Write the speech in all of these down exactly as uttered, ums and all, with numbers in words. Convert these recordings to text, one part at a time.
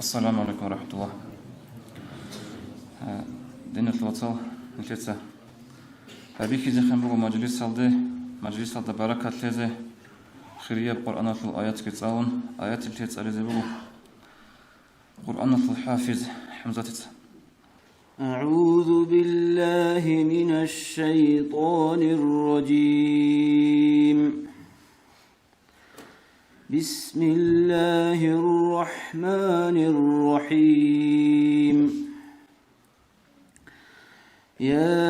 Ассаламу алейкум ва рахматуллах. Э, диналъул вацал, нилъеца гьабихьизехъин буго мажлисалде, мажлисалда баракат лъезе, хирияб Къуръаналъул аятги цӀалун, аятил лъе цӀализе буго Къуръаналъул хӀафиз ХӀамзатица. أعوذ بالله من الشيطان الرجيم. بسم الله الرحمن الرحيم. يا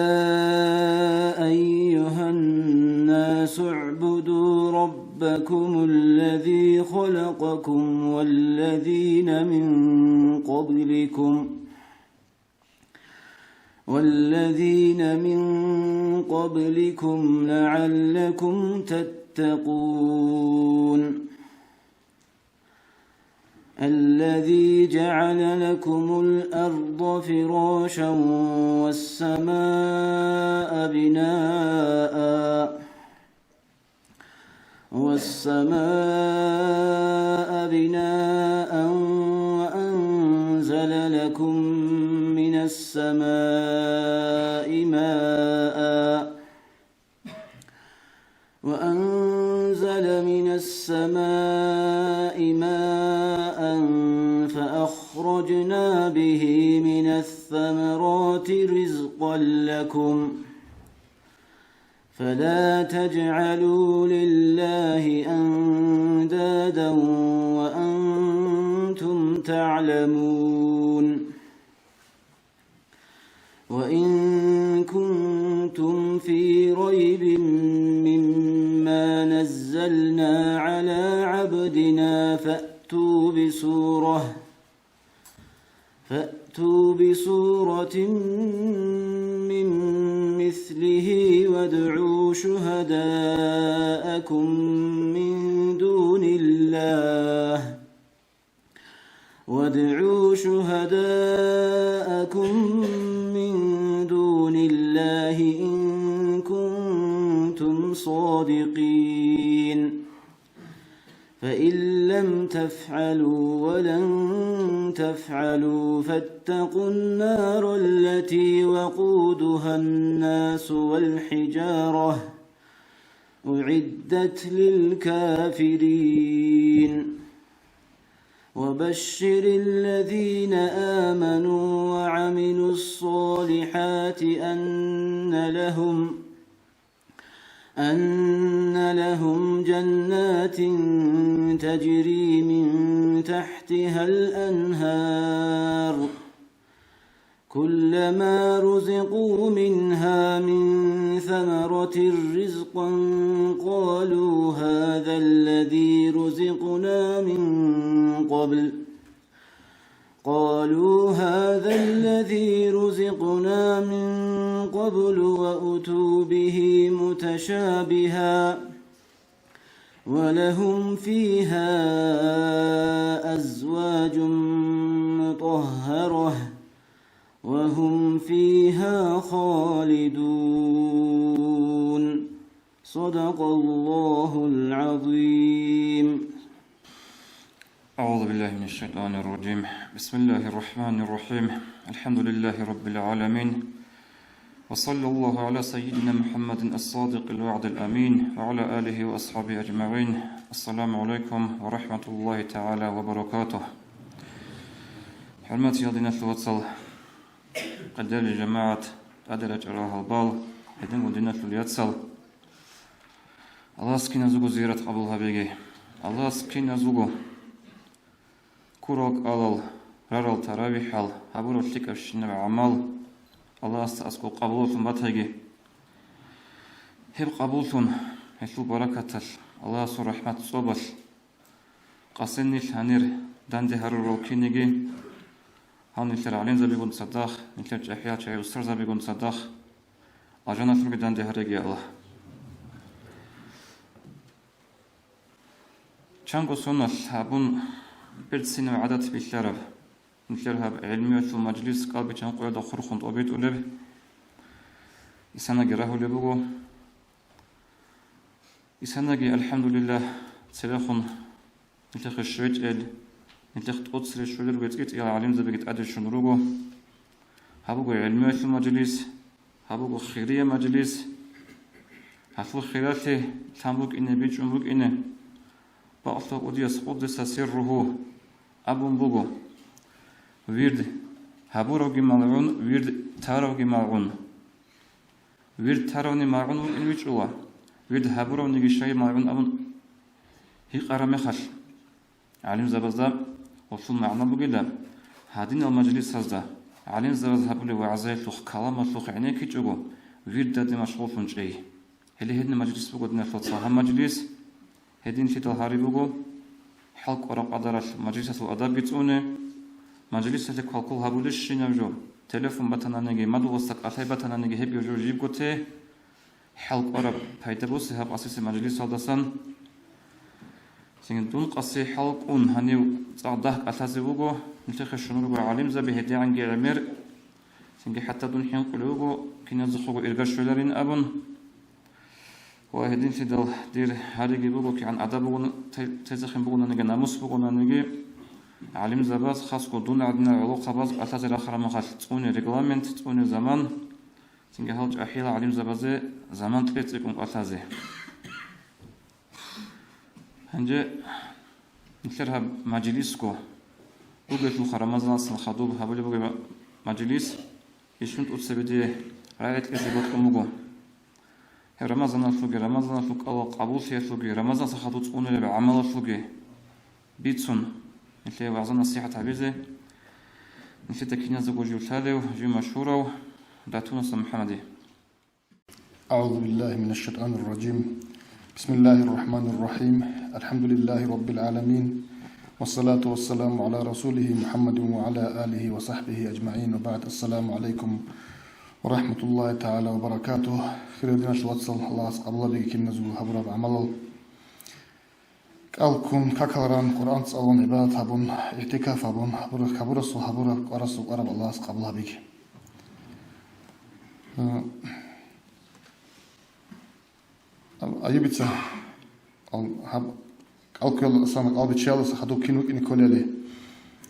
أيها الناس اعبدوا ربكم الذي خلقكم والذين من قبلكم، والذين من قبلكم لعلكم تتقون. الذي جعل لكم الأرض فراشا والسماء بناء، والسماء بناء وأنزل لكم من السماء ماء، وأنزل من السماء ماء فأخرجنا به من الثمرات رزقا لكم، فلا تجعلوا لله أندادا وأنتم تعلمون. وإن كنتم في ريب مما نزلنا على عبدنا فأتوا بسورة، فأتوا بسورة من مثله وادعوا شهداءكم من دون الله، وادعوا شهداءكم من دون الله إن كنتم صادقين. فإن لم تفعلوا ولن تفعلوا فاتقوا النار التي وقودها الناس والحجارة، أعدت للكافرين. وبشر الذين آمنوا وعملوا الصالحات أن لهم، أن لهم جنات تجري من تحتها الأنهار، كلما رزقوا منها من ثمرة رزقا قالوا هذا الذي رزقنا من قبل، قالوا هذا الذي رزقنا من قبل وأتوا به متشابها، ولهم فيها أزواج مطهرة وهم فيها خالدون. صدق الله العظيم. أعوذ بالله من الشيطان الرجيم. بسم الله الرحمن الرحيم. الحمد لله رب العالمين. وصلى الله على سيدنا محمد الصادق الوعد الأمين وعلى آله وأصحابه أجمعين. السلام عليكم ورحمة الله تعالى وبركاته. ХӀурматиял диналъул вацал, къадарил жамагӀат, тӀаде рачӀарал гьалбал, гьединго диналъул яцал. Аллагьас киназего зиярат къабул гьабеги. Аллагьас киназего ккурал кӀалал, рарал таравихӀал, гьабурал лъикӀабщинаб гӀамал Аллагьасда аскӀоб къабуллъун батаги. Гьеб къабуллъун, гьелъул баракаталъ, Аллагьасул рахӀмат цӀобалъ, къасен нилъ гьанир данде гьарурал киниги, гьал нилъер гӀалимзабигун цадахъ, нилъер чӀахӀиял чагӀи устарзабигун цадахъ, алжаналъунги данде гьареги, Аллагь. Чанго соналъ гьабун, берцинаб гӀадат билълъараб, нилъер гьаб гӀелмиялъул мажлис кӀалбиччан къоялда хурхун тӀобитӀулеб, исанаги рагьулеб буго. Исанаги, алхӀамдулиллагь, церехун нилъехъе щвечӀел, Гьелъухъ тӀоцере щолел ругел цӀикӀкӀал гӀалимзабиги тӀаде щун руго. Гьаб буго гӀелмуялъул мажлис, гьаб буго хириял мажлис. Гьалъул хиралъи лъан букӀине, бичӀчӀун букӀине, бакълъул кӀудияс, къуддиса сирругьу, абун буго: вирд гьабуравги малгӀун, вирд таравги малгӀун. Вирд таравни малгӀун вукӀин вичӀула, вирд гьабуравниги щай малгӀун абун гьикъараб мехалъ, гӀалимзабазда гьелъул магӀна бугила: гьадинал мажлисазда гӀалимзабаз гьабулеб вагӀзаялъухъ, каламалъухъ гӀенеккичӀого, вирдаде машгъуллъун чӀей. Гьеле гьедин мажлис буго, диналъул вацал, гьаб мажлис. Гьединлъидал гьари буго хӀалкӀвараб къадаралъ мажлисалъул адабги цӀуне. Мажлисалъе квалквал гьабулищинаб жо, телефон батананиги, мадугъасда кӀалъай батананиги, гьеб жо жибго те. ХӀалкӀвараб пайда бусе гьаб къасиса мажлисалдасан. Цинги дун къаси хӀалкӀун гьанив цӀакъ дагь кӀалъазе вуго, нилъехъе щун руго гӀалимзаби гьедигӀанги гӀемер. Цинги хӀатта дун хӀинкъулев вуго, киназухъего ирга щвеларин абун. Ва гьединлъидал дир гьариги буго, кигӀан адаб бугун, те-, тезехъин бугонаниги, намус бугонаниги, гӀалимзабаз, хасго дун гӀадинал гӀолохъабаз кӀалъазе рахараб мехалъ цӀуне регламент, цӀуне заман, цинги гьал чӀахӀиял гӀалимзабазе заман кьецӀикӀун кӀалъазе. Гьанже нилъер гьаб мажлисго бугелъулха, Рамазаналъул хадуб гьабулеб бугеб мажлис, ишгьун тӀоцебе дие рагӀи кьезе бокьун буго. Гьеб Рамазаналъулги, Рамазаналъул кӀалал къабуллъиялъулги, Рамазаналъа хадуб цӀунареб гӀамалалъулги бицун, нилъее вагӀза-насихӀат гьабизе, нилъеда киназего жив лъалев, жив машгьурав Датунаса МухӀаммаде. أعوذ بالله من الشيطان الرجيم. بسم الله الرحمن الرحيم. الحمد لله رب العالمين. والصلاة والسلام على رسوله محمد وعلى آله وصحبه أجمعين. وبعد. السلام عليكم ورحمة الله تعالى وبركاته. Хириял диналъул вацал, Аллагьас къабул гьабеги киназего гьабураб гӀамалал. КӀал ккун, какал ран, Къуръан цӀалун, гӀибадат гьабун, игӀтикаф гьабун, гьабураб, гьабурасул, гьабураб, кӀварасул кӀвараб Аллагьас къабул гьабеги. Э, Аюбица, ал-, гьаб, кӀал кквеласан, кӀал биччаялдаса хадуб кин вукӀине кколели.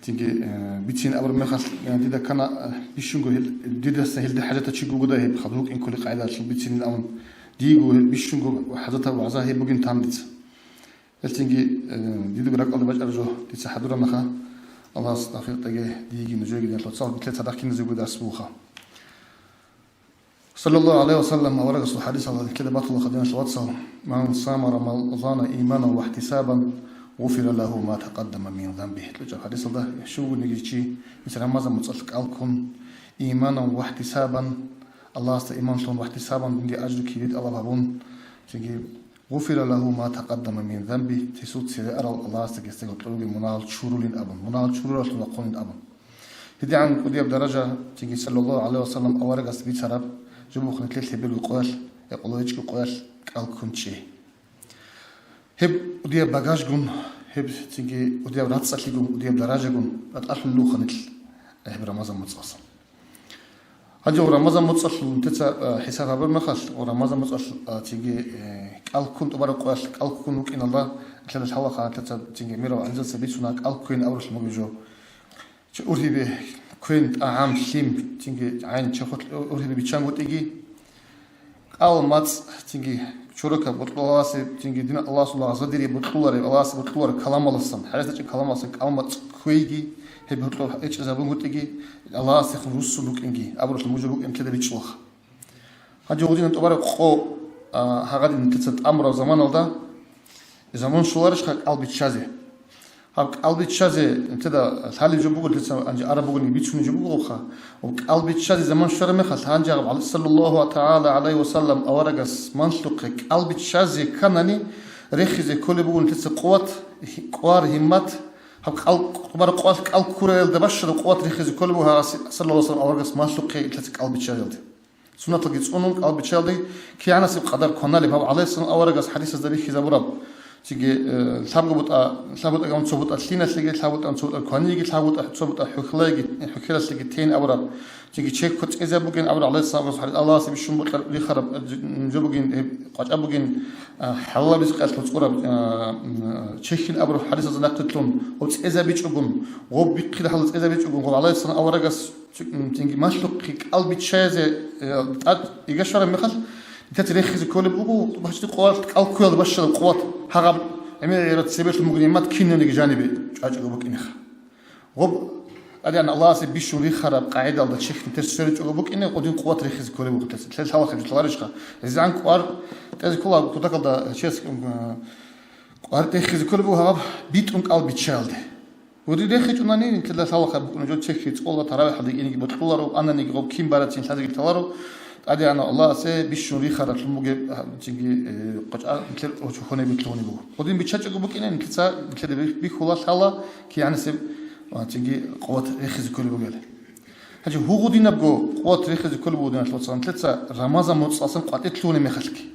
Цинги, э, бицин абураб мехалъ, э, дида ккана, э, бищунго гьел-, дидаса гьелде хӀажатав чи вугодай гьеб хадуб вукӀине кколел къагӀидалъул бицинин абун, диего гьеб бищунго хӀажатаб вагӀза гьеб бугин тан дица. Гьелцинги, э, дидеги ракӀалде бачӀараб жо дица хӀадуранаха. Аллагьас тавфикъ кьеги, диеги нужееги, диналъул вацал, нилъер цадахъ киназего дарс бугоха. Саллаллагьу гӀалайгьи ва саллам, аварагасул хӀадисалда нилъеда батулаха, диналъул вацал: «Ман сама Рамазана иманан ва ихтисабан, гъуфира лагьу ма такъаддама мин занбигь». КьучӀаб хӀадисалда: щивгониги чи, мисал, Рамазан муцӀалъ кӀал ккун, иманан ва ихтисабан, Аллагьасда иман лъун, ва ихтисабан, динги ажру кири тӀалаб гьабун, цинги «Гъуфира лагьу ма такъаддама мин занбигь», гьесул цере арал Аллагьасда гьесда гьоркьор ругел мунагьал чурулин абун, мунагьал чуруралъун вахъунин абун. ГьедигӀан кӀудияб даража, цинги, саллаллагьу гӀалайгьи ва саллам, аварагас бицараб жо бугоха нилъер лъеберго къоялъ, я къоло гьечӀого къоялъ кӀал ккун чи. Гьеб кӀудияб багажгун, гьеб цинги кӀудияб рацӀцӀалъигун, кӀудияб даражагун батӀалъулел ругоха нилъ гьеб Рамазан муцӀалъ. Гьанже гъо Рамазан муцӀалъул нилъеца, а, хӀисаб гьабураб мехалъ, гъо Рамазан муцӀалъ, а, цинги, э, кӀал ккун тӀубараб къоялъ кӀал ккун вукӀиналда, нилъеда лъалаха нилъеца цинги гӀемерал гӀалимзабаца бицуна кӀал кквейин абуралъ бугеб жо. Чи ургьибе кквейин, тӀагӀам, лъим, цинги гӀайин чехолъ ургьибе биччан гутӀиги, кӀал мацӀ, цинги чорокаб бокьуласе, цинги дин Аллагьасул лагъзадерияб бокьулареб, Аллагьасе бокьулареб каламаласан, хӀарис гьечӀеб каламаласан кӀал мацӀ кквейги, гьеб гьоркьор гьечӀезабун гутӀиги, Аллагьасдехун руссун рукӀинги абуралъ мужа букӀин ккеда бичӀчӀулаха. Гьанже гъудинан тӀубараб къо, а, гьагъадин нилъеца тӀамураб заманалда, заман щоларищха кӀал биччазе? Гьаб кӀал биччазе нилъеда лъалеб жо буго, нилъеца гьанже араб бугони бицунеб жо бугоха. Ва кӀал биччазе заман щвараб мехалъ, гьанже гьаб гӀалайгьи, саллаллагьу тагӀала гӀалайгьи ва саллам, аварагас манлъухъе кӀал биччазе кканани, рехизе кколеб буго нилъеца къуват, кӀвар, гьиммат, гьаб кӀал, тӀубараб къоялъ кӀал ккураялда бащараб къуват рехизе кколеб буго гьагъасе, саллаллагьу гӀалайгьи ва саллам, аварагас манлъухъе нилъеца кӀал биччаялде. Суннаталги цӀунун, кӀал биччаялде кигӀанасеб къадар кваналеб. Гьаб гӀалайгьиссалам аварагас хӀадисазда бихьизабураб, цинги, э, лъабго бутӀа, лъабго бутӀа гьабун цо бутӀа лъиналъеги, лъабго бутӀа цо бутӀа кваниеги, лъабго бутӀа цо бутӀа хӀухьлаеги, хӀухьелалъеги тейин абураб. Цинги чехь цӀезаб бугин абураб гӀалайгьиссаламас, Аллагьасе бищун бокьараб, рихараб, э, жо бугин, гьеб къвачӀа бугин, а, хӀалалаб ризкъиялъул цӀураб, а, м, чехьин абураб хӀадисазда нахъеблъун, гъоб цӀезабичӀогун, гъоб бихъидал хӀалалда цӀезабичӀогун, гъоб гӀалайгьиссалам аварагас цу-, м, цинги малъухъе кӀал биччаязе, э, тӀад игащвараб мехалъ, нилъеца рехизе кколеб буго, бачӀи къуват, кӀал ккуялда бащараб къуват, гьагъаб гӀемер-гӀемераб цебелъун бугеб нигӀмат кинабниги жанибе чӀвачӀого букӀинеха. Гъоб, ТӀадегӀан Аллагьасе бищун рихараб къагӀидалда чехь нилъер сверичӀого букӀине, гъодин къуват рехизе кколеб буго нилъеца. Нилъер лъалахъе жо лъаларищха? ГьезегӀан кӀвар тӀезе ккола, кутакалда чияс, м, кӀвар рехизе кколеб буго гьаб битӀун кӀал биччаялде. Гъодин рехичӀунани, нилъеда лъалахъе букӀуна жо чехьи цӀола, таравихӀалде кӀиниги бокьуларо, ананиги гъоб кин барацин лъазеги лъаларо, ТӀадегӀанав Аллагьасе бищун рихараблъун бугеб, а, цинги, э, къвачӀа нилъер гьонеб битӀулеб буго. Гъодин биччачӀого букӀине, нилъеца, нилъеда бихьула лъала, кигӀанасеб, а, цинги къуват рехизе кколеб бугеб. Гьанже гьугъудинабго къуват рехизе кколеб буго, диналъул вацал, нилъеца Рамазан моцӀалъан къватӀир лъугьунеб мехалъги.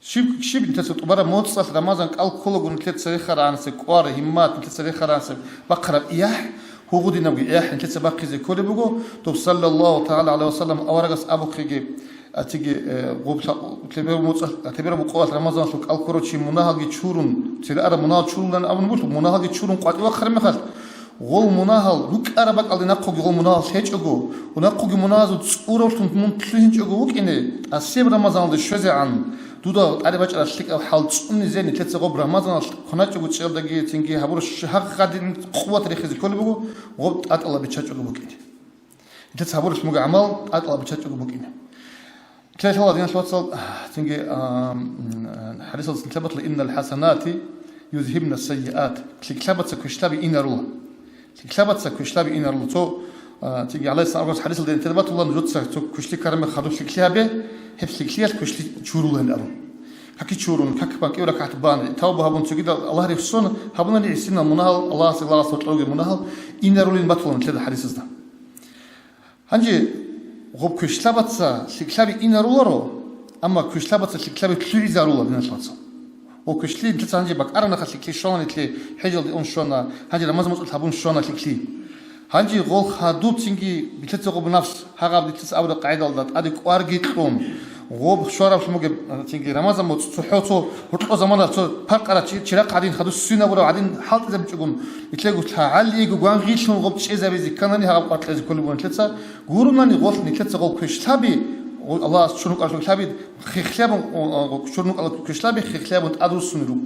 Щиб, щиб нилъеца тӀубараб моцӀалъ Рамазан кӀал кколаго нилъеца рехараб гӀанасеб кӀвар, гьиммат, нилъеца рехараб гӀанасеб бахъараб яхӀ, гьугъудинабги яхӀ нилъеца бахъизе кколеб буго, доб саллаллагьу тагӀала гӀалайгьи ва саллам аварагас абухъеги, а, цинги, э, гъоб лъа-, лъебераб моцӀалъ, лъебераб къоялъ Рамазаналъул кӀал ккурав чи мунагьалги чурун, церараб мунагьал чурулан абун буго, мунагьалги чурун къватӀив вахъараб мехалъ, гъол мунагьал рукӀараб бакӀалде нахъеги гъол мунагьал лъечӀого, ва нахъеги мунагьазул цӀуравлъун мун лъугьинчӀого вукӀине, тӀасеб Рамазаналде щвезегӀан, дуда тӀаде бачӀараб лъикӀаб хӀал цӀунизе нилъеца гъоб Рамазаналъ кваначӀого чӀиялдаги цинги гьабураб щ-, гьагъадин къуват рехизе кколеб буго, гъоб тӀатӀала биччачӀого букӀине. Нилъеца гьабуралъ буго гӀамал, тӀатӀала биччачӀого букӀине. Нилъеда лъала, диналъул вацал, цинги, а, м, хӀадисалда нилъеда батула: «Иннал хӀасанати юзгьибна саййиат». ЛъикӀлъабаца квешлъаби инарула. ЛъикӀлъабаца квешлъаби инарула. Цо, а, цинги гӀалайгьиссаламас хӀадисалда нилъеда батула: «Нужеца цо квешлъи ккараб мехалъ хадуб лъикӀлъи гьабе, гьеб лъикӀлъиялъ квешлъи чурулаан», – абун. Как чурун, как панкӀив ракагӀат бан, тавба гьабун, цогидал Аллагь рехсон гьабунани гӀисинал мунагьал, Аллагьасе, Аллагьас гьоркьоге мунагьал инарулин батула нилъеда хӀадисазда. Гьанже гъоб квешлъабаца лъикӀлъаби инаруларо, амма квешлъабаца лъикӀлъаби лъугӀизарула, диналъул вацал. О, квешлъи нилъеца гьанже бакӀараб мехалъ лъикӀлъи щвана нилъе, хӀежалде ун щвана, гьанже рамазан муцӀалъ гьабун щвана лъикӀлъи. Гьанже гъол хадуб цинги нилъеца гъоб нафс, гьагъаб нилъеца абураб къагӀидалда тӀаде кӀварги кьун, гъоб щвараблъун бугеб, цинги рамазан муцӀ цохӀо цо гьоркьо замана цо паркъарав чи-, чирахъ гьадин хадуб свинабурав гьадин хӀалтӀизабичӀогун, нилъего лъагӀалиего гвангъилъун гъоб чӀезабизе кканани гьаб къватӀлъизе кколеб бугин нилъеца, гурунани гъолъ нилъеца гъол квешлъаби, гъол Аллагьас чурун кӀвар квешлъаби, хихлъабун, о, о, чурун кӀвар квешлъаби хихлъабун тӀадруссун руго.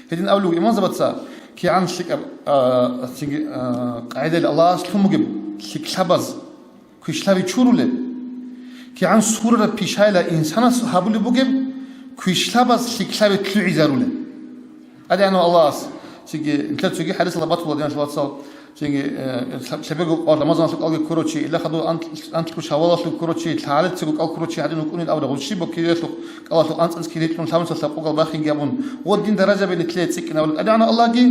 Гьедин абулеб имамзабаца, кигӀан лъикӀаб, а, цинги, а, къагӀидали Аллагьас лъун бугеб лъикӀлъабаз квешлъаби чурулеб, кигӀан сурараб пишайила инсанас гьабулеб бугеб квешлъабаз лъикӀлъаби лъугӀизарулеб. ТӀадегӀанав Аллагьас цинги, нилъер цоги хӀадисалда батула, диналъул вацал, цинги, э, лъабего къо-, рамазаналъул кӀалги ккурав чи, ила хадур анкь-, анкьго шавалалъул ккурав чи, лъагӀалицаго кӀал ккурав чи гьадин вукӀунин абураб, гъущи боккиялъухъ, кӀалалъухъ анцӀанцӀ кири кьун, лъабцӀалъа къугал бахинги абун, гъодин даражаби нилъее цӀикӀкӀинабулеб. ТӀадегӀанав Аллагьги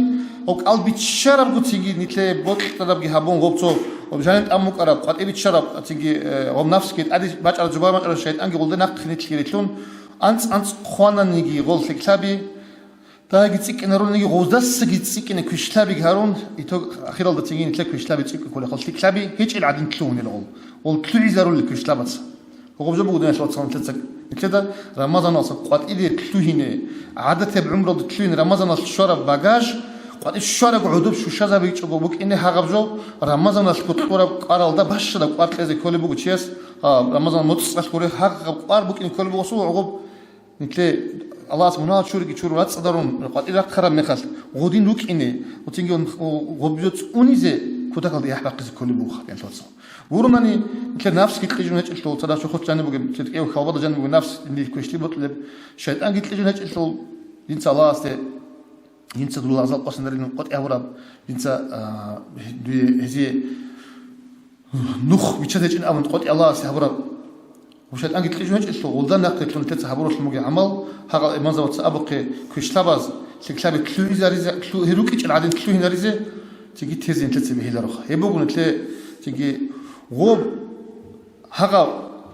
гъоб кӀал биччарабго цинги нилъее бокьарабги гьабун, гъоб цо гъоб жаниб тӀамукӀараб, къватӀиб биччараб, цинги, э, гъоб нафсги тӀаде бачӀараб, жубараб бачӀараб шайтӀанги гъолда нахъе нилъги рилълъун, анцӀ-анцӀ хъвананиги гъол лъикӀлъаби, Дагьги цӀикӀкӀинаруниги, гъоздассаги цӀикӀкӀине квешлъабиги гьарун, итог, ахиралда цинги нилъер квешлъаби цӀикӀкӀулехъал, лъикӀлъаби гьечӀел гӀадин лъугьунел гъол, гъол лъугӀизарулел квешлъабаца. Гъоб жо буго, диналъул вацал, нилъеца, нилъеда рамазаналъа къватӀире лъугьине, гӀадатияб гӀумралде лъугьине рамазаналъ щвараб багаж, къватӀир щвараб гӀодоб щущазабичӀого букӀине гьагъаб жо, рамазаналъго кьураб кӀваралда бащадаб кӀвар кьезе кколеб буго чияс, а, рамазан моцӀалъ гуре гьагъаб кӀвар букӀине кколеб буго гъосул гъоб. Нилъе Аллагьас мунагьал чуриги чуру рацӀцӀадарун къватӀир рахъараб мехалъ, гъодин рукӀине, гъодинги гъоб-, гъоб-, гъобизе цӀунизе кутакалда яхӀ бахъизе кколеб буго, диналъул вацал. Гурунани, нилъер нафсги кьижун гьечӀелъул, цадахъ чохолъ жаниб бугеб, церкӀев хьвалбада жаниб бугеб нафс, нилъ квешлъи бокьулеб, шайтӀанги кьижун гьечӀелъул, жинца Аллагьасде, жинца дур лагъзал къосинарилан къотӀи гьабураб, жинца, а, дуе гьезие нух биччазе гьечӀин абун къотӀи Аллагьасе гьабураб. Ва шайтӀанги кьижун гьечӀелъул, гъолда нахъе лъун нилъеца гьабуралъун бугеб гӀамал, гьагъал имамзабаца абухъе, квешлъабаз лъикӀлъаби лъугьизаризе, лъу-, гьел рукӀичӀел гӀадин лъугьинаризе, цинги тезе нилъеца бегьилароха. Гьеб буго нилъе цинги гъоб, гьагъав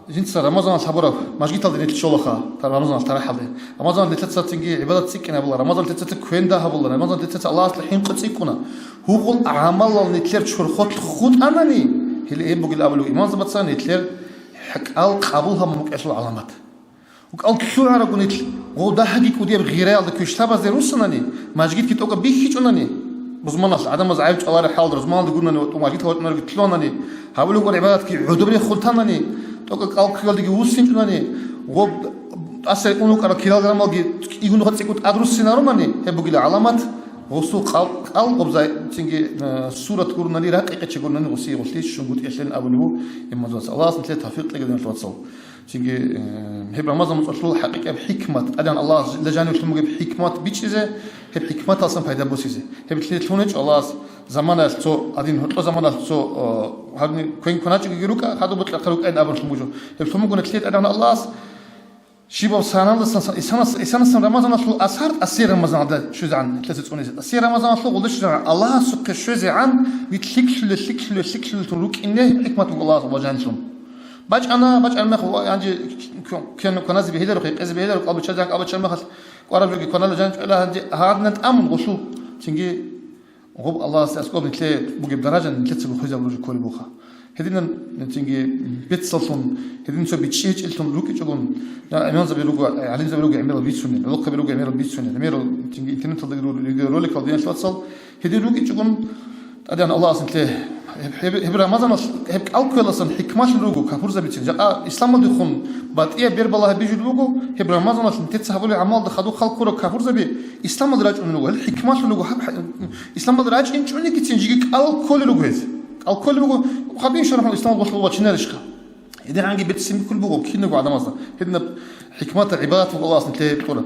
жинца рамазаналъ гьабураб, мажгиталде нилъ щолаха, та-, рамазаналъ тарахӀалде. Рамазаналъ нилъеца цинги гӀибадат цӀикӀкӀин гьабула, рамазаналъ нилъеца квен дагь гьабула, рамазаналъ нилъеца Аллагьасда хӀинкъи цӀикӀкӀуна. Гьугъул гӀамалал нилъер чорхолъ хутӀанани, Гьеле гьеб бугел абулев имамзабаца нилъер кӀал къабул гьабун букӀелъул гӀаламат. КӀал лъугӀарагунел гъов дагьги кӀудияб гъираялда квешлъабазде руссанани, мажгитги тӀокӀаб бихьичӀунани, рузманалъ гӀадамаз гӀайиб чӀвалареб хӀалда рузманалда гурнани ва тӀу мажгит гьавачӀунарги лъугьанани, гьабулеб гъор гӀибадатги гӀодобрехун танани, тӀокӀаб кӀал кквеялдаги вуссинчӀунани, гъоб тӀаса унукъарал килограммалги кӀигунха цӀикӀкӀун тӀад руссинарунани, гьеб бугила гӀаламат, гъусул кӀал, кӀал гъобзай цинги, э, сурат гурнани, ракъикъича гурнани гъусие гъулъи щунгутӀелъин абулеб имамзабаца. Аллагьас нилъее тавфикъ кьеги, диналъул вацал. Цинги, э, гьеб Рамазан муцӀалъул хӀакъикъаб хӀикмат, тӀадегӀан Аллагьас дила жанивлъун бугеб хӀикмат бичӀчӀизе, гьеб хӀикматалсан пайда босизе. Гьеб лъие лъун гьечӀо Аллагьас заманаялъ цо, гьадин гьоркьо заманаялъ цо, э, гьадин квен кваначӀогиги рукӀа, хадуб бокьа хъарукӀайин абун лъун буго. Гьеб лъун бугони лъие тӀадегӀан Аллагьас щибаб саналдасан, исанас-, исанасан Рамазаналъул асар, асир Рамазаналда щвезегӀан лъезе цӀунизе. Асир Рамазаналъул гъулда щвезегӀан, Аллагьасухъе щвезегӀан, вит лъикӀлъулел, лъикӀлъулел, лъикӀлъулел рукӀине хӀикмат буго Аллагьас ва жанлъун. БачӀана, бачӀана мехалъ, ва гьанже квен-, кваназе бегьиларо, хӀекъезе бегьиларо, кӀалбиччазе кӀалбиччан мехалъ, кӀвараб жоги кванала жанчӀвала гьанже гьадинан тӀамун гъулъул. Цинги гъоб Аллагьасде аскӀоб нилъее бугеб даража нилъецаго хвезабулеб жо кколеб буха. Гьединан цинги бецаллъун, гьедин цо бичӀчӀи гьечӀеллъун рукӀичӀогун, я, имамзаби руго, гӀалимзаби руго гӀемерал бицунел, гӀолохъаби руго гӀемерал бицунел, гӀемерал цинги интернеталдаги руго видеороликал, диналъул вацал, гьедин рукӀичӀогун, ТӀадегӀан Аллагьас нилъее гьеб, гьеб, гьеб Рамазаналъ, гьеб кӀал кквеласан хӀикмалъун руго капурзабицин. Жакъа исламалдехун батӀияб бербала гьабижулеб буго, гьеб Рамазаналъ нилъеца гьабулеб гӀамалда хадуб хал ккураб капурзаби исламалде рачӀунел руго, гьел хӀикмалъун руго, гьаб хӀа-, исламалде рачӀинчӀунигицин жеги кӀал кколел руго гьез. КӀал кколел руго, гьаб ин шаргьун исламалда босулеб вачинарищха? ГьедигӀанги берцин бихьулеб буго киналго гӀадамазда. Гьединаб хӀикматаб гӀибадат буго Аллагьас нилъее гьеб кьураб.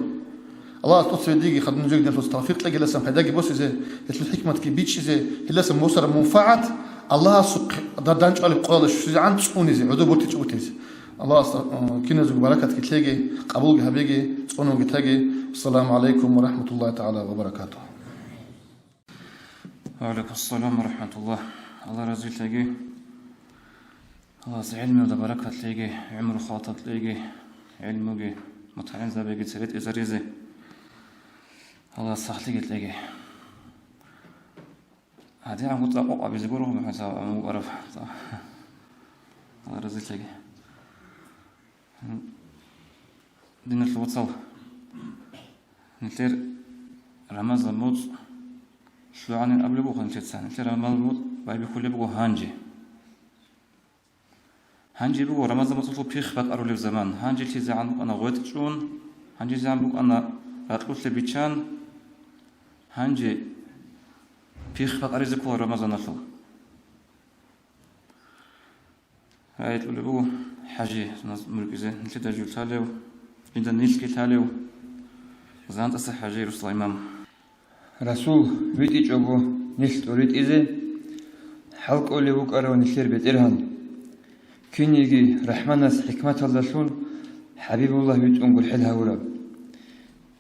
Аллагьас тӀоцебе диги хадуб нужеги диналъул тавфикъ кьеги, гьелдасан пайдаги босизе, гьелъул хӀикматги бичӀчӀизе, гьелдасан босараб мунфагӀат Аллагьасухъе дар данчӀвалеб къоялда щвезегӀан цӀунизе, гӀодоб бортичӀого тезе. Аллагьас, э, киназего баракатги лъеги, къабулги гьабеги, цӀунунги таги. Ассаламу гӀалайкум ва рахӀматуллагьи тагӀала ва баракатугьу. Ва гӀалайкум ассалам ва рахӀматуллагь. Аллагь разилъеги. Аллагьас гӀелмуялда баракат лъеги, гӀумру халтат лъеги, гӀелмуги, мутагӀилзабиги цере тӀезаризе. Аллагьас сахлъиги лъеги. ГьадигӀанго цӀакъ къвакъабизе гуро, МухӀмад сагӀаб, амма вукӀараб. Аллагь разилъеги. Диналъул вацал, нилъер Рамазан муцӀ лъугӀанин абулеб буго нилъеца. Нилъер Рамазан муцӀ байбихьулеб буго гьанже. Гьанже буго Рамазан муцӀалъул пихъ бакӀарулеб заман. Гьанже лъизегӀан букӀана гъветӀ чӀун, гьанже лъизегӀан букӀана ракьулъе биччан, гьанже пихъ бакӀаризе ккола Рамазаналъул. Гьайкьулеб буго хӀажи, наз-, муркӀизе нилъеда жив лъалев, жинда нилъги лъалев, ЗантӀаса хӀажи Русла имам. Расул витӀичӀого нилъ тӀоритӀизе хӀалкӀолев вукӀарав нилъер БетӀергьан. Кинниги РахӀманас хӀикматалдалъун ХӀабибуллагь витӀун гурхӀел гьавураб.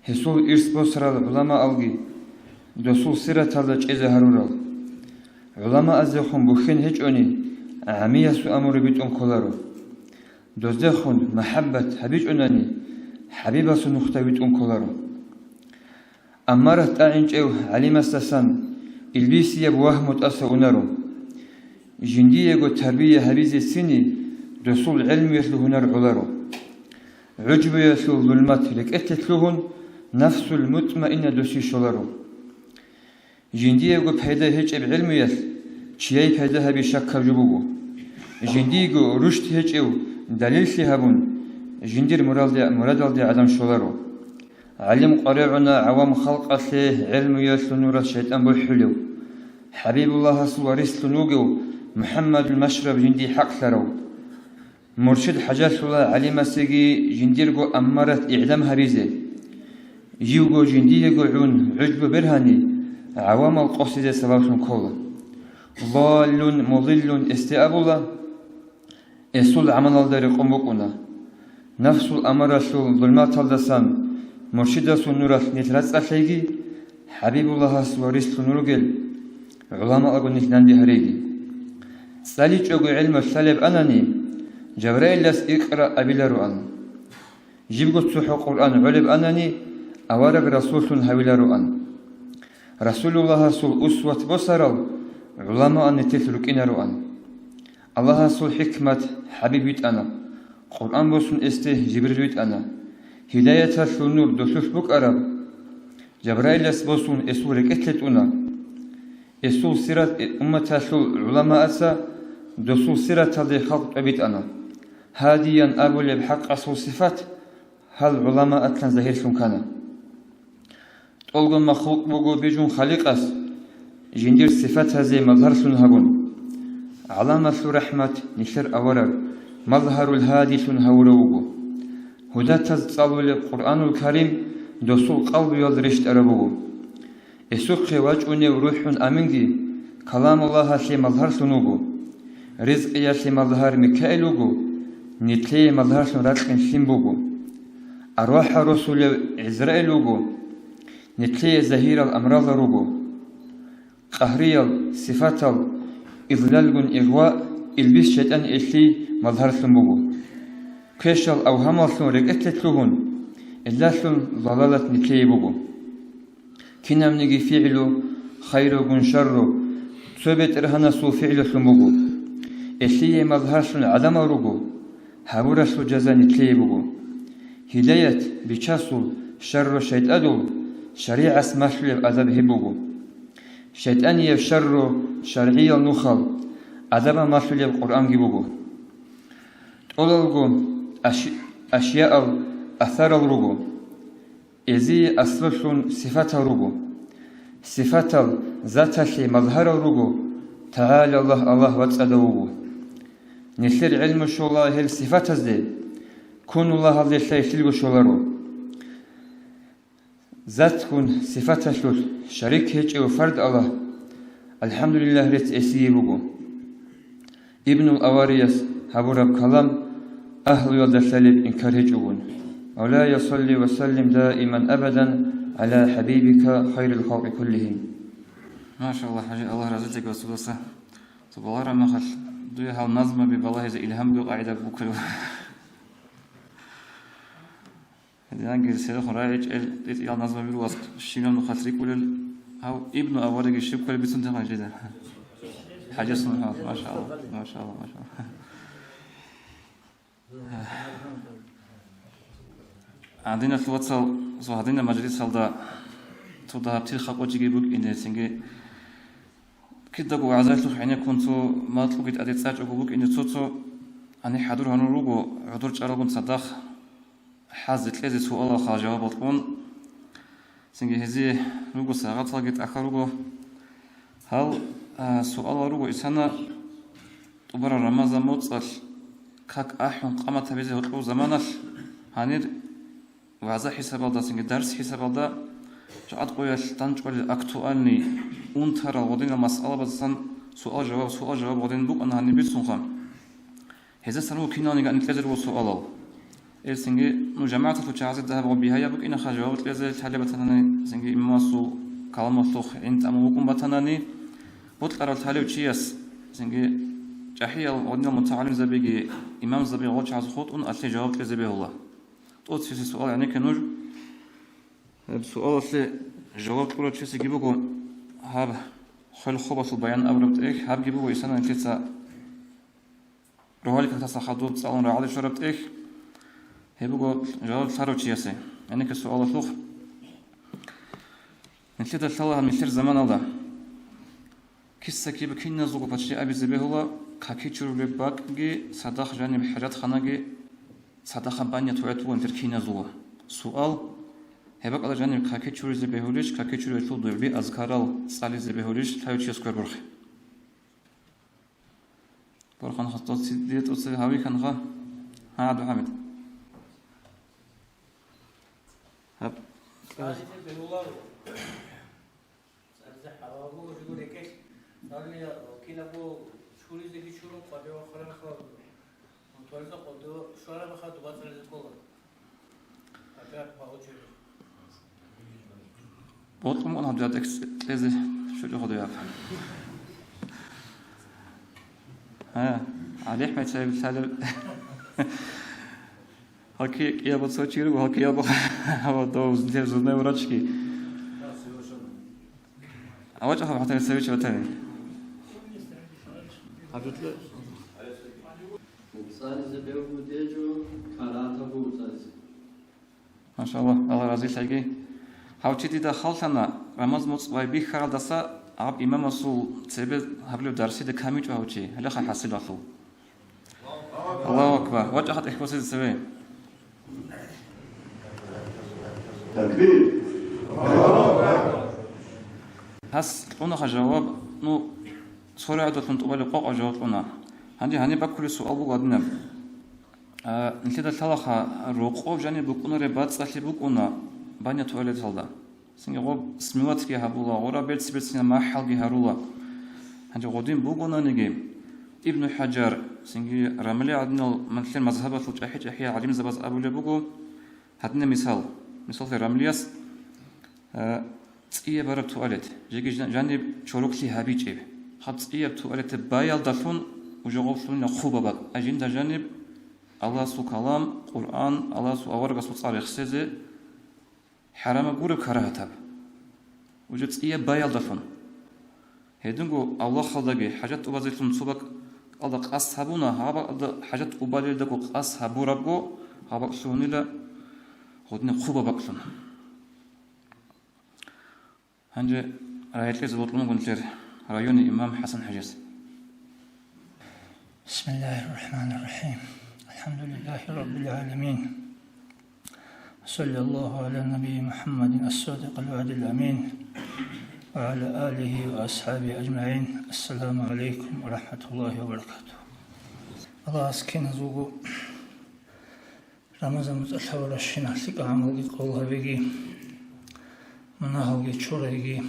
Гьесул ирс босарал гӀуламаалги досул сираталда чӀезе гьарурал. ГӀуламаазехун бухьен гьечӀони, гӀамиясул амураб битӀун кколаро. Доздехун махӀаббат гьабичӀунани, ХӀабибасул нухда витӀун кколаро. Аммарат тӀагӀинчӀев гӀалимасдасан илбисияб вагьму тӀаса унаро. Жиндиего тарбия гьабизе ццини досул гӀелмуялъул гьунар гӀоларо. ГӀужбуялъул зулмат рекӀелъе лъугьун, нафсул мутмаинна досие щоларо. Жиндиего пайда гьечӀеб гӀелмуялъ чияй пайда гьаби щаккаб жо буго. Жиндиего рушд гьечӀев далиллъи гьабун, жиндир муралде-, мурадалде гӀадам щоларо. ГӀалим къваригӀуна гӀавам халкъалъе гӀелмуялъул нуралъ шайтӀан бухӀулев. ХӀабибуллагьасул варислъун вугев МухӀаммадул Машраб жиндие хӀакълъарав. Муршид хӀажалъула гӀалимасеги жиндирго аммарат игӀдам гьабизе. Живго жиндиего гӀун гӀужбу бергьани, гӀавамал къосизе сабаблъун ккола. Даллун мудиллун эсде абула, эсул гӀамалалда рекъон букӀуна. Нафсул амаралъул зулматалдасан муршидасул нуралъ нилъ рацӀцӀалъейги, ХӀабибуллагьас варислъун ругел гӀуламалаго нилъ данде гьареги. ЦӀаличӀого гӀелму лъалеб анани, Жабраилас икъра абилароан. Жибго цохӀо Къуръан гӀолеб анани, авараг расуллъун гьавилароан. Расулуллагьасул усват босарал гӀуламаан нилъелъ рукӀинароан. Аллагьасул хӀикмат ХӀабиб витӀана, Къуръан босун эсде Жибрил витӀана. Гьидаяталъул нур досулъ букӀараб Жабраилас босун эсул рекӀелъ лъетӀуна. Эсул сират умматалъул гӀуламааса досул сираталде халкъ тӀобитӀана. Гьадиян абулеб хӀакъасул сифат гьал гӀуламаалъан загьирлъун ккана. ТӀолго махлукъ буго бижун Халикъас, жиндир сифатазе мазгьарлъун гьабун. ГӀаламалъул рахӀмат нилъер авараг, мазгьарул гьадилъун гьавурав вуго. Гьудатаз цӀалулеб Къуръанул Карим досул къалбуялда рещтӀараб буго. Эсухъе вачӀунев РухӀун Аминги Каламуллагьалъе мазгьарлъун вуго. Ризкъиялъе мазгьар Микаил вуго, нилъее мазгьарлъун ракьин лъим буго. АрвахӀал росулев ГӀизраил вуго, нилъее загьирал амралал руго. Къагьриял, сифатал, излалгун игъва, илбис шайтӀан илъи мазгьарлъун буго. Квешал авгьамаллъун рекӀелъе лъугьун, илдалъун лалалат нилъее буго. Кинабниги фигӀлу, хайругун шарру, цо БетӀергьанасул фигӀлулъун буго. Илъие мазгьарлъун гӀадамал руго, гьабуралъул жаза нилъее буго. Гьидаят, бичасул, шарру шайтӀадул, шаригӀас малъулеб адаб гьеб буго. ШайтӀанияб шарру шаргӀиял нухал, адабал малъулеб Къуръанги буго. ТӀолалго аш-, ашияал, асарал руго. Эзие аслулъун сифатал руго. Сифатал заталъе мазгьарал руго, ТагӀала Аллагь, Аллагь вацӀцӀадав вуго. Нилъер гӀелму щола гьел сифатазде, кунуллагьалде лъай-лъилго щоларо. Затгун сифаталъулъ шарик гьечӀев фард Аллагь, алхӀамдулиллагь, рецц эсие буго. Ибнул Аварияс гьабураб калам агьлуялда лъалеб инкар гьечӀогун. Мавлая, салли ва саллим даиман абадан гӀала хӀабибика хайрил халкъи куллигьим. Машалла, ХӀажи, Аллагь разилъеги васуласа. Цо балагьараб мехалъ, дуе гьал назмаби балагьизе илгьам бугеб къагӀида буккулев. Гьединанги сверухъ рагӀичӀел тӀитӀиял назмаби руго щибаб нухалъ рикӀкӀунел, гьав Ибну Авариги щиб кколеб бицун тегъан жеда. ХӀажи Сунхал, машалла, машалла, машалла. Гьадиналъул вацал, цо гьадинаб мажлисалда цо дагьаб тир хакъочиги букӀине, цинги кидаго вагӀзалъухъ гӀенеккун цо макьуги тӀаде цӀачӀого букӀине цо-цо, гьаниб хӀадур гьанур руго, гӀодор чӀаралгун цадахъ хӀазе кьезе суалалха жаваб кьун, цинги гьезие руго сагӀаталги тӀахьал руго. Гьал, а, суалал руго исана тӀубараб Рамазан моцӀалъ как ахӀун къамат гьабизе гьоркьоб заманалъ, гьанир вагӀза хӀисабалда, цинги дарс хӀисабалда, жакъа къоялъ данчӀвалел актуальный, унтарал гъодинал масъалабаздасан суал-жаваб, суал-жаваб гъодин букӀана гьаниб бицунха. Гьезасан руго киналниги гьаниб кьезе руго суалал. Гьелцинги, ну, жамагӀаталъул чагӀазе дагьаб гъоб бигьаяб букӀинаха жаваб кьезе лъалеб батанани, цинги имамасул каламалъухъ гӀин тӀамун вукӀун батанани, бокьарав лъалев чияс, цинги чӀахӀиял гъодинал мутагӀалимзабиги имамзаби гъол чагӀаз хутӀун алъе жаваб кьезе бегьула. ТӀоцебесеб суал гӀенекке нуж. Гьеб суалалъе жаваб кьурав чиясеги буго гьаб хвел-хобалъул баян абураб тӀехь, гьабги буго исана нилъеца рогьалил кагътаса хадуб цӀалун рагӀалде щвараб тӀехь. Гьеб буго жаваб лъарав чиясе гьенекке суалалъухъ. Нилъеда лъала гьаб нилъер заманалда. Киса-киб киназулго паччахӀ абизе бегьула, какичурулеб бакӀги, цадахъ жаниб хӀажатханаги, цадахъ баня-туалет бугин тер киназулго. Суал: гьеб бакӀалда жаниб какичуризе бегьулищ, какичуриялъул дугӀби, азкарал цӀализе бегьулищ, лъай чияс квербурхъе? Борханха, тӀоцебе, дие тӀоцебе гьавихьанха. Гьа, ГӀабдулхӀамид. Гьаб. ЦӀализе бегьуларо. ЦӀализе хӀалалго жиго рекӀелъ, цӀализе кинабго чуризеги чурун, къватӀивахъараб хал, моторизда къватӀив щвараб хал дуба цӀализе ккола. Опять по очереди. Бокьун мун гьаб жадекс кьезе щвечӀо гьадуяб. Гьа, ГӀалихӀмед цебе лъалеб. Гьаки кӀияб цо чи руго, гьаки яб. Гьава дов зунтер зурнай врачки. А вачӀа хаб хӀатани цевичи ватани. Гьаб жутле. ЦӀализе бегьуго дежо, карагьатаб буго цӀализе. Машалла, Аллагь разилъаги. Гьав чи дида халлъана, Рамазан муцӀ байбихьаралдаса гьаб имамасул цебе гьабулеб дарсида камичӀо гьав чи, гьалеха хӀасилалъул. Аллагьу акбар. ВачӀа хатӀихь босизе цеве. Такбир! Гьас кьунаха жаваб, ну, цо рагӀидалъун тӀубалеб къокъаб жаваб кьуна. Гьанже гьаниб баккулеб суал буго гьадинаб. А, нилъеда лъалаха, рокъоб жаниб букӀунареб бацӀцӀалъи букӀуна баня туалеталда. Цинги гъоб смыватги гьабула, гъора берци-берцина махӀалги гьарула. Гьанже гъодин бугонаниги, Ибну ХӀажар, цинги Рамли гӀадинал нилъер мазгьабалъул чӀахӀи-чӀахӀиял гӀалимзабаз абулеб буго, гьадинаб мисал, мисаллъи Рамлияс, э, цӀияб бараб туалет, жеги жан-, жаниб чороклъи гьабичӀеб, гьаб цӀияб туалетаб баялдалъун уже гъорлъунила хъубаб бакӀ, а жинда жаниб Аллагьасул калам, Къуръан, Аллагьасул аварагасул цӀар рехсезе, хӀарамаб гуреб, карагьатаб. Уже цӀияб баялдалъун. Гьединго авлахалдаги хӀажат тӀубазелъун цо бакӀалда къасд гьабуна, гьаб бакӀалда хӀажат тӀубалелдаго къасд гьабурабго, гьаб бакӀ лъугьунила гъодинаб хъубаб бакӀлъун. Гьанже рагӀи кьезе бокьун буго нилъер районе имам ХӀасан-хӀажияс. بسم الله الرحمن الرحيم. الحمد لله رب العالمين. صلى الله على النبي محمد الصادق الوعد الأمين وعلى آله وأصحابه أجمعين. السلام عليكم ورحمة الله وبركاته. Аллагьас киназулго Рамазан муцӀалъ гьабурабщинаб лъикӀаб гӀамалги къабул гьабеги, мунагьалги чурайги,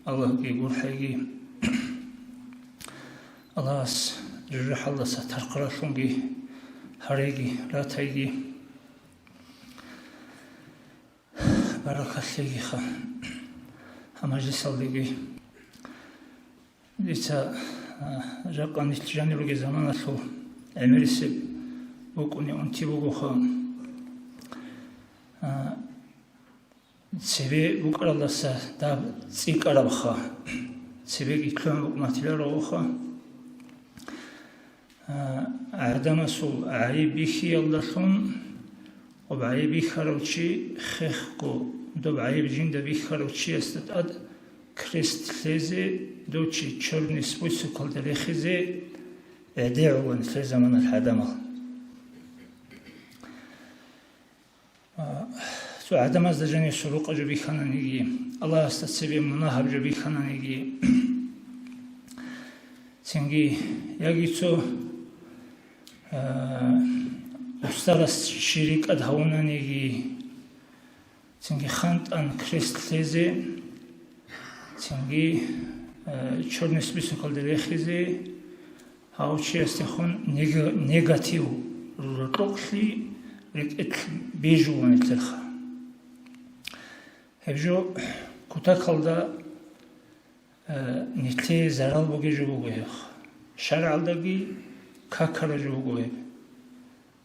Аллагьги гурхӀайги. Аллагьас жужахӀалдаса тархъаралъунги гьареги, ратайги. Баракат лъегиха гьаб мажлисалдеги. Дица, а, жакъа нилъ жаниб ругел заманалъул гӀемерисеб букӀуни унти бугоха. А, цебе букӀаралдаса даб цӀикӀкӀарабха, цебеги лъугӀун букӀунатилароха. А, гӀадамасул гӀайиб бихьиялдалъун, гъоб гӀайиб бихьарав чи хехго, доб гӀайиб жинда бихьарав чиясда тӀад крест лъезе, дов чи чорный списокалда рехизе гӀедегӀулаан нилъер заманалъ гӀадамал. А, цо гӀадамазда жанив сурукъа жо бихьананиги, Аллагьасда цебе мунагьаб жо бихьананиги, цинги яги цо, а, устарас щирикӀад гьавунаниги, цинги хантӀан крест лъезе, цинги, а, чорный списокалда рехизе, гьав чиясдехун нег-, негатив рокьукълъи рекӀелъ бижулаан нилъерха. Гьеб жо кутакалда, э, нилъее зарал бугеб жо буго гьеб. ШаргӀалдаги какараб жо буго гьеб.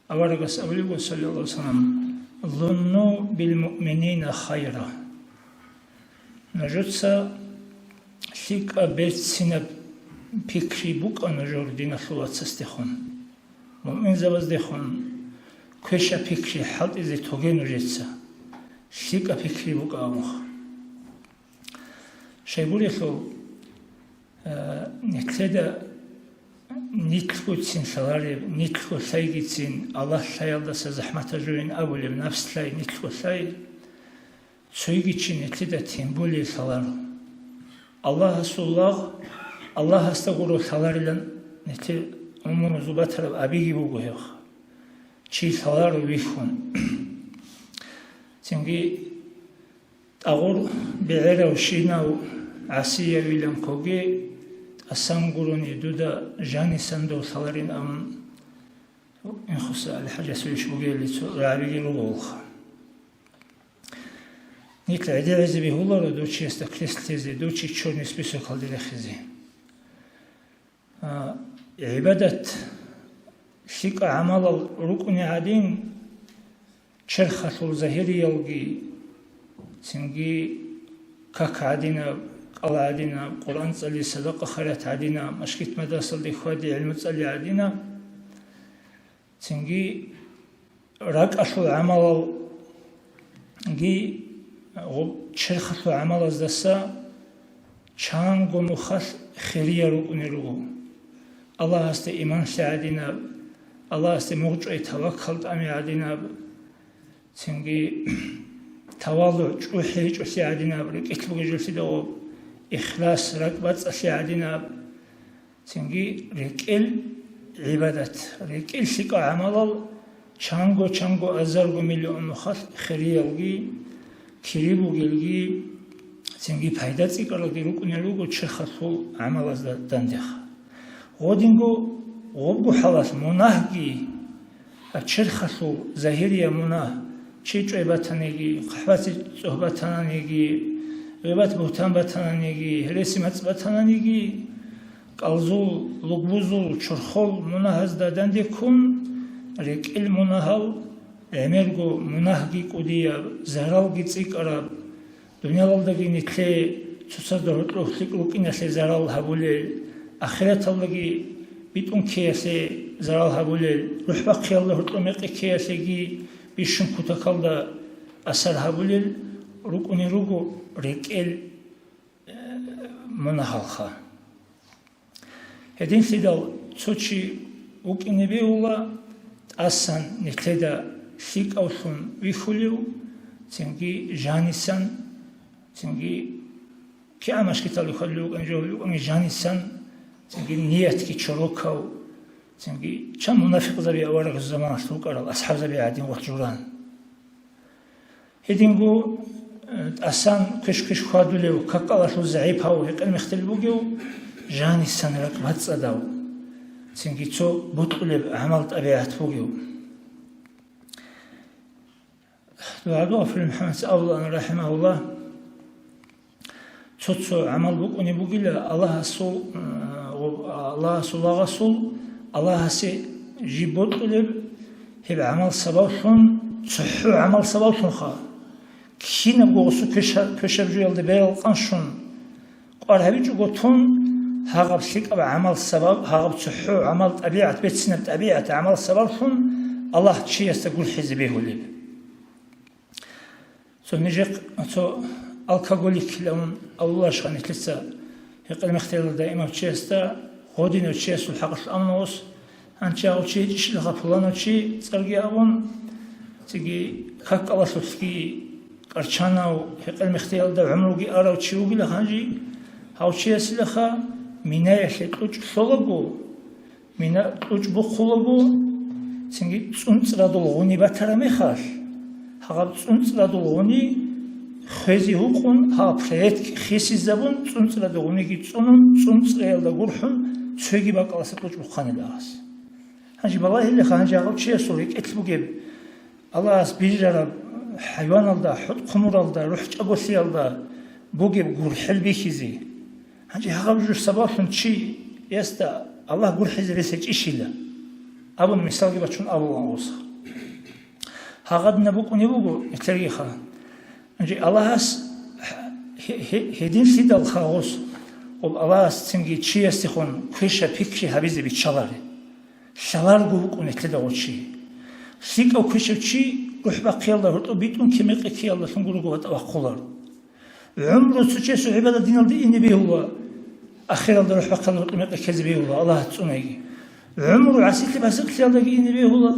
Аварагас абулеб буго, саллаллагьу гӀалайгьи ва саллам: «Зунну бил муъминина хайра». Нужеца лъикӀаб берцинаб пикри букӀа нужер диналъул вацасдехун. Муъминзабаздехун квеша пикри хӀалтӀизе тоге нужеца. ЛъикӀаб пикри букӀа абун. Щайгурелъул, э, нилъеда нилъгоцин лъалареб, нилъго лъайгицин, Аллагь лъаялдаса захӀматаб жойин абулеб напс лъай, нилъго лъай, цойги чи нилъеда тем более лъаларо. Аллагьасул лагъ Аллагьасда гуро лъаларилан нилъер умумузул батараб абиги буго гьебха. Чи лъаларо вихьун. Цинги тӀагъур бегӀеравщинав гӀасиявилан ккоге, тӀасан гурони дуда жанисан дов лъаларин абун, Инхоса ГӀалихӀажиясул иш бугелли цо рагӀабиги ругоха. Нилъ гӀедегӀизе бегьуларо дов чиясда крест лъезе, дов чи чорный списокалде рехизе. А, гӀибадат лъикӀа гӀамалал рукӀуни гӀадин, черхалъул загьириялги, цинги как гӀадинаб, кӀал гӀадинаб, Къуръан цӀали, садакъа-хайрат гӀадинаб, машгит-мадрасалде хьвади, гӀилму цӀали гӀадинаб, Цинги ракӀалъул гӀамалалги гъуб черхалъул гӀамалаздаса чанго нухалъ хириял рукӀунел руго. Аллагьасде иман лъей гӀадинаб, Аллагьасде мугъчӀвай таваккал тӀамей гӀадинаб, цинги тавалугӀ чӀухӀи гьечӀолъи гӀадинаб, рекӀелъ бугей жо лъидагъуб ихлас, ракӀбацӀцӀалъи гӀадинаб, цинги рекӀел гӀибадат, рекӀел лъикӀал гӀамалал чанго-чанго азарго миллион нухалъ хириялги, кири бугелги, цинги пайда цӀикӀкӀаралги рукӀунел руго черхалъул гӀамалазда дандеха. Гъодинго гъобго хӀалалъ мунагьги, гьаб черхалъул загьирия мунагь, чи чӀвай батаниги, хъахӀбазе цӀогь батананиги, гъибат-бугьтан батананиги, гьереси-мацӀ батананиги, кӀалзул, лугбузул, чорхол мунагьазда дандеккун, рекӀел мунагьал, гӀемерго мунагьги кӀудияб, заралги цӀикӀкӀараб, дуниялалдаги нилъее цоцазда гьоркьоб лъикӀ рукӀиналъе зарал гьабулел, ахираталдаги битӀун ккеялъе зарал гьабулел, рухӀ бахъиялда гьоркьоб мекъи ккеялъеги бищун кутакалда асар гьабулел рукӀунел руго рекӀел, э, мунагьалха. Гьединлъидал цо чи вукӀине бегьула, тӀасан нилъеда лъикӀавлъун вихьулев, цинги жанисан, цинги кигӀан машгиталде хьвадулев вукӀанги жо гьабулев вукӀанги жанисан, цинги ниятги чорокав, цинги чан мунафикъзаби аварагасул заманалъ рукӀарал асхӀабзаби гӀадин вахъ журан. Гьединго, э, тӀасан квеш-квеш хьвадулев, каккалалъул загӀипав гьекъел-мехтел бугев, жанисан ракӀбацӀцӀадав, цинги цо бокьулеб гӀамал-тӀабигӀат бугев. ДугӀаду Афулин МухӀаммадица абулаан, рахӀимагьуллагь, цо-цо гӀамал букӀунеб бугила Аллагьасул, э, Аллагьасул лагъасул, Аллагьасе жиб бокьулеб, гьеб гӀамал сабаблъун, цохӀо гӀамал сабаблъунха. Кинабго гъосул квеша-, квешаб жоялда берал къанщун, кӀвар гьабичӀого тун, гьагъаб лъикӀаб гӀамал сабаб, гьагъаб цохӀо гӀамал, тӀабигӀат, берцинаб тӀабигӀат гӀамал сабаблъун Аллагь чиясда гурхӀизе бегьулеб. Цо нижехъ, цо алкоголикилан авулашха нилъеца гьекъел-мехтелалда имав чиясда, гъодинав чиясул хӀакъалъулъ амнавус, гьанчи гьав чи гьечӀищилаха пуланав чи цӀарги абун, цинги каккалалъулъги кӀарчанав, гьекъел-мехтелалда гӀумруги арав чи вугила гьанжи, гьав чиясилаха минаялъе кьучӀ лъолаго, мина кьучӀ бухъулаго, цинги цӀунцӀрадул гъуни батараб мехалъ, гьаб цӀунцӀрадул гъуни хвезе гьукъун, гьаб проект хисизабун, цӀунцӀрадул гъуниги цӀунун, цӀунцӀраялда гурхӀун, цоги бакӀаласа кьучӀ бухъанила гьас. Гьанже балагьилаха, гьанже гьав чиясул рекӀелъ бугеб Аллагьас бижараб хӀайваналда, хӀутӀ-хъумуралда, рухӀ чӀаголъиялда бугеб гурхӀел бихьизе. Гьанже гьагъаб жо сабаблъун чиясда Аллагь гурхӀизе рес гьечӀищила? Абун мисалги бачун абулан гъос. Гьагъадинаб букӀунеб буго нилъергиха. Гьанже Аллагьас гье-, гье-, гьединлъидалха гъос, ва Аллагьас цинги чиясдехун квеша пикри гьабизе биччаларе. Лъаларго вукӀун нилъеда гъов чи. ЛъикӀав квешав чи рухӀ бахъиялда гьоркьоб битӀун кемекъи ккеялдалъун гурого ватӀа вахъулар. ГӀумру цо чиясул гӀибадат диналде ине бегьула, ахиралда рухӀ бахъиялда гьоркьоб мекъи ккезе бегьула, Аллагьас цӀунайги. ГӀумру гӀасилъи-пасикълъиялдаги ине бегьула,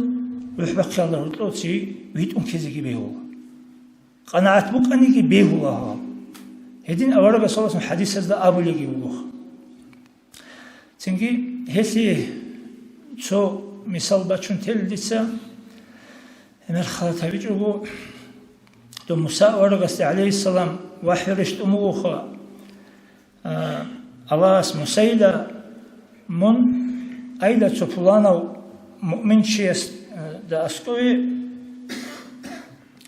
рухӀ бахъиялда гьоркьоб ци витӀун ккезеги бегьула. КъанагӀат букӀаниги бегьула гьав. Гьедин аварагас саллаллагьу гӀалайгьи ва саллам хӀадисазда абулеги вугоха. Цинги гьелъие цо мисал бачун тел дица, гӀемер халат гьабичӀого, дов Муса аварагасде, гӀалайгьиссалам, вахӀю рещтӀун бугоха, а, Аллагьас Мусайда, мун айла цо пуланав муъминчиясда аскӀове,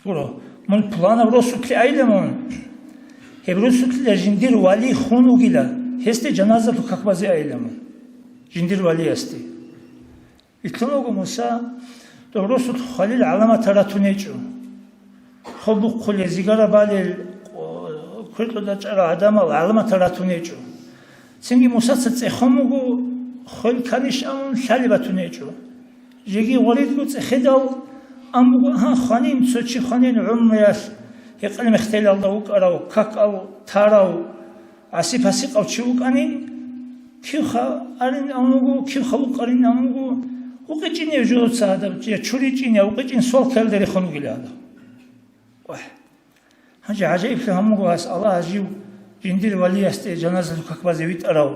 Гуро, мун пуланаб росулъе айила мун. Гьеб росулъила жиндир вали хун вугила, гьесде жаназалъул как базе айила мун. Жиндир валиясде. Вилълъун вуго Муса, дов росулъ хвалил гӀаламатал ратун гьечӀо. Хоб бухъулел, зигара балел, кверкьода чӀарал гӀадамал гӀаламатал ратун гьечӀо. Цинги Мусаца цӀехон вуго, хвел кканищ абун лъалеб батун гьечӀо. Жеги гъорилго цӀехедал ан буго, гьан, хванин, цо чи хванин гӀумруялъ гьекъел-мехтелалда вукӀарав, какав, тарав, гӀаси-пасикъав чи вукӀанин, кивха арин ан вуго, кивха вукъарин ан вуго, вукъичӀинев жо цо гьадаб, я чуричӀин, я вукъичӀин свалкаялда рехун вугила гьадаб. Гьанже гӀажаиблъи гьамуго гьас, Аллагьас жив жиндир валиясде жаназалъул как базе витӀарав,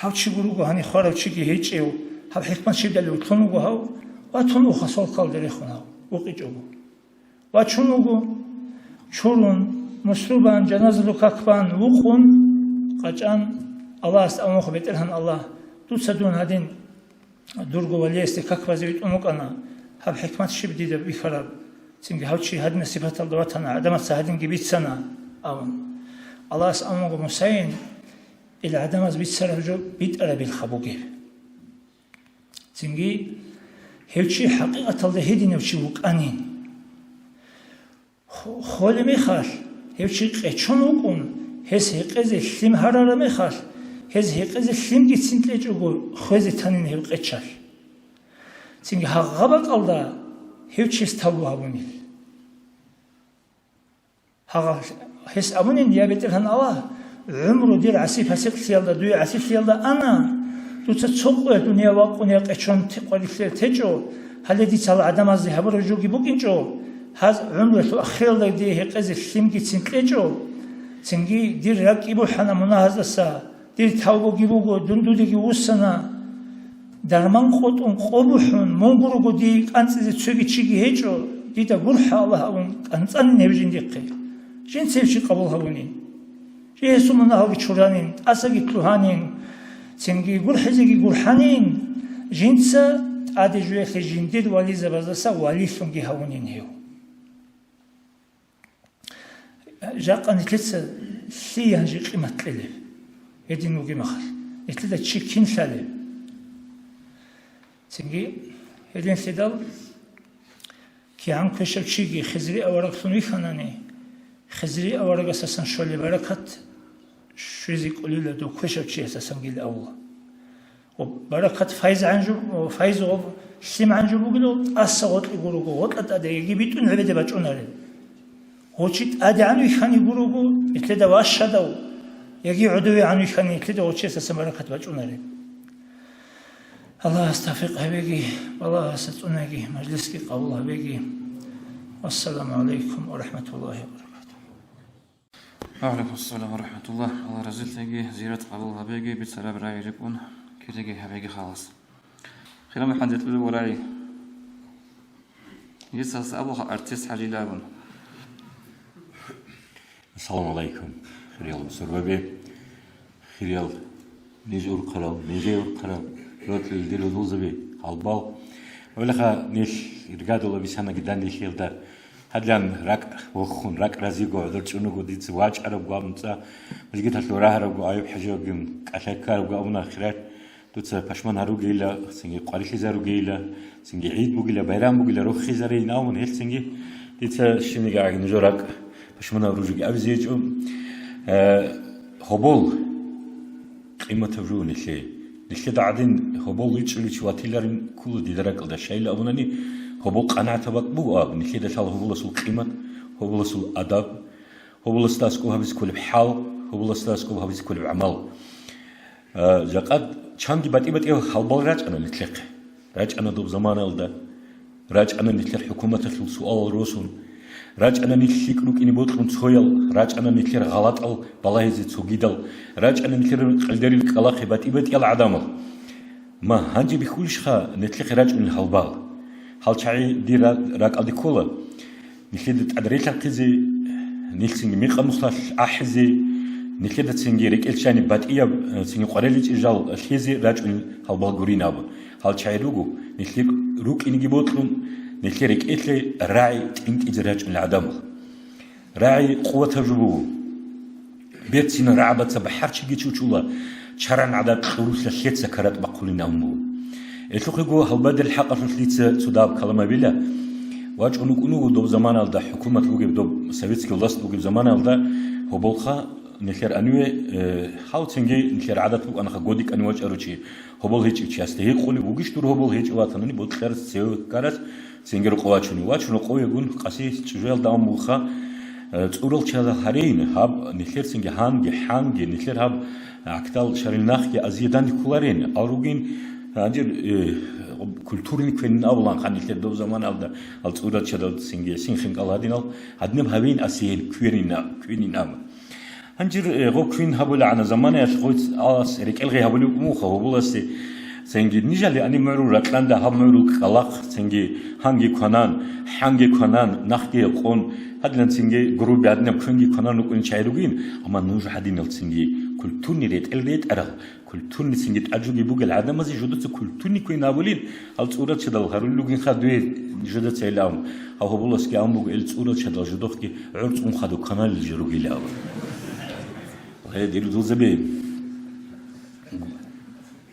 гьав чи гуруго гьаниб хварав чиги гьечӀев, гьаб хӀикмат щибдали вутлъун вуго гьав, ва тун уха свалкаялда рехун гьав, вукъичӀого. Ва чун вуго, чурун, мусрубан, жаназалъул как бан, вукъун, къачӀан, Аллагьасда абун вуго: БетӀергьан Аллагь, дуца дун гьадин дурго валиясде как базе витӀун вукӀана, гьаб хӀикмат щиб дида бихьараб, цинги гьав чи гьадинаб сипаталда ватана, гӀадамаца гьадинги бицана, абун. Аллагьас абун вуго Мусайин, ил гӀадамаз бицараб жо битӀарабилха бугеб. Цинги гьев чи хӀакъикъаталда гьединав чи вукӀанин. Хо-, холеб мехалъ, гьев чи къечон вукӀун, гьес гьекъезе лъим гьарараб мехалъ, гьез гьекъезе лъимгицин кьечӀого, хвезе танин гьев къечалъ. Цинги гьагъа бакӀалда гьев чияс тавбу гьабунил. Гьагъа гьес абунин: «Я БетӀергьан Аллагь, гӀумру дир гӀаси-пасикълъиялда, дуе гӀасилъиялда ана, дуца цо къоялъ дунияв вакъун я къечон те-, къварилъи течӀо, гьале дица гьал гӀадамазде гьабураб жоги букӀинчӀо, гьаз гӀумруялъул ахиралда дие гьекъезе лъимгицин кьечӀо, цинги дир ракӀги бухӀана мунагьаздаса, дир тавбуги буго, дун дудеги вуссана, дарман къотӀун къо бухӀун, мун гурого дие кӀанцӀизе цоги чиги гьечӀо, дида гурхӀа, Аллагь», — абун, кӀанцӀанин гьев жиндихъе. Жинца гьев чи къабул гьабунин. Жинца гьесул мунагьалги чуранин, тӀасаги лъугьанин, цинги гурхӀизеги гурхӀанин, жинца тӀаде жоялъе жиндир вализабаздаса валилъунги гьавунин гьев. Жакъа нилъеца лъие гьанже къимат кьелеб? Гьедин вугеб мехалъ, нилъеда чи кин лъалеб? Цинги гьединлъидал кигӀан квешав чиги Хизри авараглъун вихьанани, Хизри аварагасасан щолеб баракат щвезе кӀолила дов квешав чиясасангил авла. Ва баракат файз гӀанжу-, файз гъоб-, лъим гӀанжу бугилал, тӀаса гъоркье гурого, гъоркьа тӀаде яги битӀун гӀебеде бачӀунарел. Гъов чи тӀадегӀан вихьани гурого, нилъеда ващадав, яги гӀодовегӀан вихьани, нилъеда гъов чиясасан баракат бачӀунарел. Аллагьас тавфикъ гьабеги, балагьаса цӀунаги, мажлисги къабул гьабеги. Вассаламу гӀалайкум ва рахӀматуллагьи ва баракатугь. Ва гӀалайкум ассалам ва рахӀматуллагь. Аллагь разилъеги, зиярат къабул гьабеги, бицараб рагӀи рикӀкӀун кириги гьабеги халас. Хирал мухӀмадид, ва рагӀи. Гьесдаса абуха артист ХӀажила абун. Ассаламу гӀалайкум, хириял бусурбаби, хириял ниж урхъарал, нижер урхъарал, рокьил дир узулзаби, гьалбал. Гьелаха нилъ иргадула бисанаги данделъиялда. Гьадин ракӀ вохун, ракӀ разиго гӀодор чӀунуго дица вачӀарабго абун цӀа, мажгиталъур рагьарабго Аюб-ХӀажиги кӀалъай ккарабго абун ахират, дуца пашман гьаругейила, цинги къварилъизаругейила, цинги гӀид бугила, байрам бугила, рохизарейин абун, гьелъ цинги дица щибниги гӀаги нужер ракӀ пашманаб ружуги абизе гьечӀо. Э, гьобол къиматаб жо нилъее. Нилъеда гӀадин гьобол вичӀчӀулев чи ватиларин ккола дида ракӀалда. Щайила абунани, гьобол къанагӀатаб бакӀ буго аб, нилъеда лъала гьоболасул къимат, гьоболасул адаб, гьоболасда аскӀоб гьабизе кколеб хӀал, гьоболасда аскӀоб гьабизе кколеб гӀамал. А, жакъа чанги батӀи-батӀиял гьалбал рачӀана нилъехъе. РачӀана доб заманаялда, рачӀана нилъер хӀукуматалъул суалал росун, рачӀана нилъ лъикӀ рукӀине бокьун цоял, рачӀана нилъер гъалатӀал балагьизе цогидал, рачӀана нилъер къилдерил кӀкӀалахъе батӀи-батӀиял гӀадамал. Ма, гьанже бихьулищха нилъехъе рачӀунел гьалбал? Гьал чагӀи дир ра-, ракӀалде ккола. Нилъеда тӀад релъахъизе, нилъ цинги мекъа-нухлъалъ ахӀизе, нилъеда цинги рекӀел чани батӀияб, цинги къвариличӀел жал лъезе рачӀунел гьалбал гурин абун. Гьал чагӀи руго, нилъер рукӀинеги бокьун, нилъер рекӀелъе рагӀи тӀинтӀизе рачӀунел гӀадамал. РагӀи къуватаб жо буго. Берцинал рагӀабаца бахӀарчиги чучула, чаран гӀадаб кьурулъа лъеца каратӀ бахъулин абун буго. Гьелъухъего гьалбадерил хӀакъалъулъ дица цо дагьаб калам гьабила. ВачӀун вукӀун вуго доб заманалда хӀукумат бугеб, доб советский власть бугеб заманалда гьоболха Нилъер аниве, э, гьав цинги нилъер гӀадат букӀанаха, годикӀани вачӀарав чи гьобол гьечӀев чиясда гьикъулев вугищ дур гьобол гьечӀев ватанани, бокьарас, цеве ккарас, цинги рокъов вачунев. Вачун рокъовегун къаси чӀужуялда ан булха, э, цӀурал чиял гьарейин, гьаб нилъер цинги гьанги, хӀанги, нилъер гьаб гӀахьдал шарил нахги азие данде кколарин, ал ругин, гьанжир, э, культурный квенин абулан хан нилъер доб заманалда, ал цӀурал чадал цинги, синхъин кӀал гьадинал, гьадинаб гьавейин асиен кверина, квенин абун. Гьанжир, э, гъо квин гьабулегӀана заманаялъ гъоц алас рекӀелгъи гьабулев умуха гьоболасе, цинги нижали ани морул ракьанда гьаб морул кӀкӀалахъ, цинги гьанги кванан, хӀанги кванан, нахги гьекъон, гьадилан цинги груби гьадинаб квенги кванан рукӀун чагӀи ругин, амма нуж гьадинал цинги культурный ретӀел ретӀарал, культурный цинги тӀаджуги бугел гӀадамазе жудаца культурный квен абулин, ал цӀурал чадал гьарулел ругин хадуе жудаца ил абун. Гьав гьоболасги абун буго ил цӀурал чадал жудохъги гӀорцӀун хадуб каналил жо ругилан абун. Гье, дир дузаби.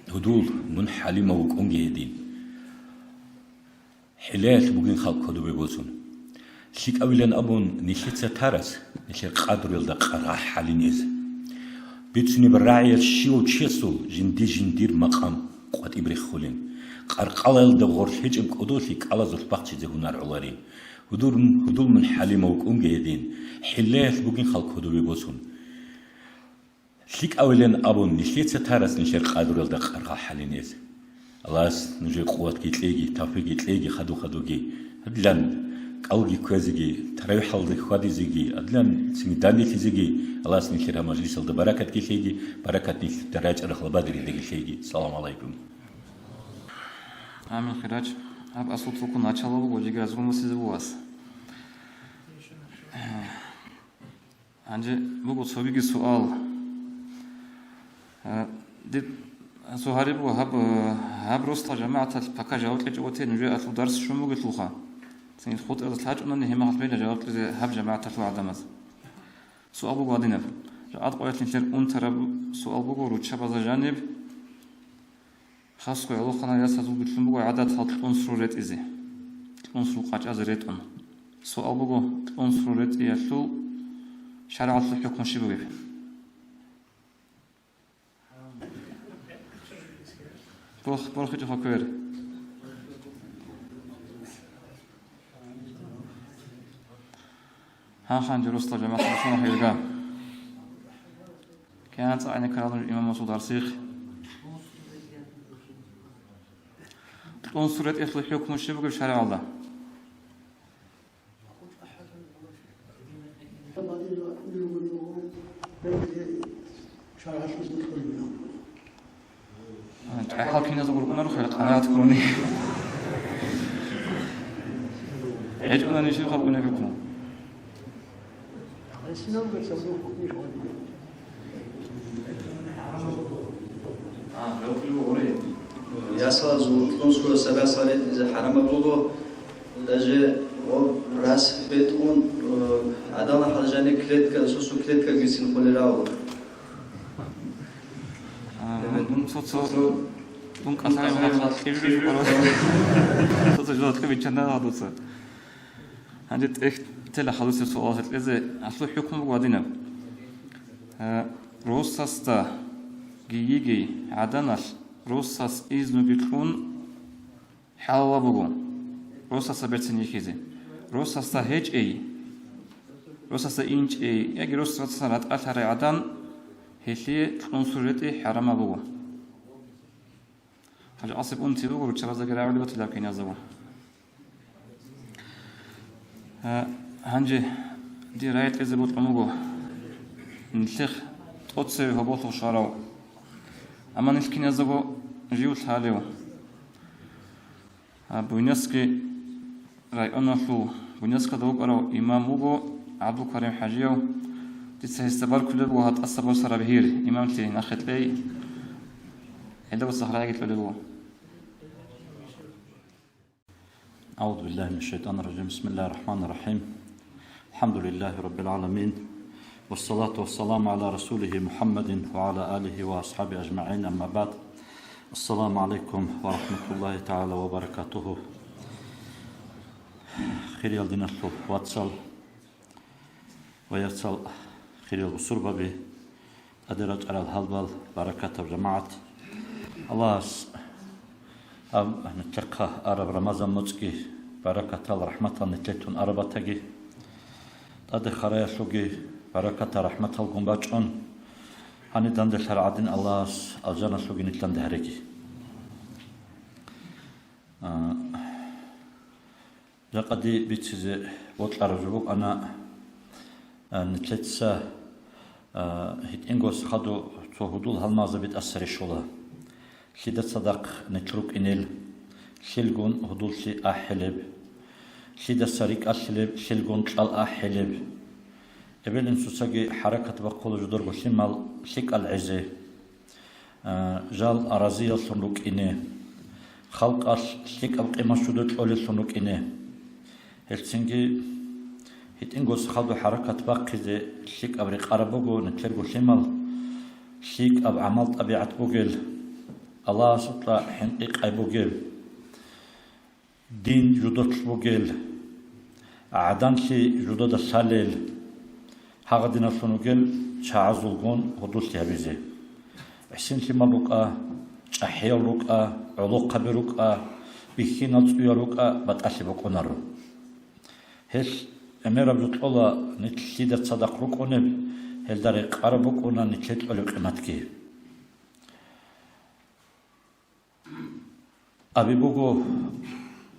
Гьудул, мун хӀалимав вукӀунги гьедин. ХӀиллаялъ бугин халкъ кодобе босун. ЛъикӀавилан абун нилъеца тарас, нилъер къадрилда къаргъа хӀалин эз. Бицунеб рагӀиялъ щивав чиясул жинди-жиндир макъам къватӀиб реххулин. Къаркъалаялда гъорлъ гьечӀеб кӀодолъи кӀалазулъ бахчизе гьунар гӀоларин. Гьудур-, гьудул мун хӀалимав вукӀунги гьедин, хӀиллаялъ бугин халкъ кодобе босун. ЛъикӀавилан абун нилъеца тарас нилъер къадрилда къаргъа хӀалин эз. Аллагьас нужее къуватги кьеги, тавфикъги кьеги, хаду-хадуги. Гьадилан кӀалги кквезеги, таравихӀалде хьвадизеги, гьадилан цинги данделъизеги, Аллагьас нилъер гьаб мажлисалда баракатги лъеги, баракат нилъ дарачӀарахъла бадридаги лъеги. Салам гӀалайкум. Амин, хирач. Гьаб асул цӀукӀун начало буго, жеги разгун васизе буго ас. Гьанже буго цогиги суал. Э, дир суал гьариб буго, гьаб, э, гьаб росла жамагӀаталъ пока жаваб кьечӀого те нужее алъул дарс щун бугелъулха. Цинги хутӀаразда лъачӀунани гьемахалъ бегьа жаваб кьезе гьаб жамагӀаталъул гӀадамаз. Суал буго гьадинаб. Жакъа къоялъ нилъер унтараб суал буго руччабазда жаниб. Хасго гӀолохъанал ясазул бицун буго гӀадатал кьунсру ретӀизе, кьунсру къачӀазе ретӀун. Суал буго, кьунсру ретӀиялъул шаргӀалъул хӀукму щиб бугеб? Борх-, борхичӀо квер. Гьанже росла жамагӀат росуна хӀирга. КигӀан цӀакъ гӀенеккарал нуж имамасул дарсихъ. Кьунсру ретӀиялъул хӀукму щиб бугеб шаргӀалда? ЧӀахӀал киназго рукӀунаро хӀела къанагӀат ккуни. ГьечӀунани щиб халкъунеб букӀун? Ясалазул кьунсру сабаялъ ретӀизе хӀарамаб буго, даже гъоб рас бетӀун, э, гӀадамал хӀалжани клетка, сусу клеткаги синхъулел рав. А, ну, цо-цо, дун кӀалъай махалъ кӀижу-кӀижу къорос. Цо-цо жо кьи биччана гьадуца. Гьанже тӀехь тела хадусеб суалалъе кьезе, алъул хӀукму буго гьадинаб. Э, росасда гийигей гӀаданалъ росас изнуги кьун хӀалалаб буго росасда берцин йихьизе. Росасда гьечӀей, росасда инчӀей яги росасда ратӀалъарай гӀадан гьелъие кьунсру ретӀи хӀарамаб буго. Гьале гӀасиб унти буго, руччабаздаги рагӀули батилаб киназдаго. Гьа, гьанже дир рагӀи кьезе бокьун буго, нилъехъ тӀоцеве гьоболлъухъ щварав. Амма нилъ киназдаго жив лъалев. Гьа, Буйнакский районалъул Буйнакскалда вукӀарав имам вуго ГӀабдулкарим ХӀажияв. Дица гьесда баркулеб буго гьатӀаса босараб гьир, имамлъи нахъе кьей. Гьелда босахъ рагӀиги кьолеб буго. أعوذ بالله من الشيطان الرجيم. بسم الله الرحمن الرحيم. الحمد لله رب العالمين. والصلاة والسلام على رسوله محمد وعلى آله وأصحابه أجمعين. أما بعد. السلام عليكم ورحمة الله تعالى وبركاته. Хириял диналъул вацал ва яцал, хириял бусурбаби, ТӀаде рачӀарал гьалбал, баракатаб жамагӀат! Аллагьас гьаб нилъехъа араб Рамазан моцӀги баракатал, рахӀматал нилъетун араб батаги, тӀаде хараялъулги баракатал, рахӀматалгун бачӀун, гьаниб данделъарал гӀадин Аллагьас алжаналъулги нилъ данде гьареги. А, Жакъа дие бицизе бокьараб жо букӀана, а, нилъеца, а, гьитӀинго сахаду цо гьудул гьалмагъзаби тӀаса рещола. Лъида цадахъ нилъ рукӀинел, лъилгун гьудуллъи ахӀилеб, лъидаса рикӀкӀалъилеб, лъилгун кьал ахӀилеб. Эбел-инсуцаги хӀаракат бахъула жударго лъимал лъикӀал гӀезе. А, жал разияллъун рукӀине, халкъалъ лъикӀаб къимат-щуду кьолеллъун рукӀине. Гьелцинги гьитӀинго сахаду хӀаракат бахъизе лъикӀаб рекъараб буго нилъерго лъимал, лъикӀаб гӀамал-тӀабигӀат бугел, Аллагьасукьа хӀинкъи-къай бугел. Дин жудолъ бугел, гӀаданлъи жудада лъалел, гьагъадиналлъун вугел чагӀазулгун гьудуллъи гьабизе. ГӀисинлъимал рукӀа, чӀахӀиял рукӀа, гӀолохъаби рукӀа, бихьинал цӀуял рукӀа батӀалъи букӀунаро. Гьелъ гӀемераб жо кьола нилъ лъида цадахъ рукӀунеб, гьелда рекъараб букӀуна нилъер кьолеб къиматги. Аби буго,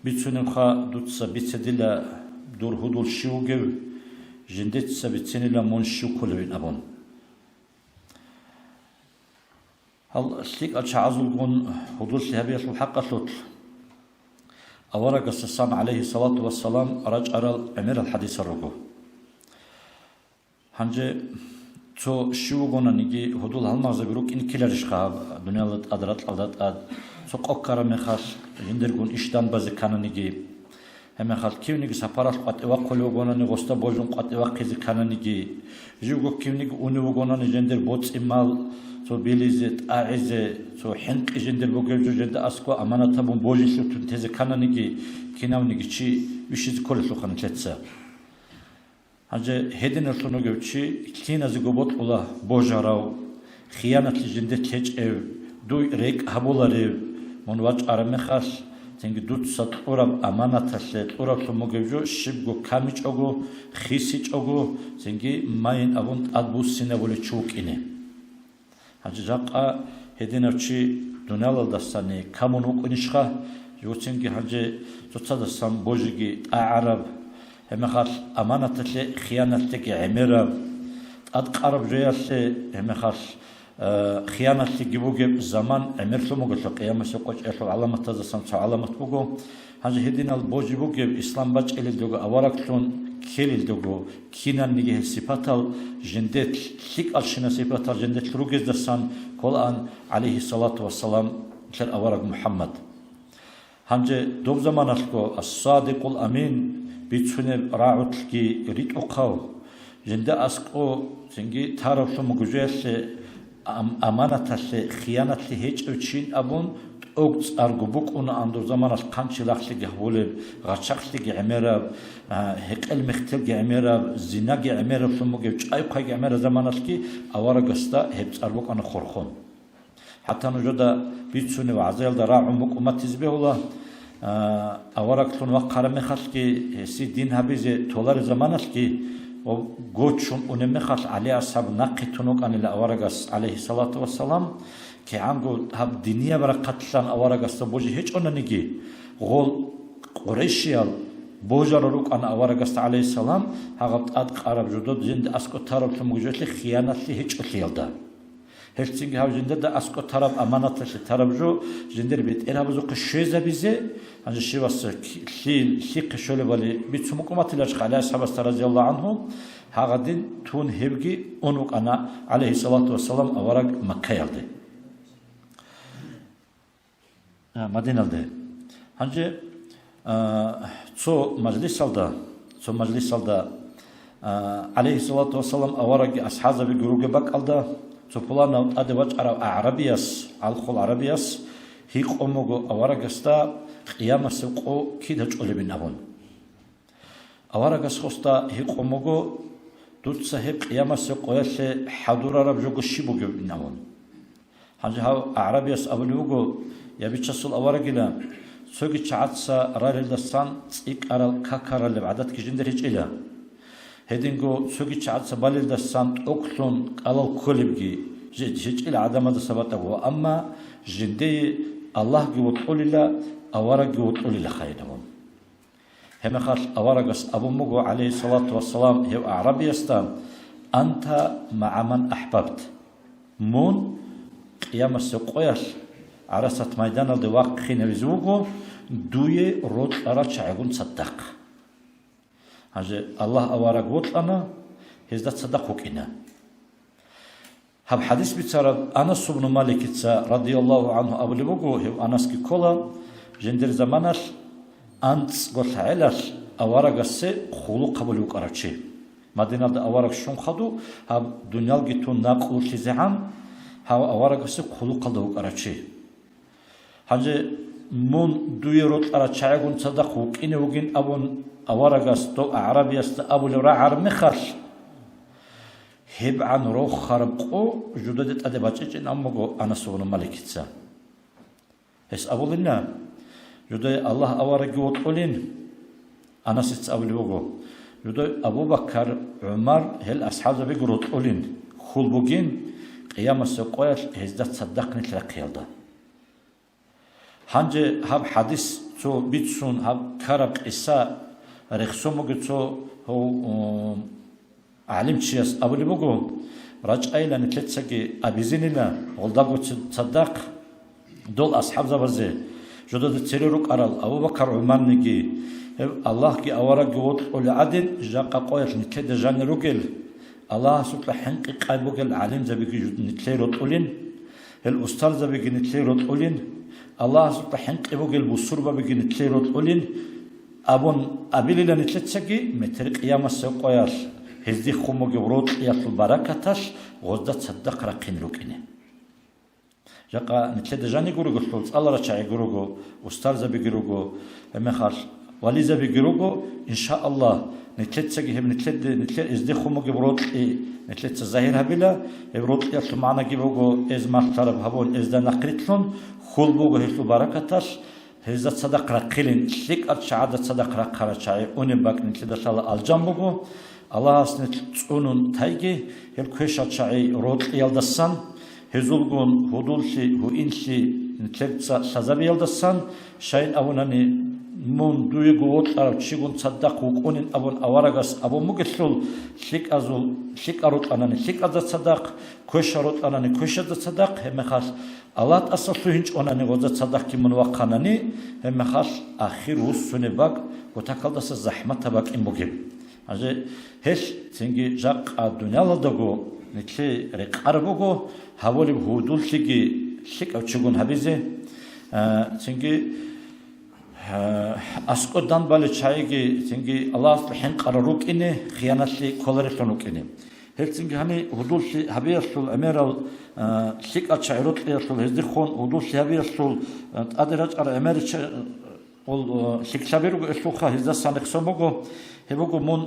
бицунебха дуца бицедила дур гьудул щив вугев, жиндица бицинила мун щив кколевин абун. Гьал лъикӀал чагӀазулгун гьудуллъи гьабиялъул хӀакъалъулъ аварагасдасан, гӀалайгьиссалату вассалам, рачӀарал гӀемерал хӀадисал руго. Гьанже цо щив вугонаниги, гьудул гьалмагъзаби рукӀин ккеларищха гьаб дуниялда тӀад, ракьалда тӀад? Цо къо ккараб мехалъ, жиндиргун иш данбазе ккананиги, гьеб мехалъ кивниги сапаралъ къватӀив вахъулев вугонани, гъосда божун къватӀив вахъизе ккананиги, живго кивниги унев вугонани, жиндир боцӀи-мал цо билизе, тӀагӀизе, цо хӀинкъи жиндир бугев жо жинда аскӀо аманат гьабун божилъун тезе ккананиги, кинавниги чи вищизе кколелъулха нилъеца. Гьанже гьединаллъун вугев чи киназего бокьула божарав, хиянатлъи жиндилъ гьечӀев, дуй рекӀ гьабуларев, мун вачӀараб мехалъ, цинги дуца кьураб аманаталъе кьураблъун бугев жо щибго камичӀого, хисичӀого, цинги майин абун тӀадбуссинабулев чи вукӀине. Гьанже жакъа гьединав чи дуниялалдасани камун вукӀунищха? Живцинги гьанже цоцадасан божиги тӀагӀараб, гьебмехалъ аманаталъе хиянатлъиги гӀемераб, тӀадкъараб жоялъе гьебмехалъ, э, хиянатлъиги бугеб заман гӀемерлъун бугелъул, къиямасеб къочӀиялъул гӀаламатаздасан цо гӀаламат буго. Гьанже гьединал божи бугев, ислам бачӀилелдаго авараглъун ккелелдаго, кинанниги гьел сипатал жиндилъ, лъикӀалщина сипатал жиндилъ ругездасан кколаан, гӀалайгьиссалату вассалам, нилъер авараг МухӀаммад. Гьанже доб заманалъго ас-Садикъул Амин бицунеб рагӀулъги ритӀухъав, жинда аскӀо цинги таравлъун бугожуялъе, ам-, аманаталъе хиянатлъи гьечӀев чин абун, тӀоцӀарго букӀунаан доб заманалъ хъанчилагълъиги гьабулеб, гъачахълъиги гӀемераб, а, гьекъел-мехтелги гӀемераб, зинаги гӀемераблъун бугев, чӀай-хъвайги гӀемераб заманалъги аварагасда гьеб цӀар букӀана хурхун. ХӀатта нужеда бицунеб вагӀзаялда рагӀун букӀун батизе бегьула, а, авараглъун вахъараб мехалъги, гьесие дин гьабизе толареб заманалъги, ва гочун унеб мехалъ ГӀали асхӀаб нахъе тун вукӀанила аварагас, гӀалайгьиссалату вассалам, кигӀанго гьаб динияб рахъалъан аварагасда божи гьечӀонаниги, гъол къурайшиял божарал рукӀана аварагасда, гӀалайгьиссалам, гьагъаб тӀадкъараб жодод жинда аскӀо тараблъун бугежалъе хиянатлъи гьечӀолъиялда. Гьелцинги гьав жиндада аскӀо тараб аманаталъе тараб жо жиндир бетӀергьабазухъе щвезабизе, гьанже щиваса лъил, лъихъе щолебали бицун букӀун батиларищха ГӀали асхӀабасда, разияллагьу гӀангьу, гьагъадин тун гьевги ун вукӀана, гӀалайгьиссалату вассалам, авараг Маккаялде. А, Мадиналде. Гьанже, а, цо мажлисалда, цо мажлисалда, а, гӀалайгьиссалату вассалам, аварагги асхӀабзабиги ругеб бакӀалда, цо пуланав тӀаде вачӀарав агӀрабияс, гӀалхул гӀарабияс гьикъун буго аварагасда къиямасеб къо кида чӀолебин абун. Аварагас гъосда гьикъун буго, Дуца гьеб къиямасеб къоялъе хӀадурараб жого щиб бугеб инавун? Гьанже гьав агӀрабияс абулеб буго: «Я бичасул аварагила, цоги чагӀаца рарелдасан цӀикӀкӀарал какаралеб гӀадатги жиндир гьечӀила. Гьединго цоги чагӀаца балелдасан тӀокӀлъун кӀалал кколебги жи-, гьечӀила гӀадамаздаса батӀаго, ва амма жиндие Аллагьги вокьулила, аварагги вокьулила хайинавун». Гьебмехалъ аварагас абун буго, гӀалейхиссалату вассалам, гьев агӀрабиясда: «Анта магӀа ман ахӀбабт». Мун къиямасеб къоялъ ГӀарасат майданалде вахъинавизе вуго дуе рокьарал чагӀигун цадахъ. Гьанже Аллагь авараг вокьана, гьезда цадахъ вукӀина. Гьаб хӀадис бицараб Анас ибну Маликица, радияллагьу гӀангьу, абулеб буго, гьев Анасги ккола, жиндир заманалъ анцӀго лъагӀелалъ аварагасе хъулухъ гьабулев вукӀарав чи. Мадиналда авараг щун хадув, гьаб дуниялги тун накълулъизегӀан, гьав аварагасе хъулухъалда вукӀарав чи. Гьанже мун дуе рокьарал чагӀигун цадахъ вукӀине вугин абун аварагас дов агӀрабиясда абулеб рагӀараб мехалъ, гьебгӀан рохараб къо жудаде тӀаде бачӀичӀин абун буго Анас ибну Маликица. Гьес абулина: «Жудай Аллагь аварагги вокьулин». Анасица абулеб буго: «Жудай Абу-Бакар, ГӀумар, гьел асхӀабзабиги рокьулин, хьул бугин къиямасеб къоялъ гьезда цадахъ нилъ рахъиялда». Гьанже гьаб хӀадис цо бицун, гьаб ккараб къиса рехсон буго цо гьав, м, гӀалимчияс абулеб буго: «РачӀайилан нилъецаги абизинила гъолдаго ц-, цадахъ дол асхӀабзабазе, жодада цере рукӀарал Абу-Бакар ГӀумарниги, гьеб Аллагьги аварагги вокьулев гӀадин, жакъа къоялъ нилъеда жанир ругел, Аллагьасукьа хӀинкъи-къай бугел гӀалимзабиги жу-, нилъей рокьулин, гьел устарзабиги нилъей рокьулин, Аллагьасукьа хӀинкъи бугел бусурбабиги нилъей рокьулин», абун абилила нилъецаги, метер къиямасеб къоялъ гьезде хун бугеб рокьиялъул баракаталъ гъозда цадахъ рахъин рукӀине. Жакъа нилъеда жаниго ругелъул цӀаларал чагӀиги руго, устарзабиги руго, гьебмехалъ вализабиги руго, иншааллагь, нилъецаги гьеб нилъеде, нилъер гьезде хун бугеб рокьи нилъеца загьир гьабила, гьеб рокьиялъул магӀнаги буго, эз малъараб гьабун, эзда нахърилълъун, хьул буго гьелъул баракаталъ, гьезда цадахъ рахъилин, лъикӀал чагӀазда цадахъ рахъарал чагӀи унеб бакӀ нилъеда лъала алжан буго. Аллагьас нилъ цӀунун тайги, гьел квешал чагӀи рокьиялдасан, гьезулгун гьудуллъи, гьуинлъи нилъеца лъазабиялдасан, щайин абунани, мун дуего вокьарав чигун цадахъ вукӀунин абун аварагас абун бугелъул, лъикӀазул, лъикӀал рокьанани лъикӀазда цадахъ, квешал рокьанани квешазда цадахъ, гьебмехалъ Аллагь тӀаса лъугьинчӀонани гъоза цадахъги мун вахъанани, гьебмехалъ ахир вуссунеб бакӀ кутакалдаса захӀматаб бакӀин бугеб. Гьанже гьелъ цинги жакъа дуниялалдаго нилъее рекъараб буго, гьабулеб гьудуллъиги лъикӀав чигун гьабизе, а, цинги, а, аскӀодан балел чагӀиги цинги Аллагьасда хӀинкъарал рукӀине, хиянатлъи кколарелъун рукӀине. Гьелцинги гьани гьудуллъи гьабиялъул гӀемерал, а, лъикӀал чагӀи рокьиялъул гьездехун гьудуллъи гьабиялъул, а, тӀаде рачӀарал гӀемерича-, гъол, а, лъикӀлъаби руго, гьелъулха гьездасан рехсон буго. Гьеб буго мун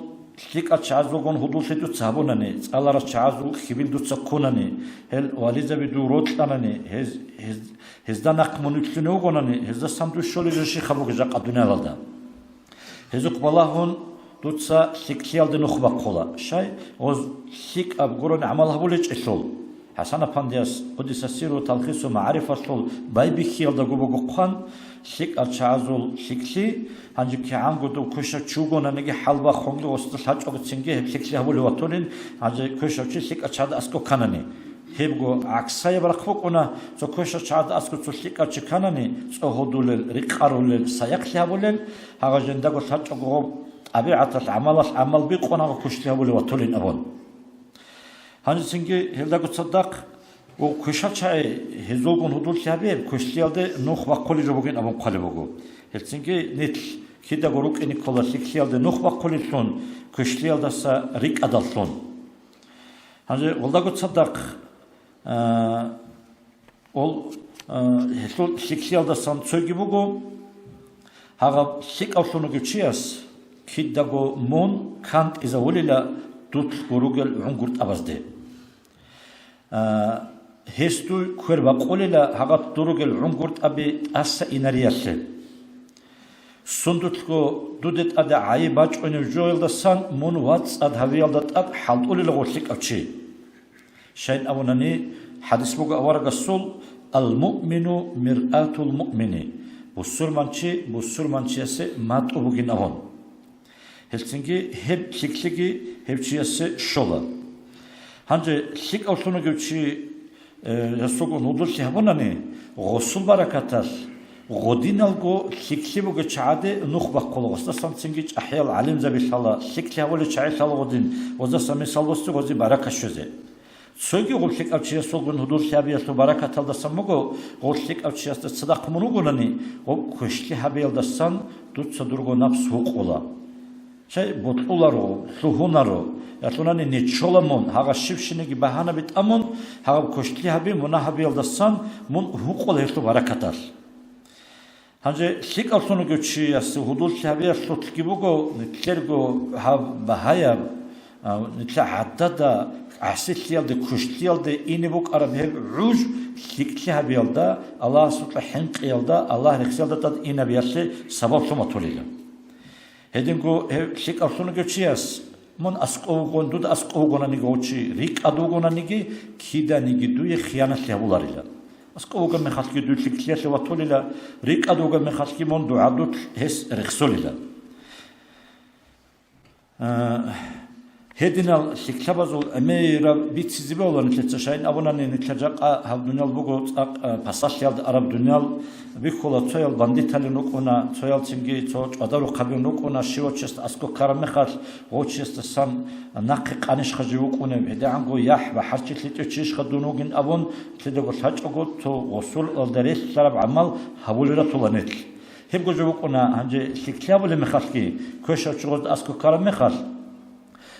лъикӀал чагӀазулгун гьудуллъи дуца гьабунани, цӀаларал чагӀазул хьибил дуца ккунани, гьел вализаби дур рокьанани, гьез, гьез, гьезда нахъ мун вилълъунев вугонани, гьездасан дур щолеб жо щибха буго жакъа дуниялалда. Гьезухъ балагьун дуца лъикӀлъиялде нух бахъула. Щай? Гъоз лъикӀаб гурони гӀамал гьабулечӀелъул. ХӀасан-апандияс, къуддиса сирругьу, талхису магӀарифалъул байбихьиялдаго буго хъван, лъикӀал чагӀазул лъикӀлъи, гьанже кигӀанго дов квешав чи вугонаниги хӀалбахунги гъосда лъачӀого цинги гьеб лъикӀлъи гьабулев ватулин, гьанже квешав чи лъикӀал чагӀазда аскӀоб кканани. Гьебго гӀаксаяб рахъ букӀуна, цо квешав чагӀазда аскӀоб цо лъикӀав чи кканани, цӀогьодулел, рикъарулел, саяхълъи гьабулел, гьагъа жиндаго лъачӀого гъоб тӀабигӀаталъ, гӀамалалъ гӀамал бикъун гьагъа квешлъи гьабулев ватулин абун. Гьанже цинги гьелдаго цадахъ, ва квешал чагӀи гьезулгун гьудуллъи гьабияб квешлъиялде нух бахъулел жо бугин абун хъвалеб буго. Гьелцинги нилъ кидаго рукӀине ккола лъикӀлъиялде нух бахъулеллъун, квешлъиялдаса рикӀадаллъун. Гьанже гьелдаго цадахъ, а, Ол, а, гьелъул лъикӀлъиялдасан цоги буго, гьагъаб лъикӀавлъун вугев чияс кидаго мун кантӀизавулила дутлъго ругел гӀунгутӀабазде. А, гьес дуй квер бакъулила гьагъаб дур ругел гӀунгутӀаби тӀаса инариялъе. Сундулъго дуде тӀаде гӀайиб бачӀунев жоялдасан мун вацӀцӀад гьавиялда тӀад хӀалтӀулила гъур лъикӀав чи. Щайин абунани, хӀадис буго аварагасул: «Ал-муъмину миръатул муъмини», бусурманчи бусурманчиясе матӀу бугин абун. Гьелцинги гьеб лъикӀлъиги гьев чиясе щола. Гьанже лъикӀавлъун вугев чи, э, ясулгун гьудуллъи гьабунани, гъосул баракаталъ, гъодиналго лъикӀлъи бугев чагӀаде нух бахъула, гъосдасан цинги чӀахӀиял гӀалимзаби лъала, лъикӀлъи гьавулел чагӀи лъала гъодин, гъозда самисал босизе, гъози баракат щвезе. Цоги гъур лъикӀав чиясулгун гьудул лъабиялъул баракаталдасан буго, гъур лъикӀав чиясда цадахъ мун вугонани, гъуб квешлъи гьабиялдасан дуца дурго напс гьукъула. Чай бокьуларо, лъугьунаро, ялъунани нечола мун, гьагъа щибщиниги багьанаби тӀамун, гьагъаб квешлъи гьаби мунагь гьабиялдасан мун гьукъула гьелъул баракаталъ. Гьанже лъикӀавлъун вугев чиясе гьудуллъи гьабиялъулъги буго, нилъерго гьаб багьаяб, а, нилъер гӀадада, гӀасилъиялде, квешлъиялде ине букӀараб гьеб гӀуж лъикӀлъи гьабиялда, Аллагьасукьа хӀинкъиялда, Аллагь рехсиялда тӀад инабиялъе сабаблъун батулила. Гьединго гьев лъикӀавлъун вугев чияс, мун аскӀов вугон, дуда аскӀов вугонаниги гъов чи, рикӀкӀад вугонаниги, киданиги дуе хиянат гьабуларила. АскӀов вугеб мехалъги дуе лъикӀлъиялъе ватулила, рикӀкӀад вугеб мехалъги мун дугӀадулъ гьес рехсолила. Э, гьединал лъикӀлъабазул гӀемераб бицизе бегьула нилъеца, щайин абунани, нилъер жакъа гьаб дуниял буго цӀакъ, э, пасалъиялда араб дуниял. Бихьула, цоял бандиталин рукӀуна, цоял цинги цо чӀвадарухъабин рукӀуна, щивав чиясда аскӀов ккараб мехалъ, гъов чиясдасан нахъе къанищха жив вукӀунев, гьедигӀанго яхӀ ва хӀарччи лъитӀев чийищха дун вугин абун, лъидаго лъачӀого цо гъосулалда релълъараб гӀамал гьабулел ратула нилъ. Гьебго жо букӀуна, гьанже лъикӀлъи гьабулеб мехалъги, квешав чи гъозда аскӀов ккараб мехалъ,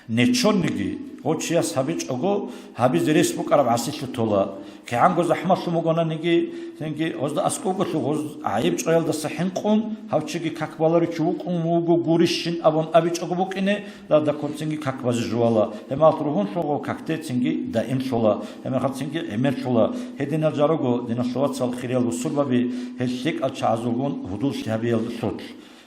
нечонниги, гъов чияс гьабичӀого, гьабизе рес букӀараб гӀасилъи тола. КигӀанго захӀмалъун бугонаниги, цинги гъозда аскӀов вугелъул гъоз гӀайиб чӀваялдаса хӀинкъун, гьав чиги как баларев чи вукӀун вуго гурищин абун абичӀого букӀине, дадаккун цинги как базе жувала. Гьебмехалъ ругьунлъун гъов какде цинги даимлъула, гьебмехалъ цинги гӀемерлъула. Гьединал жо руго, диналъул вацал, хириял бусурбаби, гьел лъикӀал чагӀазулгун гьудуллъи гьабиялъулъ.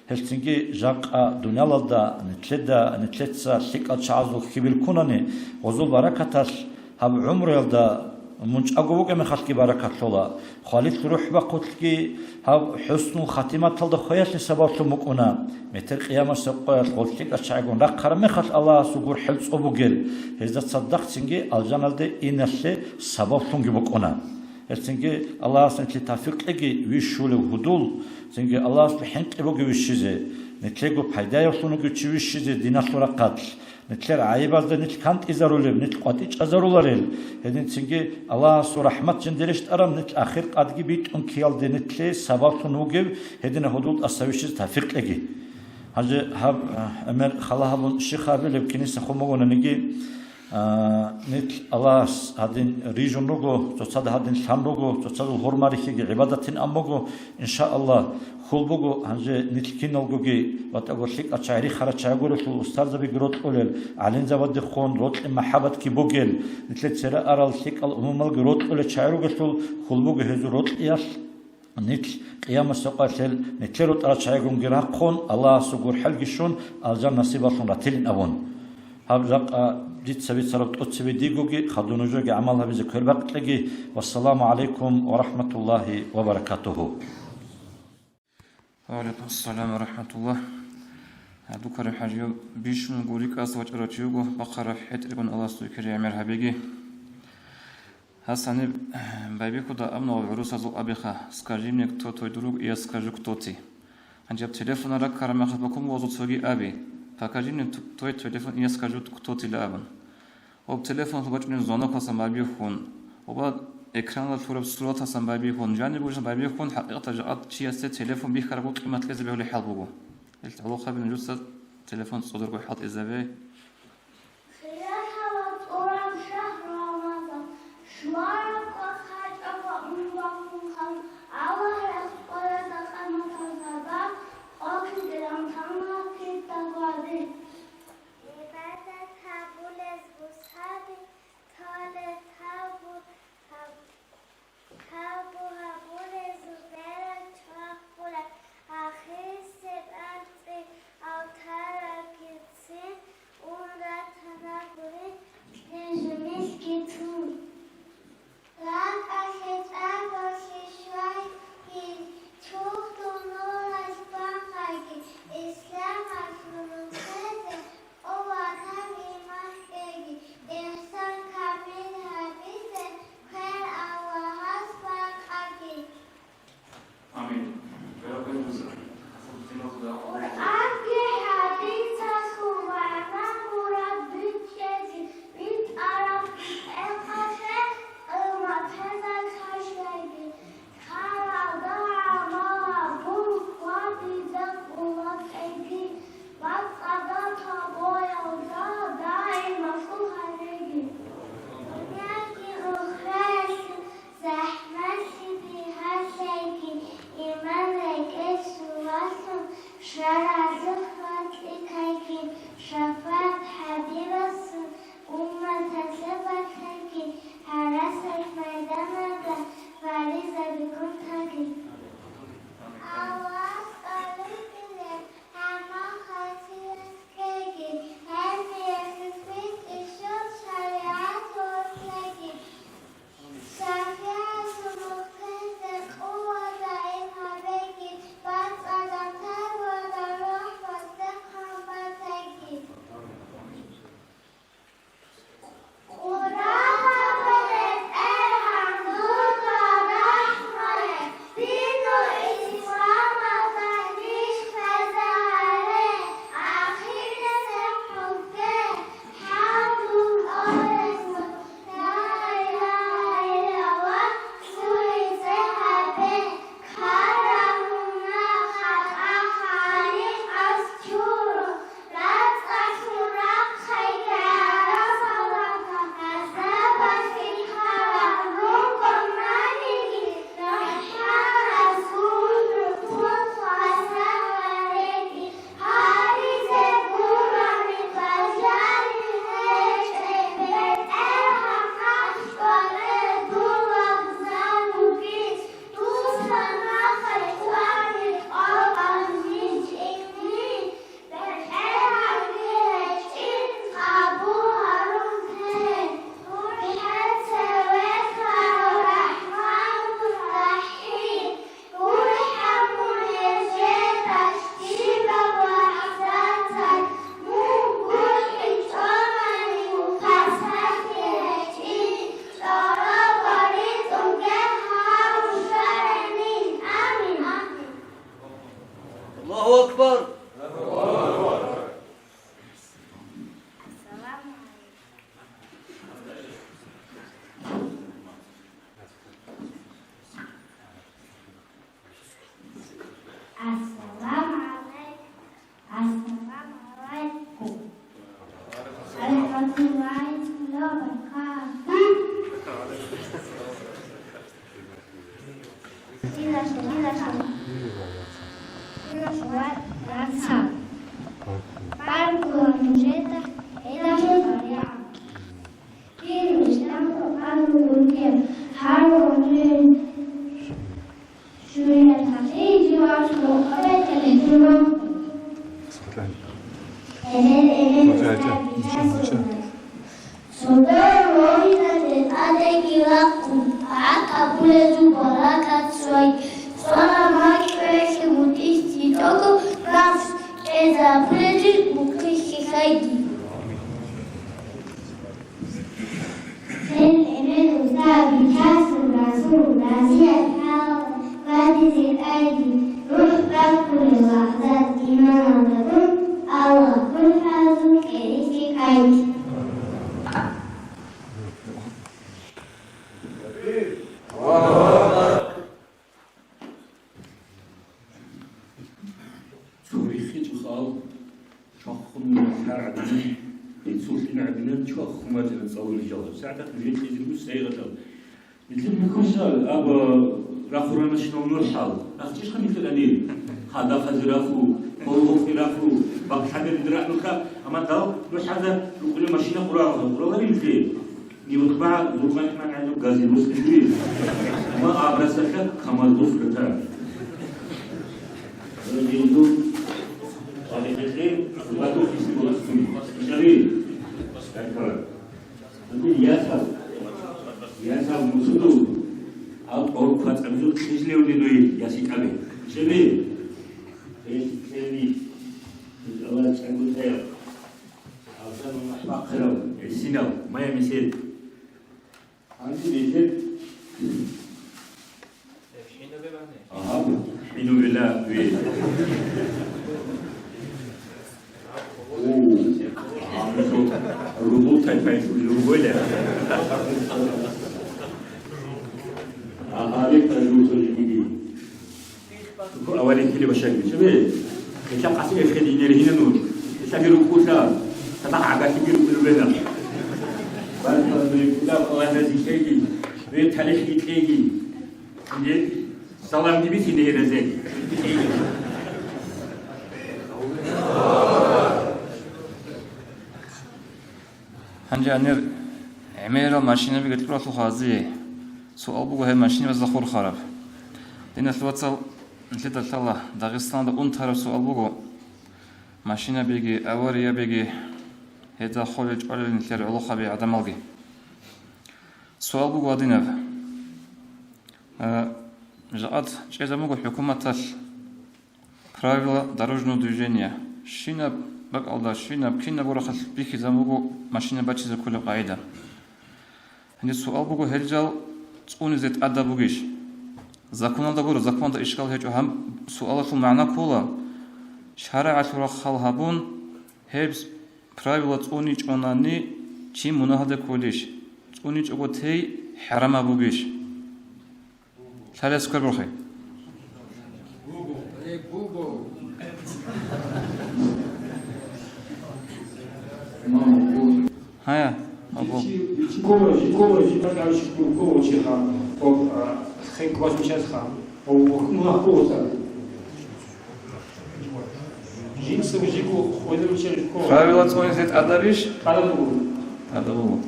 Гьелцинги жакъа дуниялалда нилъеда, нилъеца лъикӀал чагӀазул хьибил ккунани, гъозул баракаталъ гьаб гӀумруялда мун чӀаго вугеб мехалъги баракат лъола, хвалил рухӀ бахъулъги гьаб хӀуснул хатиматалда хвеялъе сабаблъун букӀуна. Метер къиямасеб къоялъ гъол лъикӀал чагӀигун рахъараб мехалъ Аллагьасул гурхӀел цӀоб бугел, гьезда цадахъ цинги алжаналде иналъе сабаблъунги букӀуна. Гьелцинги Аллагьас нилъе тавфикъ кьеги вищулев гьудул, цинги Аллагьасул хӀинкъи бугев вищизе, нилъего пайдаявлъун вугев чи вищизе диналъул рахъалъ, нилъер гӀайибазда нилъ кантӀизарулеб, нилъ къватӀичӀазаруларел, гьединцинги Аллагьасул рахӀмат жинде рещтӀараб, нилъ ахир къадги битӀун ккеялде нилъе сабаблъун вугев гьединав гьудул тӀаса вищизе тавфикъ кьеги. Гьанже гьаб, а, гӀемер хала гьабун щиб гьабилеб киниса хун бугонаниги, а, нилъ Аллагьас гьадин рижун руго, цоцазда гьадин лъан руго, цоцазул гьурмарихьиги гӀибадатин ан буго, иншааллагь, хьул буго, гьанже нилъ киналгоги ватӀаго лъикӀал чагӀи рихарал чагӀи гурелъул устарзабиги рокьулел, гӀалимзабаздехун рокьи махӀаббатги бугел, нилъер цера арал лъикӀал умумалги рокьулел чагӀи ругелъул, хьул буго гьезул рокьиялъ. Нилъ къиямасеб къоялъ нилъер рутӀарал чагӀигунги рахъун, Аллагьасул гурхӀелги щун, алжан насибалъун ратилин абун. Гьаб жакъа дица бицараб тӀоцебе дигоги, хадур нужееги гӀамал гьабизе квербакъ кьеги. Вассаламу гӀалайкум ва рахӀматуллагьи ва баракатугьу. Ва гӀалайкум ассалам ва рахӀматуллагь. ГӀабдулкарим хӀажи, бищун гурикӀас вачӀарав чи вуго, бахъараб хӀетӀергун Аллагьас дуе кири гӀемер гьабеги. Гьас гьаниб байбихьуда абун гъоб гӀурусазул абиха: «Скажи мне, кто твой друг, и я скажу, кто ты». Гьанже гьаб телефонал раккараб мехалъ бакун бугезул цоги аби: «Покажи мне т-, твой телефон, и я скажу, кто ты», — абун. Гъоб телефоналъул бачӀунеб звонокалдасан байбихьун, гъоба экранал лъураб сураталдасан байбихьун, жаниб гужан байбихьун, хӀакъикъаталда жакъа чиясде телефон бихьарабго къимат кьезе бегьулеб хӀал буго. Ил гӀолохъаби нужеца телефон цӀодорго хӀалтӀизабе. Хириял гьава цӀураб шагьр Рамазан, щвараб ва хъачӀаб ва унбахъун хъал, Аллагь рехсолезда къаматазда бакъ, къокиде рамтана китабаби. ГӀибадат гьабулеб Лъижинилъги тун, ракӀалъе тӀадалъи щвайги, чурхдул нуралъ бахъайги, исламалъул нухезе къуватал иман кьеги, ихсан камил гьабизе квер Аллагьас бакъаги. Амин. Къуръанги хӀадисалъул магӀна-мурад бичӀчӀизе битӀараб бетӀерхалъе къиматалда тӀажеги, ккаралда гӀамал гьабун, хьвадизе къуват кьеги, бацӀцӀадаб боялда даималъул гьареги. Дунияги ухраялъул захӀмалъи бигьалъайги, иман рекӀелъ лъугьалъун, шаргӀалъухъ батӀи ккайги, шафагӀат хӀабибасул умматалъе батайги, гӀарасат майдана фаризаби ккун таги. Аллагьас къалуркьулеб гӀамал хасият ккеги, гьелъие хӀукму кьеги, шаригӀат босиги, шафигӀатул нухезе къуват даим гьабеги, бацӀцӀадаб тӀагӀаталда рухӀ ва стихъан батаги. Къуръаналъул бетӀергьан, дуда рахӀмуре, динул исламалда ниж хвезаре, ахирисеб хӀукмуге хӀамдул кьолесухъ, ла илагьа иллаллагь лъугьине гьабе. Аллагьу акбар! Ассаламу гӀалайкум. Ассаламу гӀалайкум. ВарахӀматуллагьи ва баракатугьу. Динашул, динашул, динашул вацал. Баркула нужеда, гӀелаб шаригӀат. Дин ислам Къуръан бугеб, гьарун жуятахъе диван къокъабе телефон. Эбел-эбел устар бихьасуна. Цо дора рогьинаде тӀадеги рахъун, тӀагӀат абулезул баракат цой, цӀвараб макьуялъе мутӀигӀлъи тӀокӀаб нафс кьезабулезул мухъилъи хайги. Гьел эмен устар бихьасун расул разияб хӀалалда хьвадизе ккайги, рухӀ бахъулеб лагъзал иманалдалъун Аллагь хӀухьазул кӀерихъе ккайги. Цо риххичӀо суал, чвахун вугев лъар гӀадинан, гьесул лъим гӀадинан чвахун вачӀана цӀалулел жал. СагӀат нижер кьезилгун сайгъатал. Нилъер мухьуса аб рахурана щинал нур хӀал. Рахчищха нилъер гьанир? Хадахъазе раху, къолгъухъе раху, бакълъабе ридра нуха, амма дал нухазда рукъулеб машина къурагъа, къуралари нилъее? Нивухъ ба, зурбан хӀиман гӀадаб гази рус бихьи. Ва абрасалъа камал рус гата. Рагилду, тарихлъе, зубату хиси болас куни. Ишари? Гата. Ясав, ясав мусулу, ал къору квацӀабизул кьижлевли дуе ясикӀабе. Чеби, гьес ккени, Аллагь чӀагутӀаяв, алжан ва махӀ бахъарав, гӀисинав, мая месед. Гьанже месед. Агьаб, хӀинубила ве. О, гьанже ругъул тайпаялъул ругойла. Агьаб, тажу сожигиги. Авария кили башаги. Чебе? Эта къаси эхе динер гьина ну. Эта гиру куша. Тата агати гиру куша бена. Баркалла, бе, куда Аллагь рази кеги. Бе, талихӀ кеги. Салам диби сине гьерезе. Гьанже гьанир гӀемерал машинабиги кьуралъул хазие. Суал буго гьеб машинабазда хурхараб. Диналъул вацал, нилъеда лъала Дагъистаналда унтараб суал буго. Машинабиги, авариябиги, гьезда холел чӀвалел нилъер гӀолохъаби гӀадамалги. Суал буго гьадинаб. А, жакъат чӀезабун буго хӀукуматалъ правила дорожного движения. Щинаб бакӀалда, щинаб, кинаб рахъалъ бихьизабун буго машина бачизе кколеб къагӀида. Гьаниб суал буго, гьел жал цӀунизе тӀадаб бугищ? Законалда гуро, законалда ишкал гьечӀо, гьаб суалалъул магӀна ккола, шаригӀалъул рахъал гьабун, гьеб правила цӀуничӀонани чи мунагьалде кколищ? ЦӀуничӀого тей хӀарамаб бугищ? Лъалес квербухъе. Гьая, абу. Правила цӀунизе тӀадабищ? ТӀадаб буго.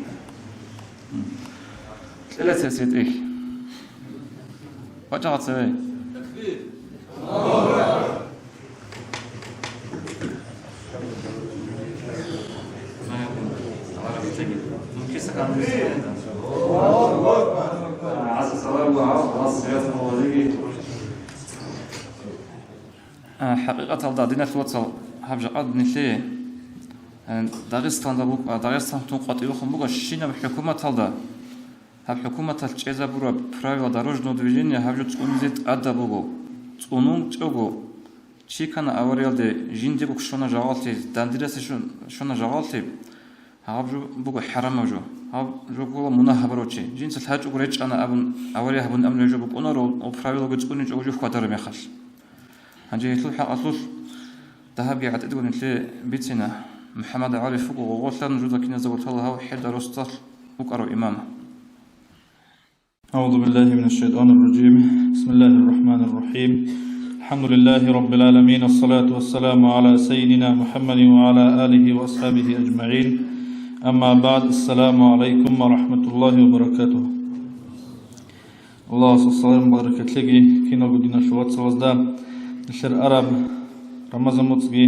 Кьела цебе цебетӀех. ВачӀа гьаб цеве. А, хӀакъикъаталда, диналъул вацал, гьаб жакъа нилъее, э, Дагъистанда бук-, а, Дагъистан тун къватӀивухъун буго щинаб хӀукуматалда, гьаб хӀукуматалъ чӀезабураб правила дорожного движения гьаб жо цӀунизе тӀадаб буго. ЦӀунун чӀого, чи ккана авариялде, жиндего щвана жагъаллъи, дандирасе щун-, щвана жагъаллъи, гьаб жо буго хӀарамаб жо. Гьаб жо ккола мунагь гьабурав чи. Жинца лъачӀого речӀчӀана абун, авария гьабун абунеб жо букӀунаро, ва правилаго цӀуничӀого жо хьвадараб мехалъ. Гьанже гьелъул хӀакъалъулъ дагьабги гӀатӀидего нилъее бицина. МухӀаммад ГӀариф вуго гъогъолъан, нужеда киназда гуртала гьав хӀелда росдалъ вукӀарав имам. أعوذ بالله من الشيطان الرجيم. بسم الله الرحمن الرحيم. الحمد لله رب العالمين. الصلاة والسلام على سيدنا محمد وعلى آله وأصحابه أجمعين. أما بعد. السلام عليكم ورحمة الله وبركاته. Аллагьас салам баракат лъеги киналго диналъул вацалазда, нилъер араб Рамазан муцӀги,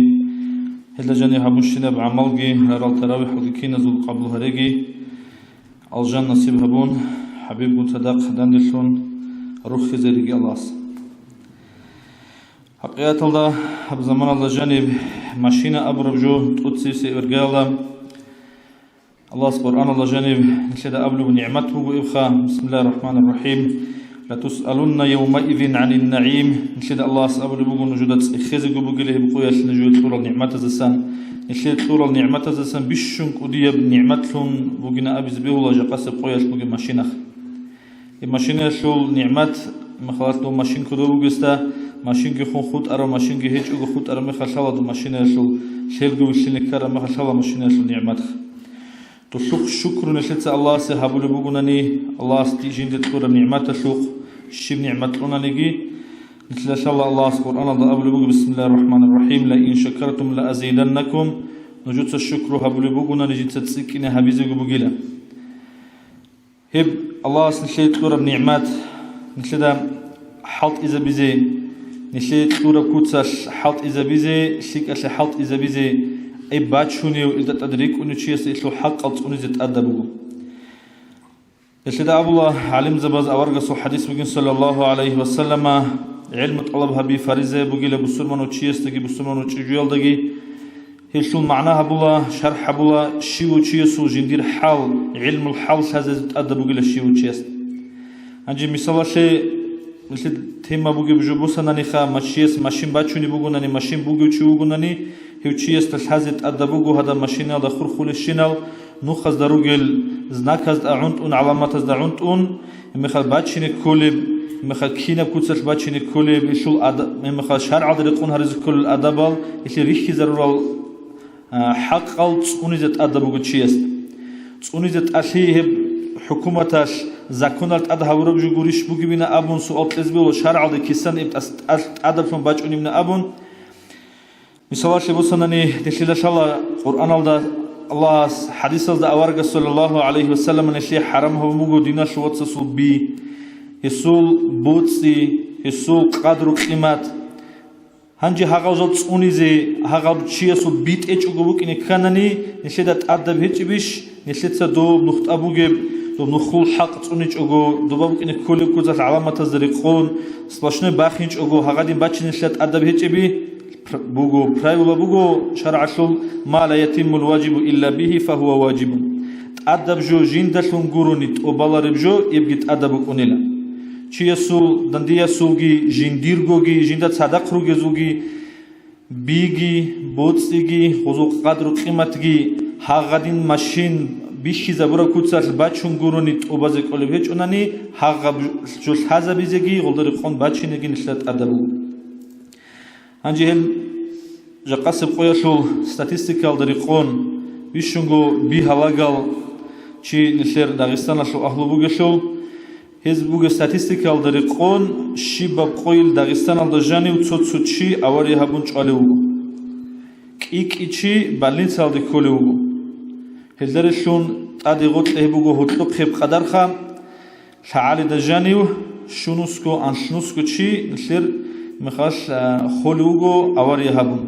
гьелда жаниб гьабунщинаб гӀамалги, рарал таравихӀалги киназул къабул гьареги. Алжан насиб гьабун, ХӀабибгун цадахъ данделъун рухьизе руги Аллагьас. ХӀакъикъаталда, гьаб заманалда жаниб машина абураб жо тӀоцебесеб иргаялда, Аллагьас Къуръаналда жаниб нилъеда абулеб нигӀмат буго гьебха, бисмиллагьир рахӀманир рахӀим, «Латусъалунна явмаизин гӀанин нагӀим», нилъеда Аллагьас абулеб буго нужеда цӀехезего бугила гьеб къоялъ нужее кьурал нигӀматаздасан, нилъее кьурал нигӀматаздасан бищун кӀудияб нигӀматлъун бугина абизе бегьула жакъасеб къоялъ бугеб машинах. Гьеб машинаялъул нигӀмат, махалат дов машин кодов вугесда, машинги хун хутӀарав, машинги гьечӀого хутӀараб мехалъ лъала дов машинаялъул, лъелги вилълъине ккараб мехалъ лъала машинаялъул нигӀмат. Дулъухъ шукру нилъеца Аллагьасе гьабулеб бугунани, Аллагьас ди-, жинде кьураб нигӀматалъухъ, щиб нигӀмат кьунаниги, нилъеда лъала Аллагьас Къуръаналда абулеб буго, бисмиллагьир рахӀманир рахӀим, «Ла ин шакартум ла азиданнакум», нужеца шукру гьабулеб бугунани, жинца цӀикӀкӀине гьабизего бугила. Гьеб Аллагьас нилъее кьураб нигӀмат, нилъеда хӀалтӀизабизе, нилъее кьураб куцалъ хӀалтӀизабизе, лъикӀалъе хӀалтӀизабизе, гьеб бачунев, илда тӀад рикӀкӀунев чиясда гьелъул хӀакъал цӀунизе тӀадаб буго. Нилъеда абула гӀалимзабаз аварагасул хадис бугин, саллаллагьу гӀалайгьи ва саллама, гӀилму тӀалаб гьаби фариза бугила бусурманав чиясдаги бусурманав чӀужуялдаги. Гьелъул магӀна гьабула, шархӀ гьабула, щивав чиясул жиндир хӀал, гӀилмул хӀал лъазе тӀадаб бугила щивав чиясда. Гьанже мисалалъе, нилъер тема бугеб жо босананиха, ма-, чияс машин бачунеб бугонани, машин бугев чи вугонани, гьев чиясда лъазе тӀадаб буго гьадаб машиналда хурхулебщинал, нухазда ругел знаказ тӀагӀунтӀун, гӀаламатаз тӀагӀунтӀун, гьебмехалъ бачине кколеб, гьебмехалъ кинаб куцалъ бачине кколеб, гьелъул ада-, гьебмехалъ шаргӀалда рекъон гьаризе кколел адабал, гьелъие рихьизарурал, а, хӀакъал цӀунизе тӀадаб буго чиясда. ЦӀунизе тӀалъи гьеб хӀукуматалъ, законалъ тӀад гьабураб жо гурищ бугебина абун суал кьезе бегьула, шаргӀалда кисан гьеб тӀас-, тӀад-, тӀадаблъун бачӀунебина абун. Мисалалъе босанани, нилъеда лъала Къуръаналда Аллагьас, хадисалда аварагас, саллаллагьу гӀалайгьи ва саллама, нилъее хӀарам гьабун буго диналъул вацасул би, гьесул боцӀи, гьесул къадру-къимат. Гьанже гьагъал жал цӀунизе, гьагъал чиясул би тӀечӀого букӀине кканани, нилъеда тӀадаб гьечӀебищ? Нилъеца доб нухтӀа бугеб, доб нухул хӀакъ цӀуничӀого, доба букӀине кколеб куцалъ гӀаламатазда рекъон, сплошной бахинчӀого, гьагъадин бачине нилъеда тӀадаб гьечӀеби? Пр-, буго, правило буго шаргӀалъул: «Ма ла ятиммул важибу илля бигьи, фагьува важибун». ТӀадаб жо жиндалъун гурони тӀубалареб жо, эбги тӀадаб букӀунила. Чиясул, дандиясулги, жиндиргоги, жинда цадахъ ругезулги, биги, боцӀиги, гъозул къадру-къиматги, гьагъадин машин бихьизабураб куцалъ бачун гурони тӀубазе кӀолеб гьечӀонани, гьагъаб жо лъазабизеги, гъолда рекъон бачинеги нилъеда тӀадаб буго. Гьанже гьел жакъасеб къоялъул статистикаялда рекъон, бищунго би гьалагал чи нилъер Дагъистаналъул агьлу бугелъул, гьез бугеб статистикаялда рекъон, щибаб къойил Дагъистаналда жанив цо-цо чи авария гьабун чӀвалев вуго. КӀи-кӀи чи больницаялде кколев вуго. Гьелдарелъун тӀаде гъоркье гьеб буго гьоркьохъеб къадарха, лъагӀалида жанив щунусго, анлънусго чи нилъер мехалъ, а, холев вуго авария гьабун.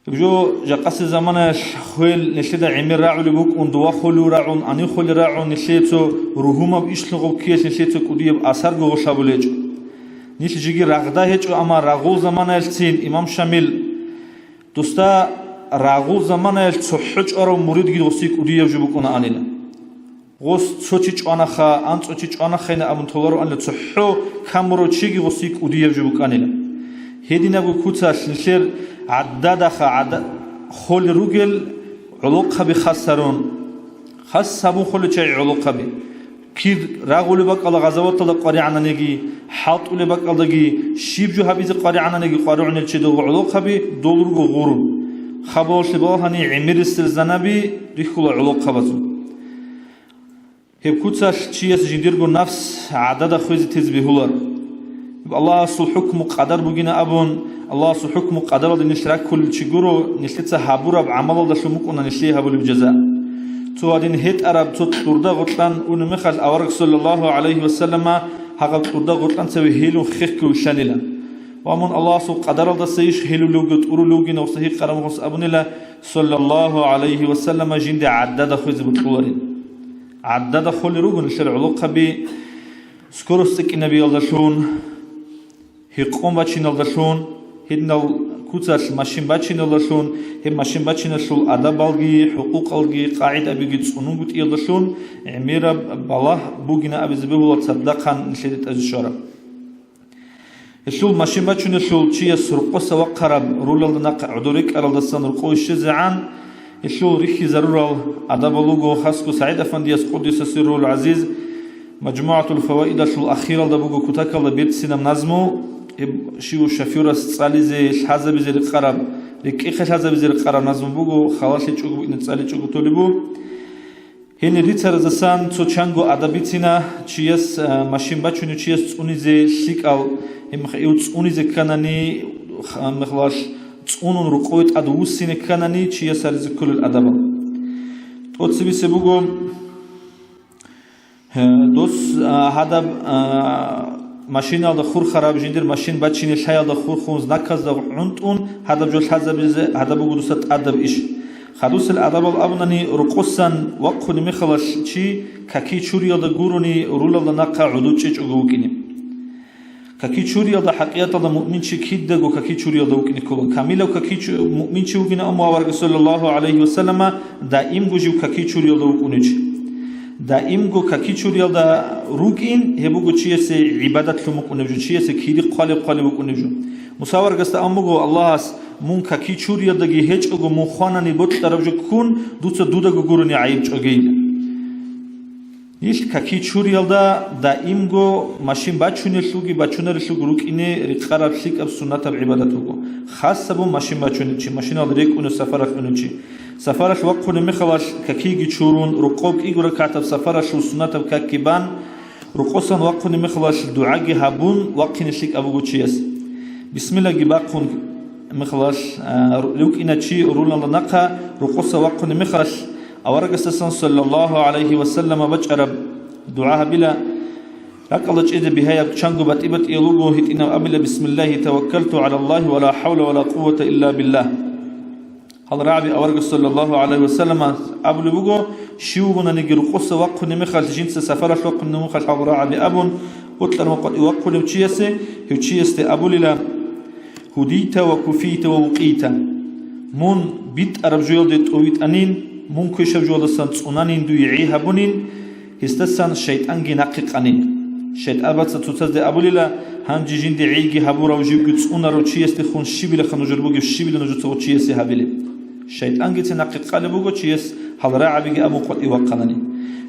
Гьеб жо жакъасеб заманаялъ хвел нилъеда гӀемер рагӀулеб букӀун, дова холев рагӀун, гьанив холев рагӀун, нилъее цо ругьумаб ишлъун гъоб ккиялъ нилъее цо кӀудияб асар гугъулъ гьабулеб гьечӀо. Нилъ жеги рагъда гьечӀо, амма рагъул заманаялъцин имам Шамил досда рагъул заманаялъ цохӀо чӀварав муридги гъосие кӀудияб жо букӀунаанила. Гъос цо чи чӀванаха, анцӀго чи чӀванахайна абун толароанила, цохӀо камурав чиги гъосие кӀудияб жо букӀанила. Гьединабго куцалъ нилъер гӀаддадаха гӀада-, холел ругел гӀолохъаби хас гьарун. Хас гьабун холел чагӀи гӀолохъаби. Кир рагъулеб бакӀалда гъазаваталда къваригӀананиги, хӀалтӀулеб бакӀалдаги, щиб жо гьабизе къваригӀананиги къваригӀунел чи дол гӀолохъаби дол руго гъурун. Хабалалъе балагьани гӀемерисел занаби рихьула гӀолохъабазул. Гьеб куцалъ чияс жиндирго нафс гӀадада хвезе тезе бегьулар. Гьеб Аллагьасул хӀукму къадар бугина абун, Аллагьасул хӀукму къадаралде нилъ раккулел чи гуро, нилъеца гьабураб гӀамалалдалъун букӀуна нилъее гьабулеб жаза. Цо гьадин гьетӀараб цо кьурда гъоркьан унеб мехалъ авараг саллаллагьу гӀалайгьи ва саллама гьагъаб кьурда гъоркьан цеве гьелун хехго вилълъанила. Ва мун Аллагьасул къадаралдаса иш гьелулевги тӀурулевги, нугӀса гьикъараб мехалъ абунила, саллаллагьу гӀалайгьи ва саллама жинде гӀадада хвезе бокьуларин. ГӀадада холел руго нилъер гӀолохъаби, скорость цӀикӀкӀинабиялдалъун, гьекъон бачиналдалъун, гьединал куцалъ машин бачиналдалъун, гьеб машин бачиналъул адабалги, хӀукъукъалги, къагӀидабиги цӀунунгутӀиялдалъун, гӀемераб балагь бугина абизе бегьула цадахъан нилъеде тӀазе щвараб. Гьелъул машин бачунелъул чияс рукъоса вахъараб, рулалда нахъе гӀодор рекӀаралдасан рукъове щвезегӀан, гьелъул рихьизарурал адабал руго, хасго СагӀид-афандияс, къуддиса сирругьул гӀазиз, МажмугӀатул Фаваидалъул ахиралда буго кутакалда берцинаб назму, гьеб щив шофёрас цӀализе, лъазабизе рекъараб, рекӀехъе лъазабизе рекъараб назму буго, халалъичӀого букӀине цӀаличӀого толеб бу. Гьенир рицаразасан цо чанго адаб бицина, чияс, а, машин бачунев чияс цӀунизе лъикӀал, гьебмехалъ гьев цӀунизе кканани, х-, гьебмехалъ цӀунун рукъове тӀад вуссине кканани, чияс гьаризе кколел адабал. ТӀоцебесеб буго, э, дос, а, гьадаб, а, машиналда хурхараб, жиндир машин бачине лъаялда хурхун, знаказда гӀунтӀун, гьадаб жо лъазабизе, гьадаб буго дуса тӀадаб иш. Хадусел адабал абунани, рукъосан вахъуни мехалъ чи каки чуриялда гурони рулалда нахъа гӀодов чӀечӀого вукӀине. Каки чуриялда хӀакъикъаталда муъминчи кидаго каки чуриялда вукӀине ккола. Камилав каки чу-, муъминчи вугина, амма авараг саллаллагьу гӀалайгьи ва саллама даимго жив каки чуриялда вукӀунев чи. Даимго каки чуриялда рукӀин, гьеб буго чиясе гӀибадатлъун букӀунеб жо, чиясе кири хъвалеб-хъвалеб букӀунеб жо. Муса аварагасда абун буго Аллагьас: «Мун каки чуриялдаги гьечӀого, мун хванани бокьараб жо ккун, дуца дудаго гурони гӀайиб чӀогейилан». Нилъ каки чуриялда даимго машин бачунелъулги бачунарелъулги рукӀине рекъараб лъикӀаб суннатаб гӀибадат буго. Хас гьабун машин бачунев чи, машиналда рекӀунев, сафаралъ унев чи. Сафаралъ вахъунеб мехалъ какиги чурун, рукъоб кӀиго ракагӀатаб сафаралъул суннатаб какги бан, рукъосан вахъунеб мехалъ дугӀаги гьабун вахъине лъикӀаб буго чияс. Бисмиллагьги бахъун мехалъ, а, ру-, рукӀина чи рулалда нахъа, рукъоса вахъунеб мехалъ, аварагасдасан саллаллагьу гӀалайгьи ва саллама бачӀараб дугӀа гьабила. РакӀалда чӀезе бигьаяб чанго батӀи-батӀиял руго, гьитӀинаб абила: «Бисмиллагьи таваккалту гӀалаллагьи ва ла хӀавла ва ла къуввата илла биллагь». Гьал рагӀаби авараг саллаллагьу гӀалайгьи ва саллама абулеб буго, щив вугонаниги рукъоса вахъунеб мехалъ, жинца сафаралъ вахъунеб мехалъ гьал рагӀаби абун, бокьараб къватӀив вахъунев чиясе, гьев чиясде абулила: «Гьудийта ва куфийта ва вукъийта». Мун битӀараб жоялде тӀувитӀанин, мун квешаб жоялдасан цӀунанин, дуе гӀей гьабунин, гьесдасан шайтӀанги нахъе къанин. ШайтӀабаца цоцазде абулила: «Гьанже жинде гӀейги гьабурав, живги цӀунарав чиясдехун щибилаха нужер бугеб, щибила нужеца гъов чиясе гьабилеб?» ШайтӀангицин нахъе къалеб буго чияс гьал рагӀабиги абун къватӀив вахъанани.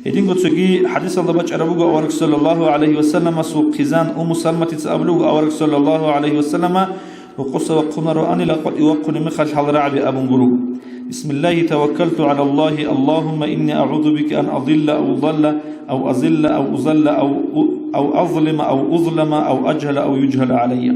Гьединго цоги хӀадисалда бачӀараб буго авараг саллаллагьу гӀалайгьи ва салламасул хъизан Умму Салматица абулеб буго авараг саллаллагьу гӀалайгьи ва саллама, рукъоса вахъунароанила къватӀив вахъунеб мехалъ гьал рагӀаби абун гуро: «Бисмиллагьи таваккалту гӀалаллагьи, Аллагьумма инни агӀузу бика ан адилла ав удалла, ав азилла ав узалла, ав у-, ав азлима ав узлама, ав ажгьала ав южгьала гӀалайя».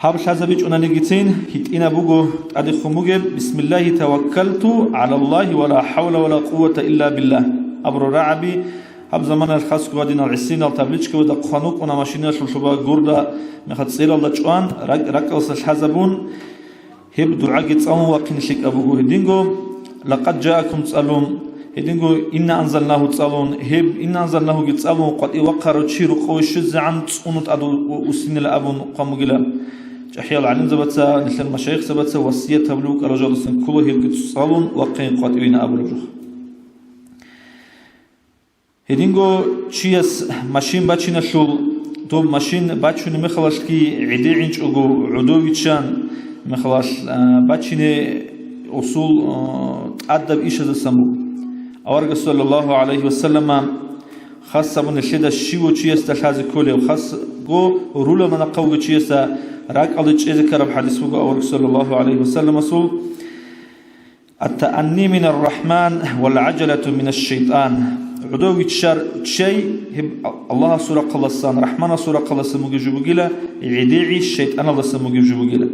Гьаб лъазабичӀунанигицин гьитӀинаб буго тӀадехун бугеб: «Бисмиллагьи таваккалту гӀалаллагьи ва ла хӀавла ва ла къуввата илла биллагь», абураб рагӀаби. Гьаб заманалъ хасго гьадинал гӀисинал табличкабазда хъван вукӀуна машиналъул лъуба гурда мехалъ цӀералда чӀван, ракӀ-, ракӀалдаса лъазабун, гьеб дугӀаги цӀалун вахъине лъикӀаб буго гьединго, «Лакъад жаакум» цӀалун, гьединго «Инна анзалнагьу» цӀалун, гьеб «Инна анзалнагьуги» цӀалун, къватӀив вахъарав чи рукъове щвезегӀан цӀунун тӀад у-, у-, усинила абун хъван бугила. ЧӀахӀиял гӀалимзабаца, нилъер машаихзабаца васият гьабулев вукӀарал жалдасан ккола гьебги цӀалун вахъин къватӀивина абураб жо. Гьединго чияс машин бачиналъул, доб машин бачунеб мехалалъги гӀедегӀинчӀого гӀодов виччан мехалалъ, а, бачине усул, а, тӀадаб ишазасан буго. Аварагас саллаллагьу гӀалайгьи ва саллама хас гьабун нилъеда щивав чиясда лъазе кколев, хасго рулалда нахъа вугев чиясда ракӀалде чӀезе ккараб хӀадис буго авараг саллаллагьу гӀалайгьи ва салламасул: «Ат-таанни минар рахман вал гӀажалату минаш шайтӀан». ГӀодов виччар ччай, гьеб Аллагьасул рахъалдасан, Рахманасул рахъалдасан бугеб жо бугила, гӀедегӀи шайтӀаналдасан бугеб жо бугила.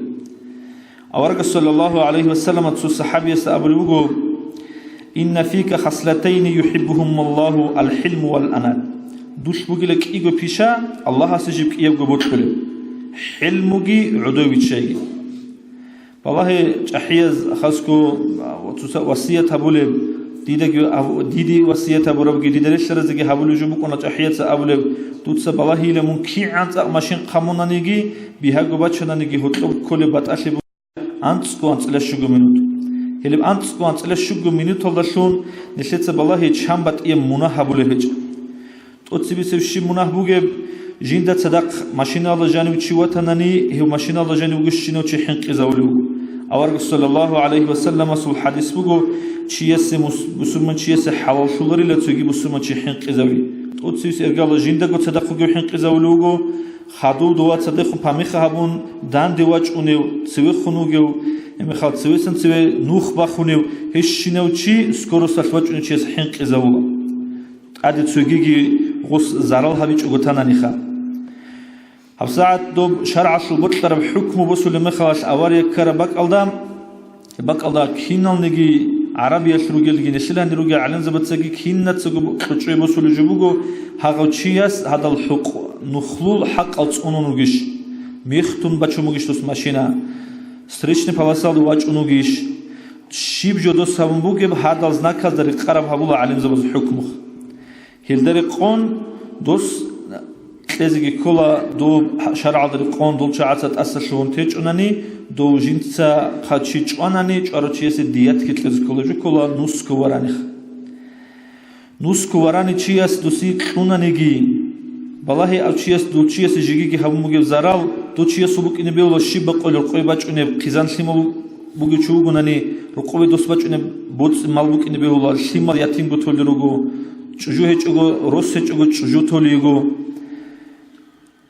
Аварагас саллаллагьу гӀалайгьи ва саллама цо сахӀабиясда абулеб буго: «Инна фика хаслатайни юхӀиббугьумуллагьу, ал-хӀилму вал-анат». Дулъ бугила кӀиго пиша, Аллагьасе жиб кӀиябго бокьулеб: хӀилмуги гӀодов виччайги. Балагье, чӀахӀияз хасго, а, цоца васият гьабулеб, дидаги гьав-, диде васият гьабурабги, дида релълъаразеги гьабулеб жо букӀуна чӀахӀияца абулеб: «Дуца балагьейилан мун кигӀан цӀакъ машин хъамунаниги, бигьаго бачананиги гьоркьоб кколеб батӀалъи буго анцӀго анцӀила щуго минут». Гьелеб анцӀго анцӀила щуго минуталдалъун нилъеца балагье чан батӀияб мунагь гьабулеб гьечӀеб. ТӀоцебесеб щиб мунагь бугеб, жинда цадахъ машиналда жанив чи ватанани, гьев машиналда жанив вугищинав чи хӀинкъизавулев вуго. Авараг саллаллагьу гӀалайгьи ва салламасул хӀадис буго: «Чиясе мус-, бусурман чиясе хӀалаллъуларила цоги бусурман чи хӀинкъизави». ТӀоцевес иргала жиндаго цадахъ вугев хӀинкъизавулев вуго, хадув дова цадахъун памиха гьабун, данде вачӀунев, цевехун вугев, гьебмехалъ цевесан цеве нух бахунев, гьещинав чи скоросталъ вачӀунев чияс хӀинкъизавула. ТӀаде цогиги гъус зарал гьабичӀого тананиха. ГьабсагӀат доб шаргӀалъул бокьараб хӀукму босулеб мехалъ авария ккараб бакӀалда, бакӀалда киналниги гӀарабиялъ ругелги, нилъелани ругел гӀалимзабацаги кинацаго кьучӀой босулеб жо буго, гьагъав чияс гьадал хӀукъ, нухлул хӀакъал цӀунун вугищ, мехтун бачун бугищ дос машина, встречный полосалда вачӀун вугищ, Щиб жо дос гьабун бугеб, гьадал знаказда рекъараб гьабула гӀалимзабаз хӀукму. Гьелда рекъон дос кьезеги ккола, доб шаргӀалда рекъон дол чагӀаца тӀасалъугьун течӀунани, дов жинца хъа чи чӀванани, чӀварав чиясе диятги кьезе ккола, жо ккола нусго вараних. Нусго варани чияс досие кьунаниги, балагьи ав чияс дов чиясе жигиги гьабун бугеб зарал, дов чиясул букӀине бегьула щиб бакъулеб рокъове бачӀунеб хъизан лъимал бугев чи вугунани, рокъове дос бачӀунеб боцӀи мал букӀине бегьула, лъимал ятимго толел руго, чӀужу гьечӀого, рос гьечӀого чӀужу толиего.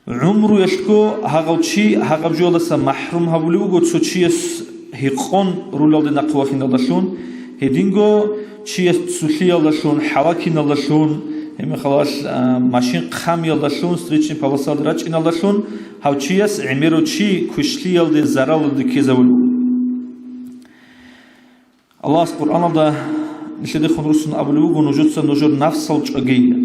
ГӀумруялъго гьагъав чи гьагъаб жоялдаса махӀрум гьабулев вуго цо чияс гьекъон рулалде нахъе вахиналдалъун, гьединго чияс цулъиялдалъун, хӀалакиналдалъун, гьебмехалал, а, машин хъамиялдалъун, встречный полосалде рачӀиналдалъун, гьав чияс гӀемерав чи квешлъиялде, заралалде ккезавулев вуго. Аллагьас Къуръаналда нилъедехун руссун абулеб буго: «Нужеца нужер нафсал чӀвагейила».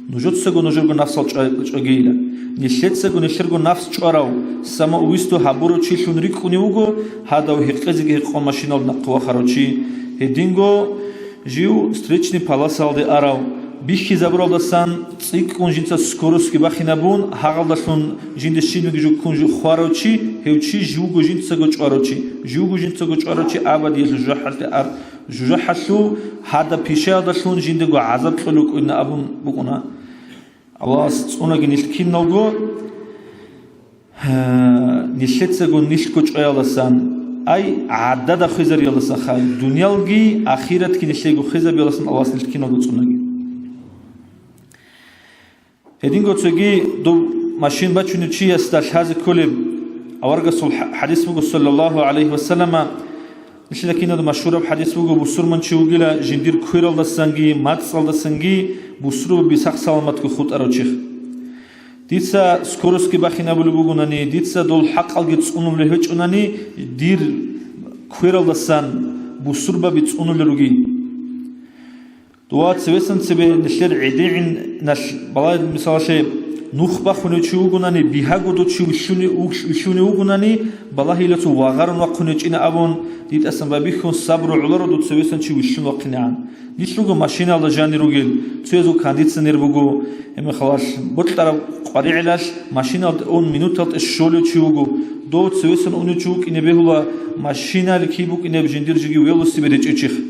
Нужецаго нужерго нафсал чӀва-, чӀвагейила. Нилъецаго нилъерго нафс чӀварав, самоубийство гьабурав чилъун рикӀкӀунев вуго, гьадав гьекъезеги гьекъон машиналда нахъе вахарав чи. Гьединго жив встречный полосалде арав, бихьизабуралдасан цӀикӀкӀун жинца скоростьги бахинабун, гьагъалдалъун жинде щибниги жуккун жу-, хварав чи, гьев чи живго жинцаго чӀварав чи, живго жинцаго чӀварав чи абадиялъул жужахӀалъе ар-, жужахӀалъув гьадаб пишаялдалъун жиндаго гӀазаб кьолев вукӀина абун букӀуна. Аллагьас цӀунаги нилъ киналго. Гьа, нилъецаго нилъго чӀваялдасан, ай, гӀадада хвезариялдасанха, дуниялги ахиратги нилъего хвезабиялдасан Аллагьас нилъ киналго цӀунаги. Гьединго цоги доб машин бачунев чиясда лъазе кколеб аварагасул хӀа-, хӀадис буго, саллаллагьу гӀалайгьи вассаллама, Нилъеда киналда машгьураб хӀадис буго: «Бусурманчи вугила жиндир квералдасанги мацӀалдасанги бусурбаби сах-саламатго хутӀарав чи. Дица скоростьги бахинабулеб бугунани, дица дол хӀакъалги цӀунулев гьечӀунани, дир квералдасан бусурбаби цӀунулел руги». Дова цевесан цебе нилъер гӀедегӀиналъ, балагье, мисалалъе, нух бахунев чи вугунани, бигьаго дов чи вилълъуни-, вилълъунев вугунани, балагьила цо вагъарун вахъун гьечӀина абун, дитӀасан байбихьун сабру гӀоларо дов цевесан чи вилълъун вахъинегӀан. Нилъ руго машиналда жанир ругел, цоязул кондиционер буго, гьебмехалалъ бокьараб къваригӀелалъ машиналда он минуталда щолев чи вуго, дов цевесан унев чи вукӀине бегьула, машиналъ киб букӀинеб жиндир жеги велосипед гьечӀев чихъ.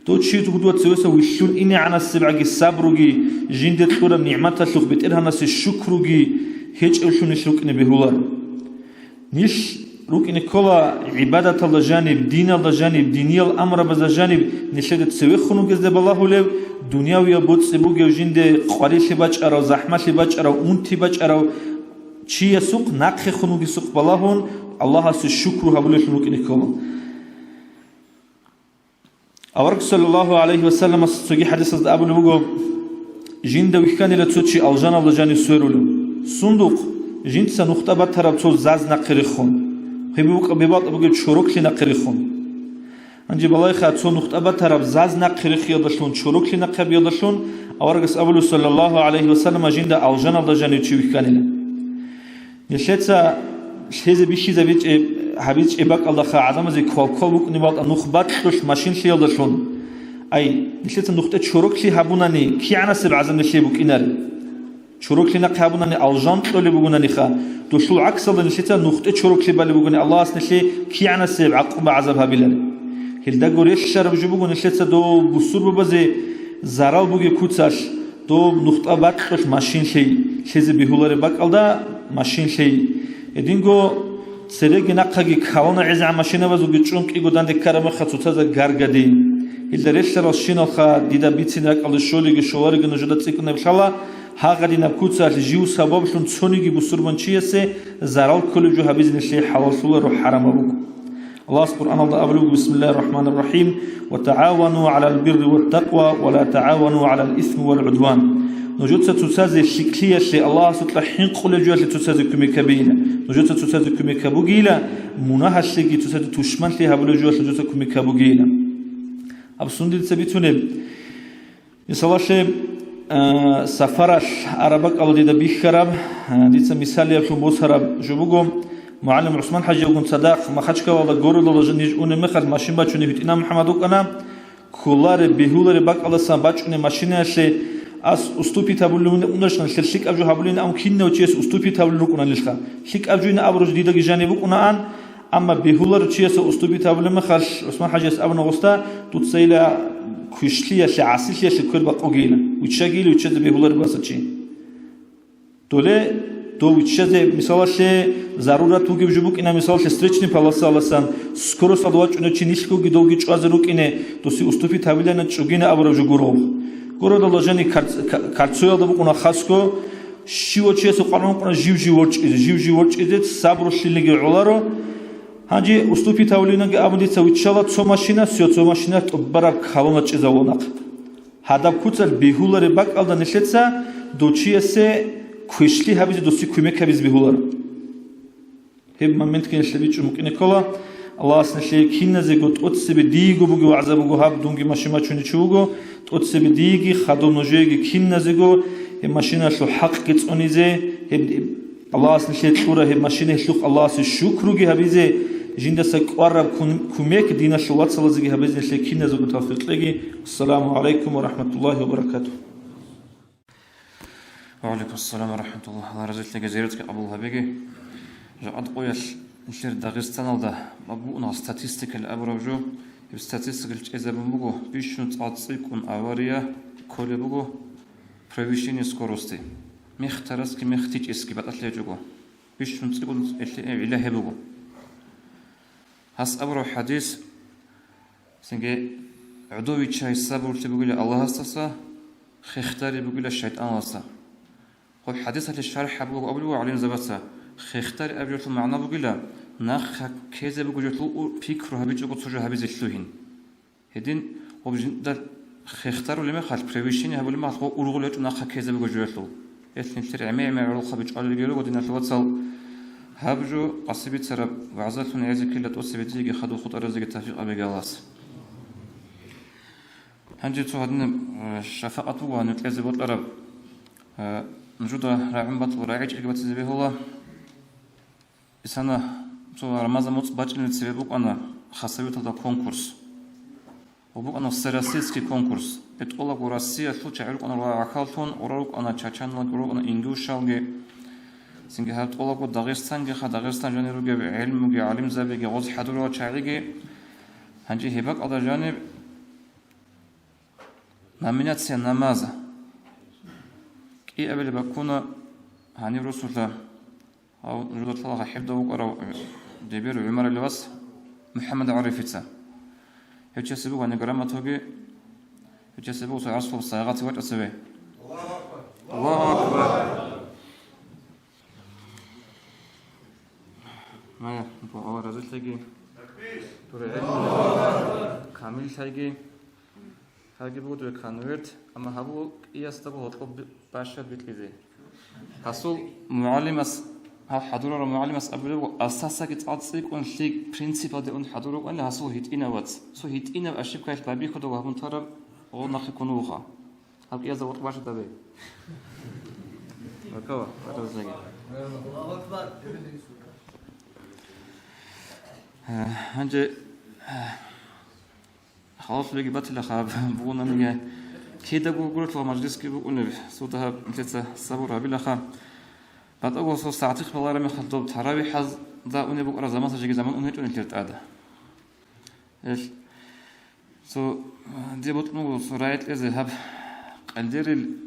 Дов чи гьудула цевеса вилълъун инегӀанасебгӀаги сабруги, жинде кьураб нигӀматалъухъ БетӀергьанасе шукруги гьечӀевлъун нилъ рукӀине бегьуларо. Нилъ рукӀине ккола гӀибадаталда жаниб, диналда жаниб, диниял амрабазда жаниб нилъеда цевехун вугезда балагьулев, дунявияб боцӀи бугев жинде къварилъи бачӀарав, захӀмалъи бачӀарав, унти бачӀарав чиясухъ нахъехун вугесухъ балагьун, Аллагьасе шукру гьабулевлъун рукӀине ккола. Авараг саллаллагьу гӀалайгьи вассаламас цоги хӀадисазда абулеб буго: «Жинда вихьанила цо чи алжаналда жанив сверулев. Сундухъ? Жинца нухда батараб цо заз нахъе рехун. Гьеб букӀа-, бебалда бугеб чороклъи нахъе рехун». Гьанже балайха, цо нухда батараб заз нахъе рехиялдалъун, чороклъи нахъе гьабиялдалъун аварагас абулев саллаллагьу гӀалайгьи вассалама: «Жинда алжаналда жанив чи вихьанила». Нилъеца лъезе бихьизабичӀеб, гьабичӀеб бакӀалдаха гӀадамазе квал-квал букӀунеб балтӀа нух бакьулъ машинлъиялдалъун. Ай, нилъеца нухда чороклъи гьабунани, кигӀанасеб гӀазаб нилъее букӀинаре? Чороклъи нахъе гьабунани алжан кьолеб бугонаниха, долъул гӀаксалда нилъеца нухда чороклъи балеб бугони, Аллагьас нилъее кигӀанасеб гӀакъуба-гӀазаб гьабиларе? Гьелдаго релълъараб жо буго нилъеца дов бусурбабазе зарал бугеб куцалъ, доб нухда бакьулъ машин лъей, лъезе бегьулареб бакӀалда машин лъей. Гьединго цереги нахъаги калана гӀезегӀан машинабазулги чӀун кӀиго данде ккараб мехалъ цоцазда гаргади. Гьелда релълъарал щиналха, дида бицин ракӀалде щолиги щолариги нужеда цӀикӀкӀунеб лъала, гьагъадинаб куцалъ жив сабаблъун цониги бусурманчиясе зарал кколеб жо гьабизе нилъее хӀалаллъуларо, хӀарамаб буго. Аллагьас Къуръаналда абулеб буго: «Бисмиллагьир рахӀманир рахӀим. Ва тагӀавану гӀалал бирри ват такъва, ва ла тагӀавану гӀалал исми вал гӀудван». Нужеца цоцазе лъикӀлъиялъе, Аллагьасукьа хӀинкъулеб жоялъе цоцазе кумек гьабейила. Нужеца цоцазе кумек гьабугейила, мунагьалъеги цоцазе тушманлъи гьабулеб жоялъе нужеца кумек гьабугейила. Аб сундица бицунеб? Мисалалъе, а, сафаралъ араб бакӀалда дида бихьараб, а, дица мисалиялъун босараб жо буго, МугӀалим ГӀусман-хӀажиялгун цадахъ Махачкалалда городалда жо-, ниж унеб мехалъ машин бачунеб ГьитӀинаб МухӀаммад вукӀана. Кколареб, бегьулареб бакӀалдасан бачӀунеб машинаялъе ас уступить гьабулев унашха, нилъер лъикӀаб жо гьабулин, амма кинав чияс уступить гьабулин рукӀуна нилъха. ЛъикӀаб жо ин абураб жо дидаги жаниб букӀунаан, амма бегьуларев чиясда уступить гьабулеб мехалъ, ГӀусман-хӀажияс абуна гъосда: «Дуцайила квешлъиялъе, гӀасилъиялъе квер бакъугейила, виччагийила виччазе бегьулареб баса чи». Доле дов виччазе, мисалалъе, зарурат вугев жо букӀина, мисалалъе, встречный полосаласан, скоросталда вачӀунев чи нилъгоги довги чӀвазе рукӀине, досе уступить гьабилана чӀугина абураб жо гуро. Городалда жани карц-, ка-, карцоялда букӀуна хасго, щивав чиясе къваригӀун вукӀуна жив-жив ворчӀизе, жив-жив ворчӀизе, сабрулъилиги гӀоларо. Гьанже уступить гьавулинаги абун дица виччала цо машина, всё, цо машина тӀубараб колонна чӀезавула нахъ. Гьадаб куцалъ бегьулареб бакӀалда нилъеца дов чиясе квешлъи гьабизе, досе кумек гьабизе бегьуларо. Гьеб моментги нилъер бичӀчӀун букӀине ккола. Аллагьас нилъее киназего тӀоцебе диего бугеб вагӀза буго гьаб, дунги машин бачунев чи вуго, тӀоцебе диеги, хадуб нужееги киназего гьеб машиналъул хӀакъги цӀунизе, гьеб Аллагьас нилъее кьура гьеб машина, гьелъухъ Аллагьасе шукруги гьабизе, жиндаса кӀвараб кун-, кумек диналъул вацалазеги гьабизе нилъее киназего тавфикъ кьеги. Ассаламу гӀалайкум ва рахӀматуллагьи ва баракатугь. Ва гӀалайкум ассалам ва рахӀматуллагь. Аллагь разилъеги, зиярат къабул гьабеги. Жакъа къоялъ нилъер Дагъистаналда букӀуна статистикалъ абураб жо, гьеб статистикалъ чӀезабун буго, бищун цӀакъ цӀикӀкӀун авария кколеб буго, превышение скорости. Мехтарасги мехтичӀесги батӀалъи гьечӀого. Бищун цӀикӀкӀун гӀилла гьеб буго. Гьас абураб хӀадис, цинги гӀодов виччай сабурлъи бугила Аллагьасдаса, хехтари бугила шайтӀаналдаса. Гьеб хӀадисалъе шархӀ гьабулеб абулеб гӀалимзабаца, хехтари аб жоялъул магӀна бугила, нахъа ккезе буго жоялъул у-, пикру гьабичӀого цо жо гьабизе лъугьин. Гьедин гьеб жинда хехтарулеб мехалъ, превышение гьабулеб мехалъ, гьеб ургъулев гьечӀо нахъа ккезе буго жоялъул. Гьелъ нилъер гӀемер-гӀемер гӀолохъаби чӀвалел руго, диналъул вацал. Гьаб жо къаси бицараб вагӀзалъун гӀезеккила тӀоцебе диеги хадуб хутӀаразеги тавфикъ гьабеги Аллагьас. Гьанже цо гьадинаб, э, шафакъат буго гьанив кьезе бокьараб, э, нужуда рагӀун батӀул рагӀичӀелги батизе бегьула. Исана цо Рамазан муцӀ бачӀинеб цебе букӀана хасавиталда конкурс. Ва букӀана всероссийский конкурс. ГьетӀолаго Россиялъул чагӀи рукӀана рагӀахьаллъун, гъура рукӀана чачаналги, гъура рукӀана ингушалги. Цинги гьаб тӀолаго Дагъистангиха, Дагъистан жанир ругеб гӀелмуги, гӀалимзабиги, гъоз хӀадурал чагӀиги. Гьанже гьеб бакӀалда жаниб номинация намаза кӀиабилеб баккуна гьаниб росулъа. Гьав жудар лъала гьебда вукӀарав дибир ГӀумарил вас МухӀаммад ГӀарифица. Гьев чиясе буго гьаниб грамотаги, гьев чиясе буго цо гӀарсул сайгъат вачӀа цеве. Аллагьу акбар! Ма, Аллагь разилъеги, дур гӀелму камиллъайги. Гьабги буго дуе конверт, амма гьаб буго кӀиясдаго гьоркьоб би-, бащад бикьизе. Гьасул мугӀалимас, гьав хӀадурарав мугӀалимас абулеб буго, асасаги цӀакъ цӀикӀкӀун лъикӀ принципалде ун хӀадур рукӀанила гьасул гьитӀинав вац. Цо гьитӀинаб ошибкаялъ байбихьудал гьабун тараб гъо нахъе ккун вугоха. Гьаб кӀиязда гъоркь бащад гьабе. Вакава, ватаздаги. Э, гьанже, э, Халалъулеги батилаха гьаб бугонаниги, кидаго гурелъул мажлисги букӀунеб, цо дагьаб нилъеца сабур гьабилаха. БатӀаго цо сагӀатихъ балараб мехалъ доб таравихӀазда унеб букӀараб заман, жеги заман ун гьечӀо нилъер тӀада. Ил, цо, дие бокьун буго цо рагӀи кьезе гьаб къелдерил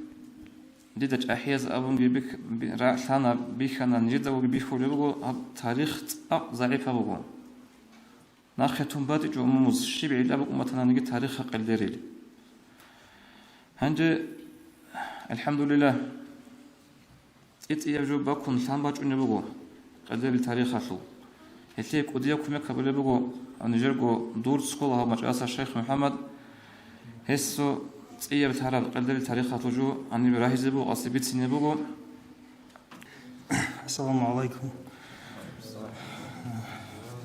дида чӀахӀияз абунги бих-, би-, рагӀ лъана, бихьана, нижедагоги бихьулеб буго, гьаб тарих цӀакъ загӀипаб буго. Нахъе тун батичӀо умумуз, щиб гӀилла букӀун батананиги тарихха къелдерил. Гьанже, алхӀамдулиллагь, цӀи-цӀияб жо бакун лъан бачӀунеб буго къелдерил тарихалъул. Гьелъие кӀудияб кумек гьабулеб буго нижерго дур цо ккола гьав мачӀаласа шайх МухӀаммад. Гьесо цӀияб лъараб къелдерил тарихалъул жо гьаниб рагьизе буго, къаси бицине буго. Ассаламу гӀалайкум.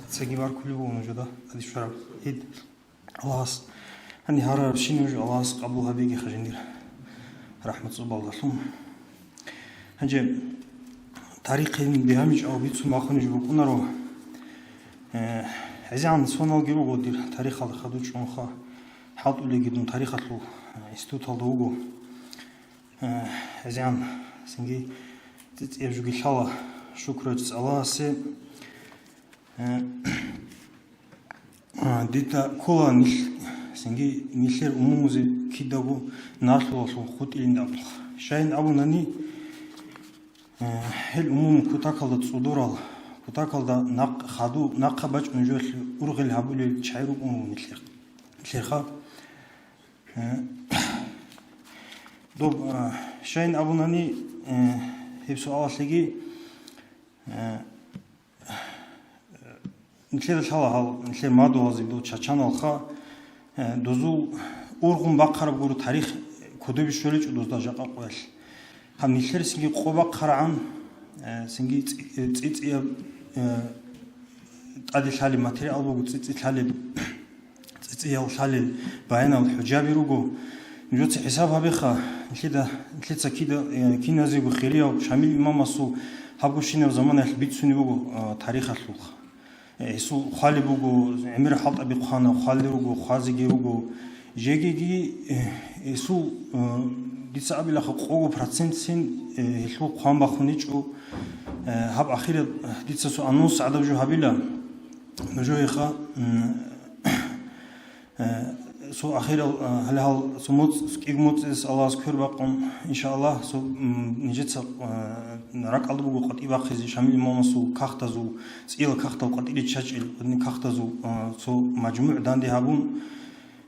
Цеги баркулев вуго нужеда, гьадин щвараб гӀид. Аллагьас, гьаниб гьарарабщинаб жо Аллагьас къабул гьабегиха жиндир рахӀмат цӀубалдалъун. Гьанже Тарихин бигьамичӀав бицун бахунеб жо букӀунаро. Э, гӀезегӀан соналги руго дир тарихалда хадув чӀунха, хӀалтӀулеги дун тарихалъул, э, институталда вуго. Э, гӀезегӀан цинги цӀи-, цӀияб жоги лъала, шукру гьечӀ цӀаласе. Э, А, дида ккола нилъ-, цинги нилъер умумузе кидаго нарлъулалъул хутӀилин абулха. Щайин абунани, э, гьел умуму кутакалда цӀудурал, кутакалда нахъ хаду-, нахъа бачӀун жоялъе ургъел гьабулел чагӀи рукӀун руго нилъер-, нилъерха. Э, доб, э, щайин абунани, э, гьеб суалалъеги, э, Нилъеда лъала гьал, нилъер мадугьалзиб дов чачаналха, э, дозул ургъун бахъараб гуро тарих кодобе щоличӀо дозда жакъа къоялъ. Гьаб нилъерисинги къо бахъарагӀан, э, цинги цӀи-, э, цӀи-цӀияб, э, тӀаде лъалеб материал буго, цӀи-цӀи лъалеб. ЦӀи-цӀиял лъалел баянал хӀужаби руго. Нужеца хӀисаб гьабеха, нилъеда, нилъеца кида-, э, киназего хирияв Шамил имамасул гьабгощинаб заманаялъ бицунеб буго, э, тарихалъулха. Э, гьесул хвалеб буго, гӀемер хӀалтӀаби хъвана, хвалел руго, хвазеги руго. Жегиги, э, гьесул, э, дица абилаха къого процентцин, э, гьелъул хъван бахуничӀо. Э, гьаб ахираб, э, дица цо анонс гӀадаб жо гьабила. Нужееха, м, Э, цо ахирал, э, гьале гьал цо моцӀ-, кӀиго моцӀиялъ Аллагьас квер бакъун, иншааллагь, цо, м, нижеца, э, ракӀалда буго къватӀиб бахъизе Шамил имамасул кагътазул, цӀиял кагътал къватӀире чачӀел, гьадин кагътазул, э, цо мажмугӀ данде гьабун,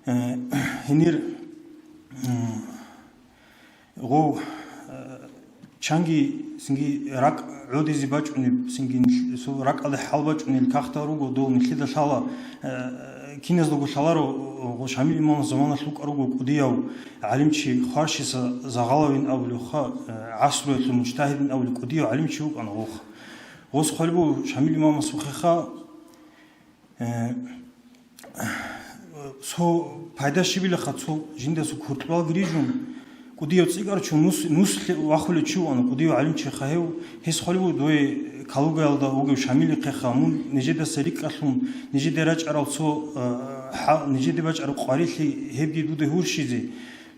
э, гьенир, м, Гъов, э, чанги цинги ракӀ гӀодизе бачӀунеб, цинги нил-, цо ракӀалда хӀал бачӀунел кагътал руго, дол нилъеда лъала, э, киназдаго лъаларо, гъо Шамил имамас заманалъ вукӀа руго кӀудияв гӀалимчи Хваршиса Загъалавин абулевха, э, гӀасруялъул мужтагьидин абулев кӀудияв гӀалимчи вукӀана гъовха. Гъос хъвалеб буго Шамил имамасухъеха, Э, цо пайда щибилаха, цо жиндаса куртӀбалги рижун, кӀудияв цӀикӀкӀарав чи нус-, нус вахулев чи вуана, кӀудияв гӀалимчиха гьев, гьес хъвалеб буго дое Калугаялда вугев Шамилихъеха, мун нижедаса рикӀкӀалъун, нижеде рачӀарал цо, э, хӀа-, нижеде бачӀараб къварилъи гьебги дуда гьурщизе.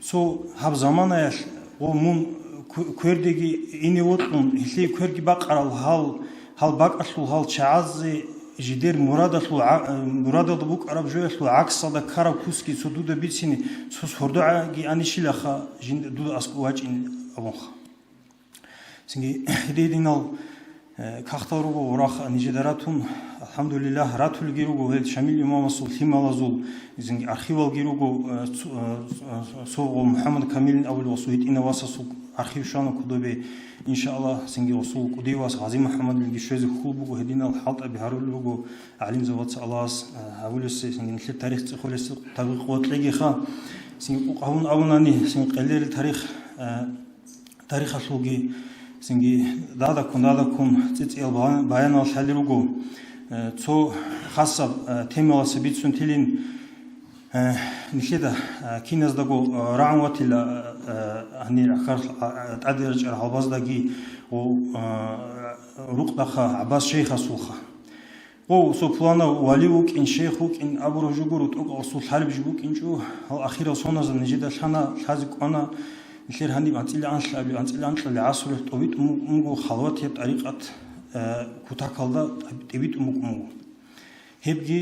Цо гьаб заманаялъ гъо мун кв-, квердеги ине вокьун, гьелъие кверги бакъарал гьал, гьал бакӀалъул гьал чагӀазе жидер мурадалъул гӀа-, мурадалда букӀараб жоялъул гӀаксалда ккараб кусги цо дуда бицине, цо сордогӀаги анищилаха жин-, дуда аскӀов вачӀин абунха. Цинги гьединал, э, кагътал руго гъурахъ нижеда ратун, алхӀамдулиллагь, ратулги руго гьел Шамил имамасул лъималазул, цинги архивалги руго, э, цо-, э, цо-, цо-, МухӀаммад Камилин абулев гъосул гьитӀинав васасул архив щвана кодобе, иншааллагь, цинги гъосул кӀудияв вас Гъази МухӀаммадилги щвезе хьул буго, гьединал хӀалтӀаби гьарулел руго гӀалимзабаца Аллагьас, э, гьавулесе, цинги нилъер тарих цӀехолесе тавфикъ къо кьегиха, цинги къукъ гьавун абунани, цинги къелерил тарих, э, тарихалъулги цинги дадаккун-дадаккун цӀицӀиял баян-, баянал лъали руго. Э, цо хасаб, э, темаласа бицунтилин, э, нилъеда, э, киназдаго, э, рагӀун ватила, э, гьанир ахьар, э, тӀаде рачӀарал гьалбаздаги ва, э, рукъдахъа ГӀаббас шейхасулха. Гъо, цо пуланав вали вукӀин, шейх вукӀин абураб жо гуро, тӀокӀаб гъосул лъалеб жо букӀинчӀо, гьал ахирал соназда нижеда лъана, лъазе кӀвана, нилъер гьаниб анцӀила анлъабилеб, анцӀила анкьалеб гӀасруялъ тӀобитӀун буго халватияб тӀарикъат, э, кутакалда тӀибитӀун букӀун буго. Гьебги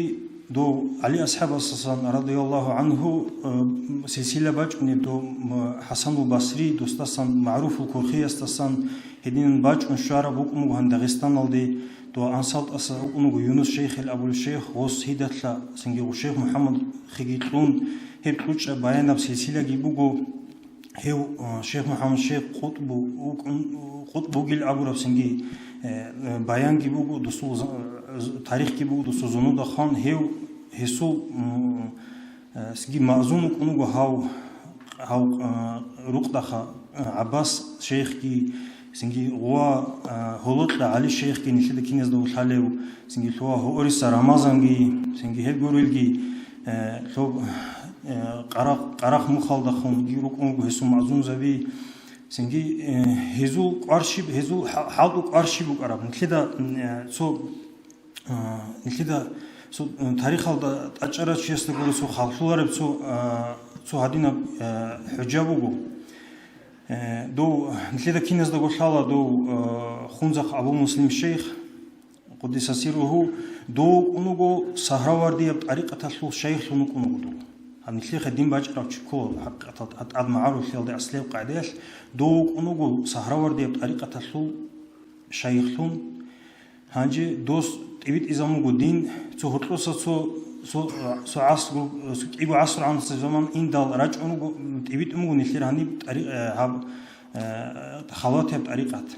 дов ГӀали асхӀабасдасан, радияллагьу гӀангьу, э, силсила бачӀунеб, дов, м, ХӀасанул Басри досдасан, МагӀруфул Курхиясдасан гьединан бачӀун щвараб букӀун буго гьан Дагъистаналде. Дов АнсалтӀаса вукӀун вуго Юнус шейхил абулев шейх, гъос гьидатла, цинги гъо шейх МухӀаммад хиги кьун, гьеб кьучӀаб баянаб силсилаги буго. Гьев, а, шейх МухӀаммад шейх къутӀбу вукӀун, къутӀб бугил абураб цинги, э, э, баянги буго, досул за-, з-, тарихги буго, досул зунуда хъван, гьев, гьесул, м, Э, цинги маъзун вукӀун вуго гьав, гьав, э, рукъдахъа, э, ГӀаббас шейхги, цинги гъуа, э, гьолокьа ГӀали шейхги нилъеда киназда вулъалев, цинги лъуа гьориса Рамазанги, цинги гьеб гурелги, э, лъо-, э, къарахъ-, къарахъ мухалдахунги рукӀун вуго гьесул маъзунзаби. Цинги, э, гьезул кӀвар щиб, гьезул хӀа-, хӀалтӀу кӀвар щиб букӀараб? Нилъеда, м, э, цо, э, нилъеда цо, э, тарихалда тӀачӀарав чиясда гуро цо халлъулареб цо, э, цо гьадинаб, э, хӀужа буго. Э, дов, нилъеда киназдаго лъала дов, э, Хунзахъ Абу Муслим шейх, къуддиса сирругьу, дов вукӀун вуго сагьравардияб тӀарикъаталъул шайихлъун вукӀун вуго дов. Гьаб нилъехъе дин бачӀарав чи ккола, хӀакъикъаталда, тӀад магӀарулъиялда аслияб къагӀидаялъ, дов вукӀун вуго сагьравардияб тӀарикъаталъул шайихлъун. Гьанже дос тӀибитӀизабун буго дин, цо гьоркьоса цо, цо, цо гӀасру-, цо кӀиго гӀасру гӀанасеб заман индал рачӀун вуго, тӀибитӀун буго нилъер гьаниб тӀари-, э, гьаб, э, халватияб тӀарикъат.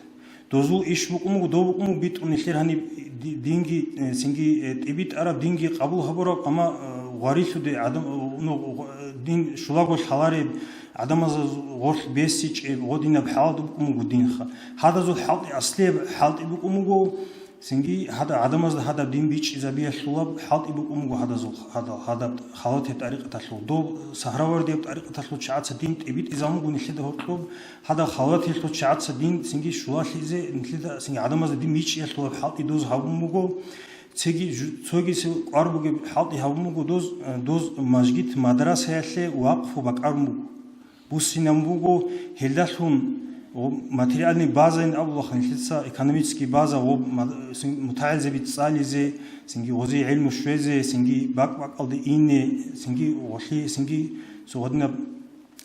Дозул иш букӀун буго, дов букӀун буго битӀун нилъер гьаниб ди-, динги, э, цинги, э, тӀибитӀараб, динги къабул гьабураб, амма, э, гъварилъуде гӀадам, э, ну, гъ-, дин щулаго лъалареб, гӀадамазул гъорлъ бесичӀеб, гъодинаб хӀалалда букӀун буго динха. Гьадазул хӀалтӀи аслияб хӀалтӀи букӀун буго, цинги гьада-, гӀадамазда гьадаб дин бичӀчӀизабиялъулаб хӀалтӀи букӀун буго гьадазул, гьада-, гьадаб халватияб тӀарикъаталъул. Дов сагьравардияб тӀарикъаталъул чагӀаца дин тӀибитӀизабун буго нилъеда гьоркьоб, гьадаб халватиялъул чагӀаца дин цинги щулалъизе, нилъеда цинги гӀадамазда дин бичӀчӀиялъулаб хӀалтӀи доз гьабун буго, цеги жу-, цогизе кӀвар бугеб хӀалтӀи гьабун буго доз, э, доз мажгит, мадрасаялъе вакъфу бакӀарун буго. Буссинабун буго, гьелдалъун, о, материальный базайин абулаха нилъеца, экономический база, о, ма-, син-, мутагӀилзаби цӀализе, цинги гъозие гӀилму щвезе, цинги бакӀ-бакӀалде ине, цинги гъолъие, цинги цо гьадинаб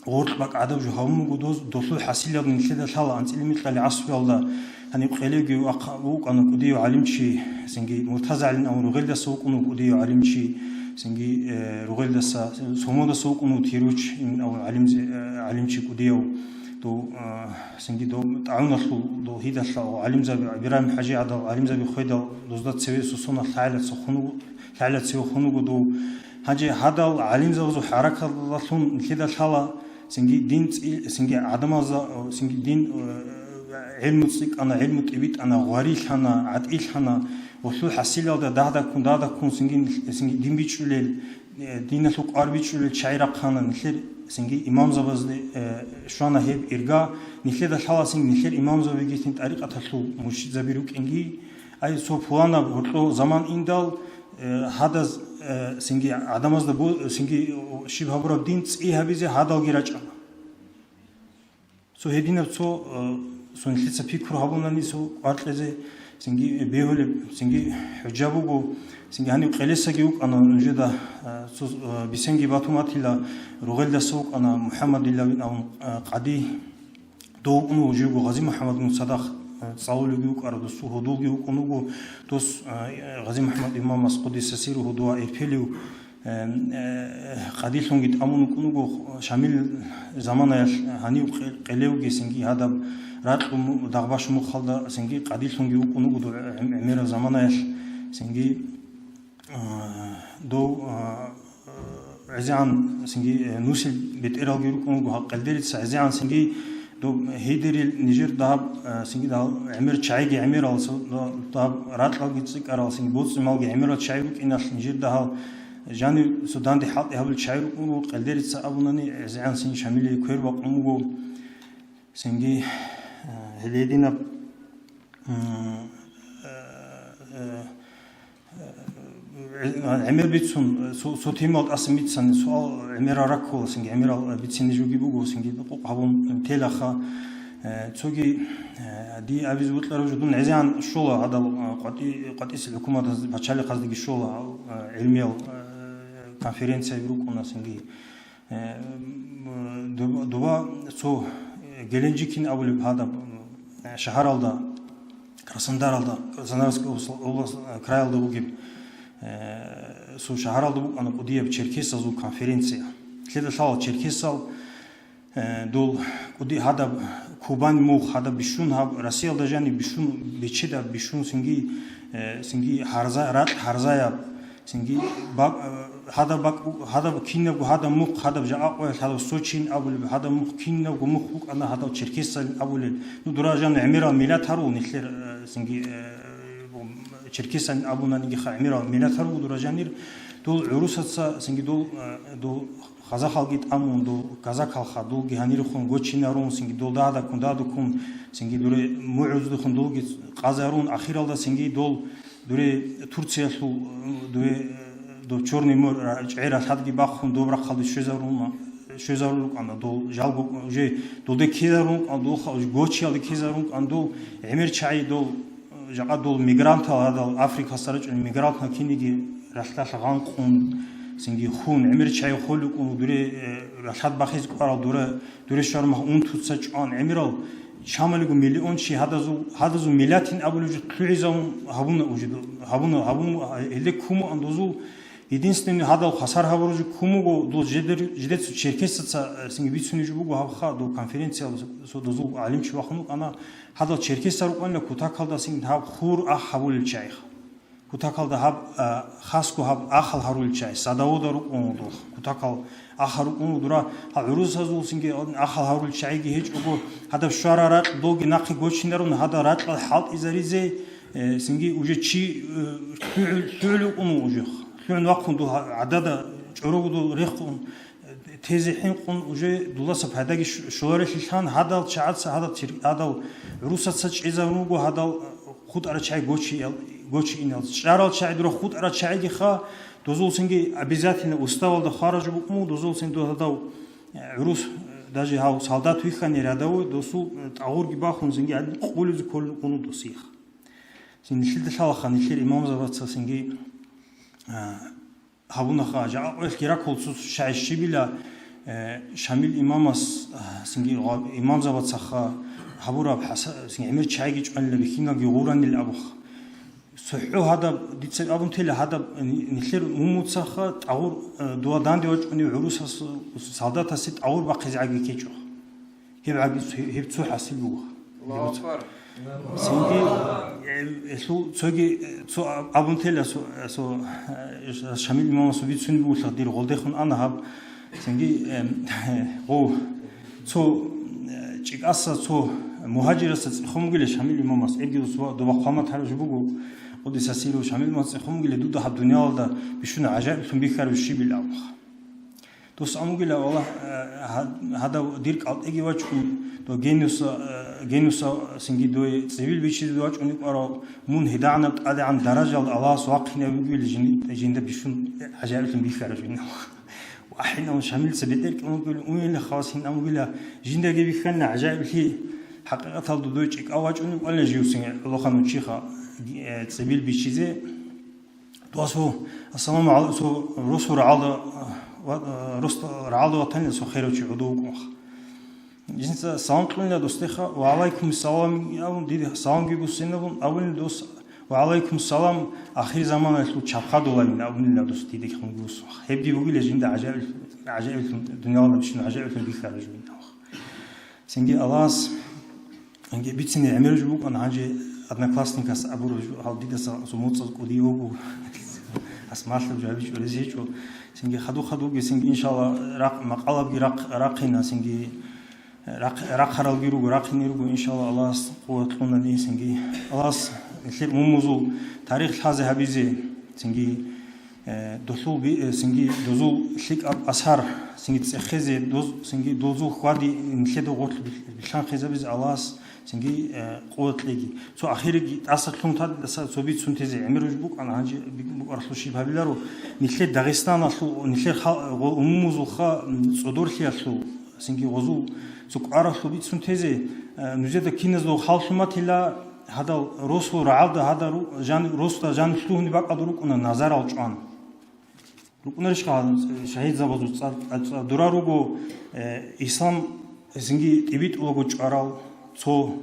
гъоркь бакӀ гӀадаб жо гьабун буго доз, долъул хӀасилалда нилъеда лъала анцӀила микьали гӀасруялда, гьаниб къелевги вахъа-, вукӀана кӀудияв гӀалимчи, цинги МуртазагӀилин абун ругъелдаса вукӀун вуго кӀудияв гӀалимчи, цинги, э, ругъелдаса, Сомодаса вукӀун вуго Тируч ин абун гӀалимзи-, э, гӀалимчи кӀудияв. Дов, э, цинги дов тӀагӀуналъул дов гьидалъа гӀалимзаби, Ибрагьим ХӀажи гӀадал гӀалимзаби хведал, дозда цеве сосона лъагӀалица хун вуго, лъагӀалица цеве хун вуго дов. Гьанже гьадал гӀалимзабазул хӀаракаталдалъун нилъеда лъала, цинги дин цӀи-, цинги гӀадамазда, цинги дин, э, гӀилму цӀикӀкӀана, гӀилму тӀибитӀана, гъварилъана, гӀатӀилъана, гъолъул хӀасилалда дагьдаккун, дагьдаккун цинги нилъ-, цинги дин бичӀчӀулел, э, диналъул кӀвар бичӀчӀулел чагӀи рахъана нилъер, цинги имамзабазде, э, щвана гьеб ирга, нилъеда лъала цинги нилъер имамзабигицин тӀарикъаталъул муршидзаби рукӀинги, ай, цо пуланаб гьоркьо заман индал, э, гьадаз, э, цинги гӀадамазда бу-, цинги щиб гьабураб дин цӀи гьабизе гьадалги рачӀана. Цо гьединаб цо, э, цо нилъеца пикру гьабунани цо кӀвар кьезе, цинги бегьулеб, цинги хӀужа буго, цинги гьаниб къелесаги вукӀана нужеда, э, цо, э, бисенги батун батила, ругъелдаса вукӀана МухӀаммадилавин абун, э, къади. Дов вукӀун вуго живго Гъази МухӀаммадгун цадахъ, э, цӀалулевги вукӀарав досул гьудулги вукӀун вуго, дос, э, Гъази МухӀаммад имамас къуддиса сирругьу дова эрпелив, э, э, къадилъунги тӀамун вукӀун вуго, Шамил заманаялъ гьанив къе-, къелевги цинги гьадаб ракьу му-, дагъбаш мухъалда цинги къадилъунги вукӀун вуго дов гӀем-, гӀемерав заманаялъ цинги. А, дов, а, гӀезегӀан цинги, э, нусил бетӀералги рукӀун вуго, гьал къелдерица гӀезегӀан цинги дов гьидерил нижер дагьаб, э, цинги дагьал гӀемер чагӀиги гӀемерал, цо да-, дагьаб ракьалги цӀикӀкӀарал, цинги боцӀи-малги гӀемерал чагӀи букӀиналъ нижер дагьал жанив цо данде хӀалтӀи гьабулел чагӀи рукӀун вуго, къелдерица абунани гӀезегӀан цинги Шамилие квер бакъун вуго. Цинги, э, гьел гьединаб, м, э, э, э, гӀемер бицун, цо, цо темал тӀасан бицани, суал гӀемерал раккула, цинги гӀемерал бицине жуги буго, цинги къукъ гьабун телаха. Э, цоги, э, дие абизе бокьараб жо, дун гӀезегӀан щола гьадал, э, къватӀи-, къватӀисел хӀукуматаз, пачалихъаздеги щола, э, гӀилмиял, э, конференцияби рукӀуна, цинги Э, м, дуба, дуба цо, э, Геленджикин абулеб гьадаб, м, э, шагьаралда, Краснодаралда, Краснодарская область, область, э, краялда бугеб, э, цо шагьаралда букӀана кӀудияб черкесазул конференция. Лъеда лъала черкесал, э, дол кӀуди гьадаб Кубань мух, гьадаб бищун гьаб, Россиялда жаниб бищун, бечедаб бищун цинги, э, цинги гьарза-, ракь гьарзаяб, цинги бак-, э, гьадаб бак-, гьадаб кинабго гьадаб мух, гьадаб жакъа къоялъ, гьадаб Сочин абулеб, гьадаб мух кинабго мух букӀана гьадаб Черкесалин абулел. Ну, дура жан гӀемерал миллат гьарул нилъер, э, цинги, э, Черкесалин абунаниги ха гӀемерал миллат гьарул дура жанир. Дол гӀурусаца цинги дол, э, дол Казахалги тӀамун дол, казакалха, долги гьанирехун гочинарун, цинги дол дагьадаккун, дагьадуккун, цинги дуре мугӀуздухун долги къазарун, ахиралда цинги дол дуре Турциялъул, дуре, доб Чорный море ра-, чӀегӀи ралъадги бахъун, доб рахъалде щвезарун, щвезарун рукӀана, дол жалго уже долде ккезарун рукӀана, долха уже гочиялде ккезарун рукӀана, дол гӀемер чагӀи дол Жакъа дол мигрантал, гьадал Африкалъа рачӀун мигрантал киниги ралъдалъ гъанкъун, цинги хун, гӀемер чай холукӀун, дуре, э, ралъад бахиз кӀварал дуре, дуре щвармах унтуца чӀван гӀемерал, чамалиго миллион чи гьадазул, гьадазул миллатин абулеб жо лъугӀизавун гьабуна уже, гьабуна, гьабун, гьелде ккумуан дозул, Единственный гьадал хвасар гьабураб жо ккун буго, дол жидер-, жидецо черкесаца, э, цинги бицунеб жо буго гьабха, дол конференциялда со-, дозул гӀалимчи вахун вукӀана, гьадал черкесал рукӀанила кутакалда цинги гьаб хур ах гьабулел чагӀиха. Кутакалда гьаб, э, хасго гьаб ахал гьарулел чагӀи, садавода рукӀун вуго дол, кутакал ахал рукӀун вуго дура, гьал гӀурусазул цинги ахал гьарулел чагӀиги гьечӀого, гьадаб щвара ракь долги нахъе гочинарун, гьадал ракьал хӀалтӀизаризе, Э, цинги уже чи, э, лъугӀу-, лъугӀулев ун уже. ЛъугӀун вахъун дул гьа-, гӀадада чӀорого дул рехун, э, тезе хӀинкъун уже дуласа пайдаги щ-, щоларелъилан гьадал чагӀаца, гьадал чир-, гьадал гӀурусаца чӀезарун руго гьадал, э, хутӀарал чагӀи гочи-, гочи инал. ЧӀарал чагӀи дура хутӀарал чагӀигиха, дозул цинги обязательно уставалда хваражу букӀун, дозул цин дул гьадав, э, гӀурус, э, даже гьав солдат вихьани рядовой, досул, э, тӀагъурги бахун цинги гьадин къулизе кколин къуну досиха. Цин нилъеда лъалаха, нилъер имамзабаца цинги, а, гьабунаха, жакъа къоялъги ракул цо-, цо чагӀи щибила, э, Шамил имамас, а, цинги гъа-, имамзабацаха гьабураб хӀаса-, цинги гӀемер чагӀиги чӀванила бихьиналги гъуранил абуха. ЦохӀо гьадаб, дица абун тела гьадаб, ни-, нилъер мумуцаха тӀагъур, э, дуа данде вачӀунев гӀурусас, солдатасе тӀагъур бахъизе гӀаги кечӀо. Гьеб гӀаги цо-, гьеб цо хӀасил буго. Аллагьу акбар. Цинги, э, гьелъул цоги, э, цо аб-, абун тела цо, э, цо, э, Шамил имамасул бицунеб бугелъул дир гъолдехун ана гьаб. Цинги, э, гъов, цо, э, чӀикӀаса цо мугьажирасда цӀехун бугила Шамил имамас, гӀебги цо доба хъвамат гьаружи буго, къуддиса сирругьу, Шамил имамас цӀехун бугила дуда гьаб дуниялалда бищун гӀажаиблъун бихьараб щибил абуха. Дос амугила, валлагь, э, гьа-, гьадав дир кӀалтӀеги вачӀун, дов гениуса, э, гениуса синги дой цӀибил бичизе вачӀун икӀварав, мун гьедагӀанаб тӀадегӀан даражал Аллагьас вахъинав вугевли жин-, жинда бищун гӀажаиблъун бихьараб жинав. ВахӀинав Шамилца бетӀер кьун вугевли, уйила хавас гьин амугила, жиндаги бихьана гӀажаиблъи, хӀакъикъаталда дой чӀикӀав вачӀун икӀвалин живсин гӀолохъан учиха, э, цӀибил бичизе. Досу, ассаламу гӀалайкум, росу рагӀалда, ва, э, рос-, рагӀалда ватанила су херав чи гӀодов вукӀунха. Жинца салам кьунила досдеха, «Ва гӀалайкум салам», абун, диде саламги буссинабун, абунил дос, «Ва гӀалайкум салам», ахир заманалъул чабхъадулавин, абунила дос диде хунги буссунха. Гьебги бугила жинда гӀажаиб-, гӀажаиблъун, дуниялалда бищун гӀажаиблъун бихьараб жо. Цинги Аллагьас, цинги бицине гӀемер жо букӀана, гьанже одноклассникас абураб жо, гьал дидаса сумуцӀаз кӀудияв вуго, асмалъаб жо гьабичӀо, рес гьечӀо. Цинги хадуб-хадубги, цинги, иншалла, рахъ-, макъалабги рахъ-, рахъина, цинги рахъ-, рахъаралги руго, рахъине руго, иншалла, Аллагьас къуват кьуна дин, цинги Аллагьас нилъер мумузул тарих лъазе гьабизе, цинги Э, досул би-, э, цинги дозул лъикӀаб асар, цинги цӀехезе, доз-, цинги дозул хьвади нилъеда гъорлъ бил-, билълъанхъизабизе Аллагьас, цинги, э, къуват кьеги. Цо ахирги тӀаса лъун тадаса цо бицун тезе гӀемер букӀана, гьанже би-, букӀаралъул щиб гьабиларо, нилъер Дагъистаналъул, нилъер хал-, гъо-, умумузулха, м, цӀодорлъиялъул, цинги гъозул цо кӀваралъул бицун тезе, э, нузеда киназул хал лъуматила, Гьадал росу рагӀалда гьадал ру-, жан-, росда жан лъугьунеб бакӀалда рукӀуна назарал чӀван. РукӀунарищха гьадин шагьидзабазул цӀа-, цӀа-, дура руго, э, ислам цинги тӀибитӀулаго чӀварал цо,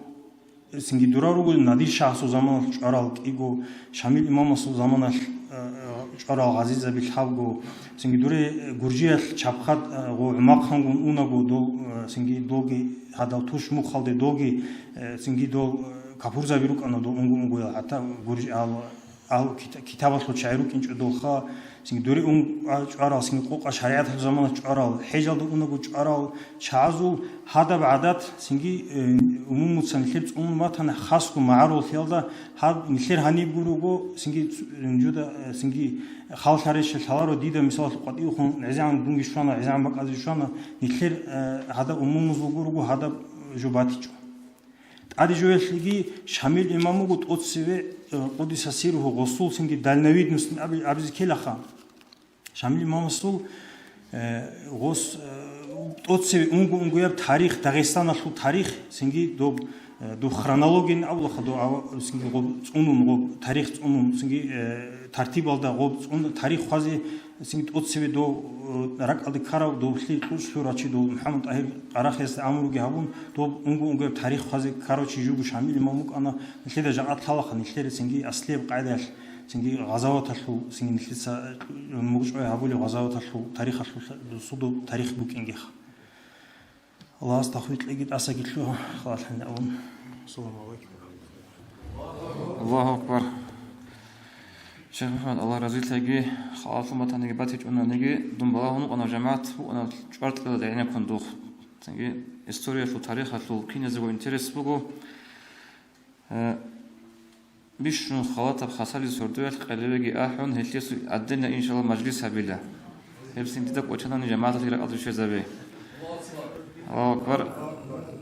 цинги дура руго Надир шагьасул заманалъ чӀварал кӀиго, Шамил имамасул заманалъ, э, э, чӀварал гъазизаби лъабго, цинги дуре, э, Гуржиялъ чабхъад, э, гъо-, гӀумахъангун унаго дол, э, цинги долги гьадал туш мухалде долги, э, цинги дол, э, капурзаби рукӀана дол унго-унгоял, гьатта гуржи-, ал-, ал-, кита-, китабалъул чагӀи рукӀинчӀо долха, цинги дуре ун-, а, чӀварал, цинги къокъа шаригӀаталъул заманалъ чӀварал, хӀежалда унаго чӀварал чагӀазул гьадаб гӀадат, цинги, э, умумуца нилъер цӀунун батана, хасго магӀаруллъиялда гьаб нилъер гьаниб гуруго, цинги цу-, жуда, э, цинги халлъарища лъаларо дида, мисалалъ, къватӀивхун гӀезегӀан дунги щвана, гӀезегӀан бакӀалде щвана, нилъер, э, гьадаб умумузул гуруго гьадаб жо батичӀо. ТӀаде жоялъеги Шамил имам вуго тӀоцеве, э, къудиса сирругьу, гъосул цинги дальновидностьни аби-, абизе ккелаха. Шамил имамасул, э, гъос, э, тӀоцеве унго-унгояб тарих, Дагъистаналъул тарих, цинги доб, э, доб хронологиян абулаха, доб ава-, цинги гъоб цӀунун, гъоб тарих цӀунун, цинги, э, тартибалда гъоб цӀун-, тарих хъвазе, цинги тӀоцеве дов, э, ракӀалде ккарав, дов лъи-, кьучӀ лъурав чи, дов МухӀаммад ТӀагьир Къарахиясда амруги гьабун, дов унго-унгояб тарих хъвазе ккарав чи жуго Шамил имам вукӀана, нилъеда жакъа лъалаха, нилъер цинги аслияб къагӀидаялъ, цинги гъазаваталъул, цинги нилъеца, э, мугъчӀвай гьабулеб гъазаваталъул тарихалъул, досул доб тарих букӀингеха. Аллагьас тавфикъ кьеги тӀасаги лъугьа, халалъани абун. Ассаламу гӀалайкум. Аллагьу акбар. Шейх МухӀаммад, Аллагь разилъаги, халалъун батаниги батичӀунаниги, дун балагьун вукӀана жамагӀат, вукӀана чӀвар-тӀилалда гӀенеккун дух. Цинги историялъул, тарихалъул киназего интерес буго. Э, бищун халатаб хасалил сордоялъ къелевеги ахӀун, гьелъесул гӀадина, иншалла, мажлис гьабила. Гьеб синтида кӀочанани жамагӀаталъе ракӀалде щвезабе. Аллагьу акбар.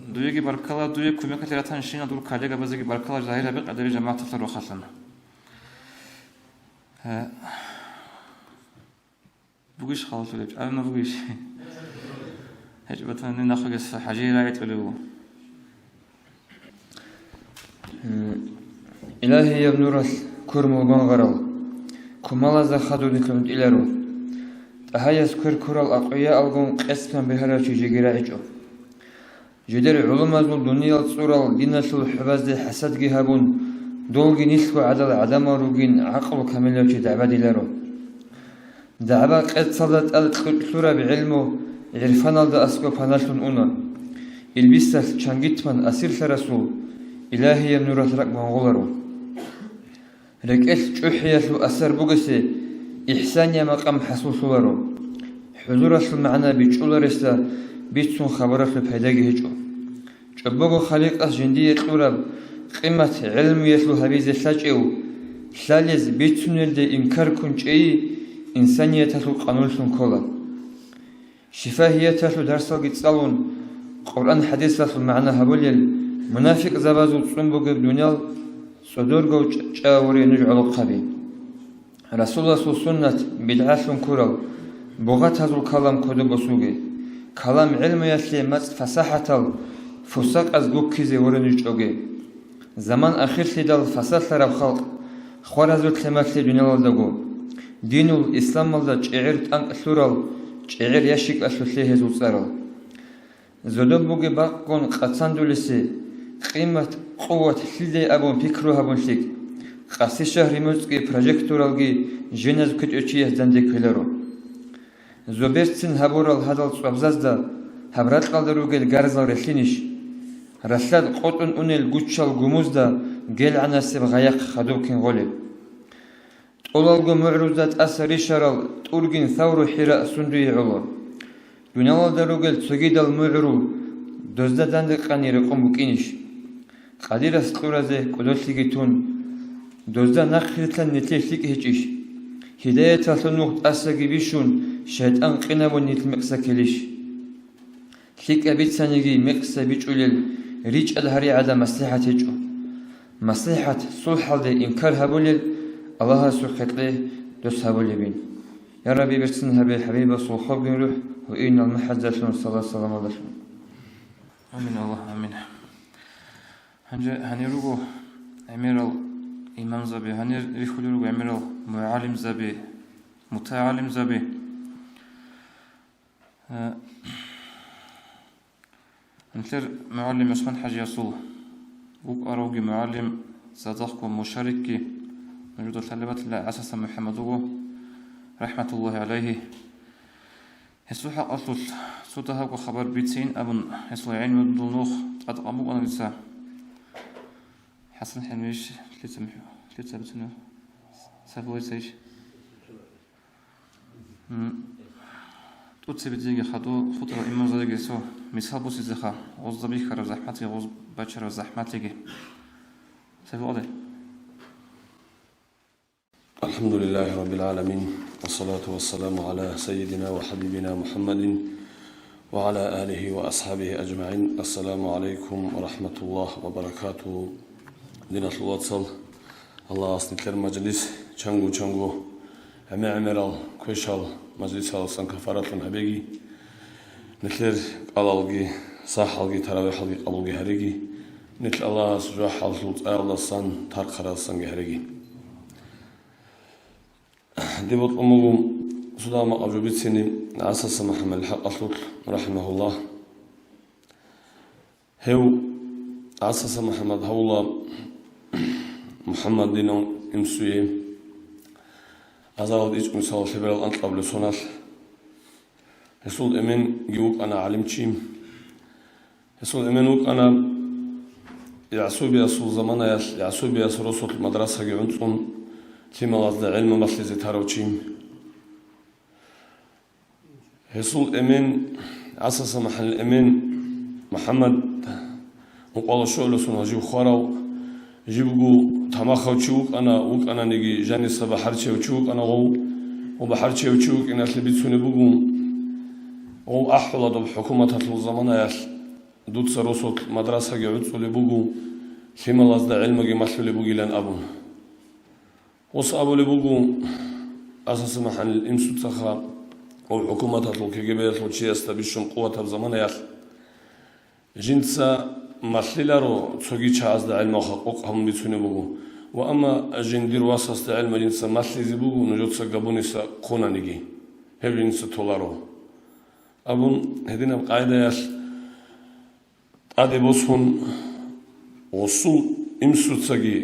Дуеги баркала, дуе кумекалъе ратанщинал дур коллегабазеги баркала, жагьир гьабе къадири жамагӀаталъа рохалъан. Э, Бугищ халалъулеб, чӀараб бугищ? ГьечӀо батани нахъегас хӀажие рагӀичӀулев вуго. М, Илагьияб нуралъ ккур мугьбангъарал, кумалазда хадур нилъ гӀунтӀиларо. ТӀагьаяс квер ккурал акъвияалгун къецлъун бегьарав чи жеги рагӀичӀо. Жидер гӀулумазул дуниял цӀурал диналъул хӀубазде хӀасадги гьабун, долги нилъго гӀадал гӀадамал ругин гӀакълу камилав чи дагӀбадиларо. ДагӀба къецалда тӀад кьу-, кьураб гӀелму гӀирфаналда аскӀоб паналъун уна. Илбисалъ чангитман асирлъарасул Илагьияб нуралъ ракӀ мугъуларо. РекӀелъ чӀухӀиялъул асар бугесе, ихсания макъам хӀасуллъуларо. ХӀузуралъул магӀна бичӀчӀуларесда бицун хабаралъул пайдаги гьечӀо. ЧӀобого Халикъас жиндие кьураб къимат гӀелмуялъул гьабизе лъачӀев, лъалез бицунелде инкар ккун чӀей инсанияталъул къануллъун ккола. Шифагьияталъул дарсалги цӀалун, Къуръан-хӀадисалъул магӀна гьабулел, мунафикъзабазул цӀун бугеб дуниял цӀодоргав чӀа-, чӀа воре нуж гӀолохъаби. Расуласул суннат бидгӀалъун ккурал, бугъатазул калам кодоб босуге. Калам гӀелмуялъе мацӀ фасахӀатал фусакъаз гуккизе воре нуж чӀоге. Заман ахирлъидал фасалъараб халкъ хваразул лъималъе дуниялалдаго, динул исламалда чӀегӀер тӀанкӀ лъурал чӀегӀер ящикалъулъе гьезул цӀарал. Зодоб бугеб бакъгун къацандулесе, къимат-къуват лъилдай абун пикру гьабун лъикӀ, къаси шагьри-муцӀги прожекторалги женаз кучӀев чияс данде ккеларо. Зоберцин гьабурал гьадал цӀвабзазда гьаб ракьалда ругел гарзал релълъинищ? Ралъад къотӀун унел гучал гумузда гелгӀанасеб гъаяхъ хадуб кин гъолеб? ТӀолалго мугӀрузда тӀаса ришарал тӀургин Савру ХӀира сундуе гӀоло? Дуниялалда ругел цогидал мугӀрул дозда данде къани рекъон букӀинищ? Къадирас кьуразе кӀодолъиги тун, дозда нахърилълъан нилъее лъикӀ гьечӀищ? Гьидаяталъул нух тӀасаги бищун, шайтӀан къинабун нилъ мекъса ккелищ? ЛъикӀаб бицаниги мекъса бичӀулел ричӀал гьаригӀада маслихӀат гьечӀо. МаслихӀат сулхӀалде инкар гьабулел Аллагьасухъе кье дос гьабулебин. Я Рабби, берцин гьабе ХӀабибасул хобгин рухӀ ва инал мухӀаззалъун салат-саламалдалъун. Амин, Аллагь, амин. Гьанже гьанир руго гӀемерал имамзаби, гьанир рихьулел руго гӀемерал мугӀалимзаби, мутагӀалимзаби. Э, нилъер мугӀалим ГӀусман-хӀажиясул вукӀаравги мугӀалим, цадахъго мушарикги, нужеда лъалеб батила ГӀасасан МухӀаммад вуго, рахӀматуллагьи гӀалайгьи. Гьесул хӀакъалъулъ цо дагьабго хабар бицейин абун, гьесул гӀелмудул нух тӀадкъан букӀана дица. ХӀасан ХӀемиш, лъица мухӀ-, лъица бицунев? Сабур цайищ? М. ТӀоцебе диеги хадур хутӀарал имамзабиги цо мисал босизеха, гъозда бихьараб захӀматги гъоз бачараб захӀматлъиги. Сабур гъаде. الحمد لله رب العالمين، والصلاة والسلام على سيدنا وحبيبنا محمد وعلى آله وأصحابه أجمعين. السلام عليكم ورحمة الله وبركاته. Диналъул вацал, Аллагьас нилъер мажлис чанго-чанго гӀемер-гӀемерал квешал мажлисаласан кафаратлъун гьабеги, нилъер кӀалалги, сахӀалги, таравихӀалги къабулги гьареги, нилъ Аллагьас жужахӀалъул цӀаялдасан, тархъаралдасанги гьареги. Дие бокьун буго цо дагьаб макъаб жо бицине ГӀасаса МухӀаммадил хӀакъалъулъ, рахӀимагьуллагь. Гьев ГӀасаса МухӀаммад гьавула МухӀаммадинав имсуе. Азаралда ичӀго мисалалъе берал анкьабулеб соналъ. Гьесул эменги вукӀана гӀалимчи. Гьесул эмен вукӀана ЯгӀсубиясул заманаялъ, ЯгӀсубияс росулъ мадрасаги гӀунцӀун, лъималазда гӀелму малъизе тарав чи. Гьесул эмен, ГӀасаса МухӀаммадил эмен, МухӀаммад Мукъвала щолесун гьав жив хварав, живго тамахав чи вукӀана, вукӀананиги жаниса бахӀарчияв чи вукӀана гъов, ва бахӀарчияв чи вукӀиналъе бицунеб буго, гъов ахӀула доб хӀукуматалъул заманаялъ, дуца росулъ мадрасаги гӀуцӀулеб буго, лъималазда гӀелмуги малъулеб бугилан абун. Гъос абулеб буго, ГӀасаса МухӀаммадил имсуцаха, гъов хӀукуматалъул КГБ-ялъул чиясда бищун къуватаб заманаялъ, жинца малъиларо цоги чагӀазда гӀелму хӀакъукъ гьабун бицунеб буго, ва амма жиндир васасда гӀелму жинца малъизе буго, нужеца габуниса хъунаниги, гьеб жинца толаро, абун, гьединаб къагӀидаялъ тӀаде босун, гъосул имсуцаги,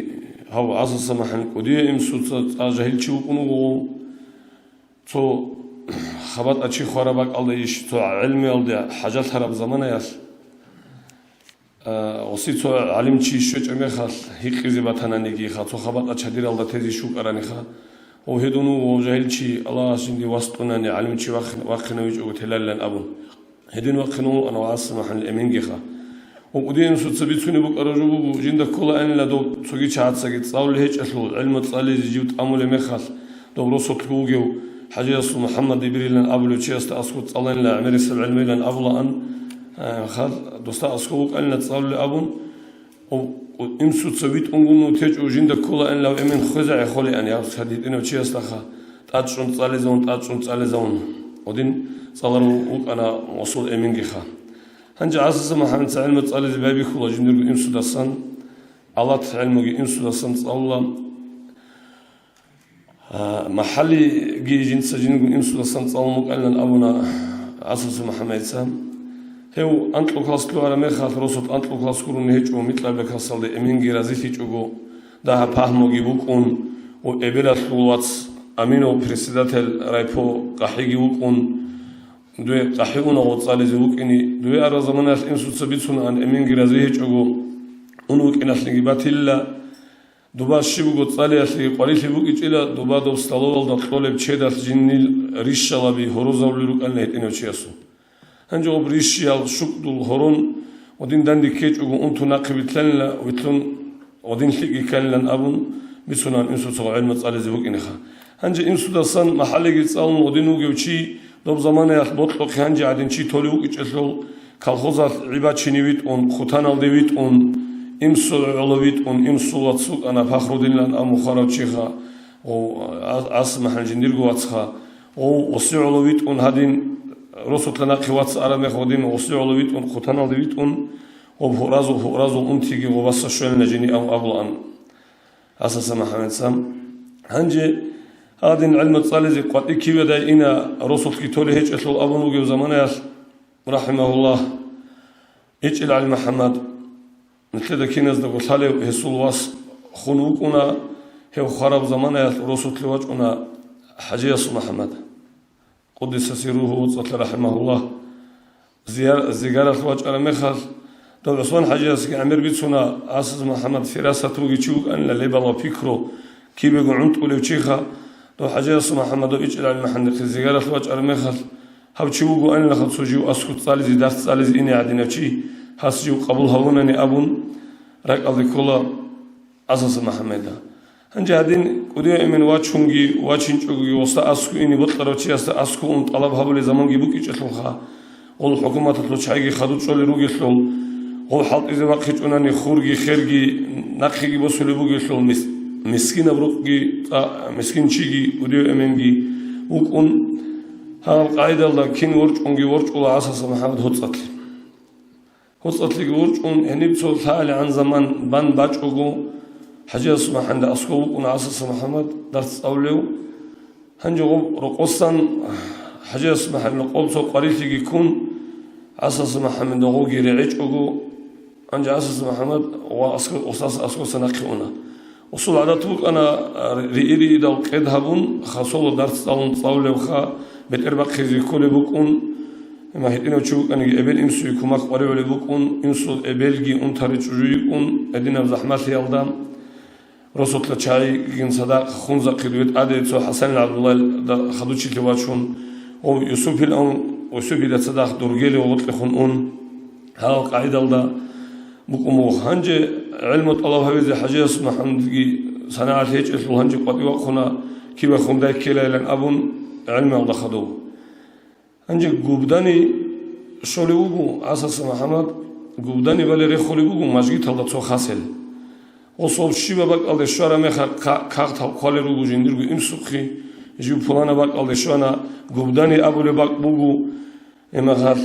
гьав ГӀасаса МухӀаммадил кӀудияв имсуца цӀа жагьил чи вукӀун вуго, цо хабатӀа чи хвараб бакӀалда иш, цо гӀелмуялде хӀажалъараб заманаялъ, а, гъоси цо гӀалимчи щвечӀеб мехалъ, гьикъизе батананиги ха, цо хабатӀа чадиралда тезе щукӀарани ха, гъов гьедун вуго, гъов жагьил чи, Аллагьас жинде вас кьунани, гӀалимчи вахъ-, вахъинавичӀого телалилан абун. Гьедин вахъинавун вукӀана ГӀасаса МухӀаммадил эменги ха. Гъов кӀудияв имсуца бицунеб букӀараб жо буго, жинда кколаанила доб цоги чагӀацаги цӀалулел гьечӀелъул, гӀелму цӀализе жив тӀамулеб мехалъ, доб росулъго вугев ХӀажиясул МухӀаммад Ибрилан абулев чиясда аскӀоб цӀаланила, гӀемерисеб гӀелмуйилан абулаан, э, хал, досда аскӀоб вукӀанила цӀалулел абун, гъов, гъов имсуца витӀунгун вутечӀо, жинда кколаанила гьав эмен хвезегӀи холеан, я гьадин гьитӀинав чиясда ха, тӀадчӀун цӀализавун, тӀадчӀун цӀализавун, гъодин цӀаларун вукӀана гъосул эменги ха. Гьанже ГӀасаса МухӀаммадица гӀелму цӀализе байбихьула жиндирго имсудасан, алат гӀелмуги имсудасан цӀалула. А, махӀалиги жинца жиндирго имсудасан цӀалун вукӀанилан абуна ГӀасаса МухӀаммадица. Гьев анкьго класс лъугӀараб мехалъ, росулъ анкьго класс гурони гьечӀо, микьаб классалде эменги разилъичӀого, дагьаб пагьмуги букӀун, ва эбелалъул вац Аминов председатель райпо къахӀиги вукӀун, Дуе къахӀи уна гъоцӀализе вукӀине, дуе арал заманаялъ инсуца бицунаан эменги рази гьечӀого, ун вукӀиналъеги батилла, дуба щиб буго цӀалиялъеги къварилъи букӀичӀила, дуба доб столовалда кьолеб чедалъ жинил рищалаби гьорозавулел рукӀанила гьитӀинав чиясул. Гьанже гъоб рищиял щукӀдул гьорон, гъодин данде ккечӀого унтун нахъе битлъанила, витлъун гъодин лъикӀги кканилан абун, бицунаан инсуца гъоб гӀелму цӀализе вукӀинеха. Гьанже инсудасан махӀаллиги цӀалун гъодин вугев чи, доб заманаялъ бокьухъе гьанже гӀадин чи толев вукӀичӀелъул, колхозалъ гӀи бачине витӀун, хъутаналде витӀун, имсул гӀоло витӀун, имсул вац вукӀана Фахрудинилан абун хварав чиха, гъов, а-, ас махӀан жиндирго вацха, гъов, осе гӀоло витӀун гьадин, росулъа нахъе вац араб мех гъодин, осе гӀоло витӀун, хъутаналде витӀун, гъоб гьуразул, гьуразул унтиги гъобаса щвелина жини аб-, абулаан. Асаса МахӀаммадица. Гьанже гьадин гӀелму цӀализе къватӀи киведай ина, росулъги толей гьечӀелъул абун вугев заманаялъ, рахӀимагьуллагь, ичӀил ГӀалимухӀаммад, нилъеда киназдаго лъалев, гьесул вас хун вукӀуна, гьев хвараб заманаялъ росулъе вачӀуна ХӀажиясул МухӀаммад. Къуддиса сирругьу, вацӀцӀалъа рахӀимагьуллагь, зияр-, зигаралъ вачӀараб мехалъ, дов ГӀусман ХӀажиясги гӀемер бицуна, Асас МухӀаммад фирасат вугев чи вукӀанила, лебал ва пикру, Кибего гӀунтӀулев чиха, дов ХӀажияс МухӀаммадов ичӀил гӀалимахӀандихъе зигаралъ вачӀараб мехалъ, гьав чи вугоанилаха цо жив аскӀов цӀализе, дарс цӀализе ине гӀадинав чи, гьас жив къабул гьавунани абун, ракӀалде ккола ГӀасаса МухӀаммада. Гьанже гьадин кӀудияв эмен вачунги вачинчӀогоги гъосда аскӀов ине бокьарав чиясда аскӀов ун тӀалаб гьабулел заманги букӀинчӀелъулха, гъол хӀукуматалъул чагӀиги хадур чӀолел ругелъул, гъов хӀалтӀизе вахъичӀунани хурги херги нахъеги босулеб бугелъул, мис-, мискинаб рукъги цӀа-, мискин чиги кӀудияв эменги вукӀун, гьаб къагӀидалда кин ворчӀунги ворчӀула ГӀасаса МухӀаммад гьоцӀалъе. ГьоцӀалъеги ворчӀун, гьениб цо лъагӀалигӀан заман бан бачӀого, ХӀажияс МухӀаммада аскӀов вукӀун ГӀасаса МухӀаммад дарс цӀалулев. Гьанже гъоб рокъосан ХӀажияс МухӀаммадил къо цо къварилъиги ккун, ГӀасаса МухӀаммада гъоги регӀечӀого, гьанже ГӀасаса МухӀаммад ва аскӀо-, ГӀасаса аскӀоса нахъе уна. Гъосул гӀадат букӀана, риги-ригидал къед гьабун, хасула дарс цӀалун цӀалулевха, бетӀер бахъизе кколеб букӀун, гьитӀинав чи вукӀаниги эбел-инсуе кумек къваригӀулеб букӀун, инсул эбелги унтарел чӀужу йикӀун, гьединаб захӀмалъиялда. Росулъа чагӀигин цадахъ хунзахъе дуе тӀаде цо ХӀасанил ГӀабдуллагьил хадучилъи вачун, гъов Юсупил ан, Юсупида цадахъ Дургели гъоркьехун ун, гьал къагӀидалда букӀун буго. Гьанже гӀелму тӀалаб гьабизе ХӀажияс МухӀаммадги санагӀалъи гьечӀелъул гьанже къватӀивахъуна, кибахун дай ккелайилан абун, гӀелмуялда хадув. Гьанже Губдани щолев вуго ГӀасаса МухӀаммад, Губдани бале рехулеб буго мажгиталда цо хасел. Гъосул щибаб бакӀалде щвараб мехалъ ка-, кагътал хъвалел руго жиндирго инсухъе, жив пуланаб бакӀалде щвана, Губдани абулеб бакӀ буго, гьеб мехалъ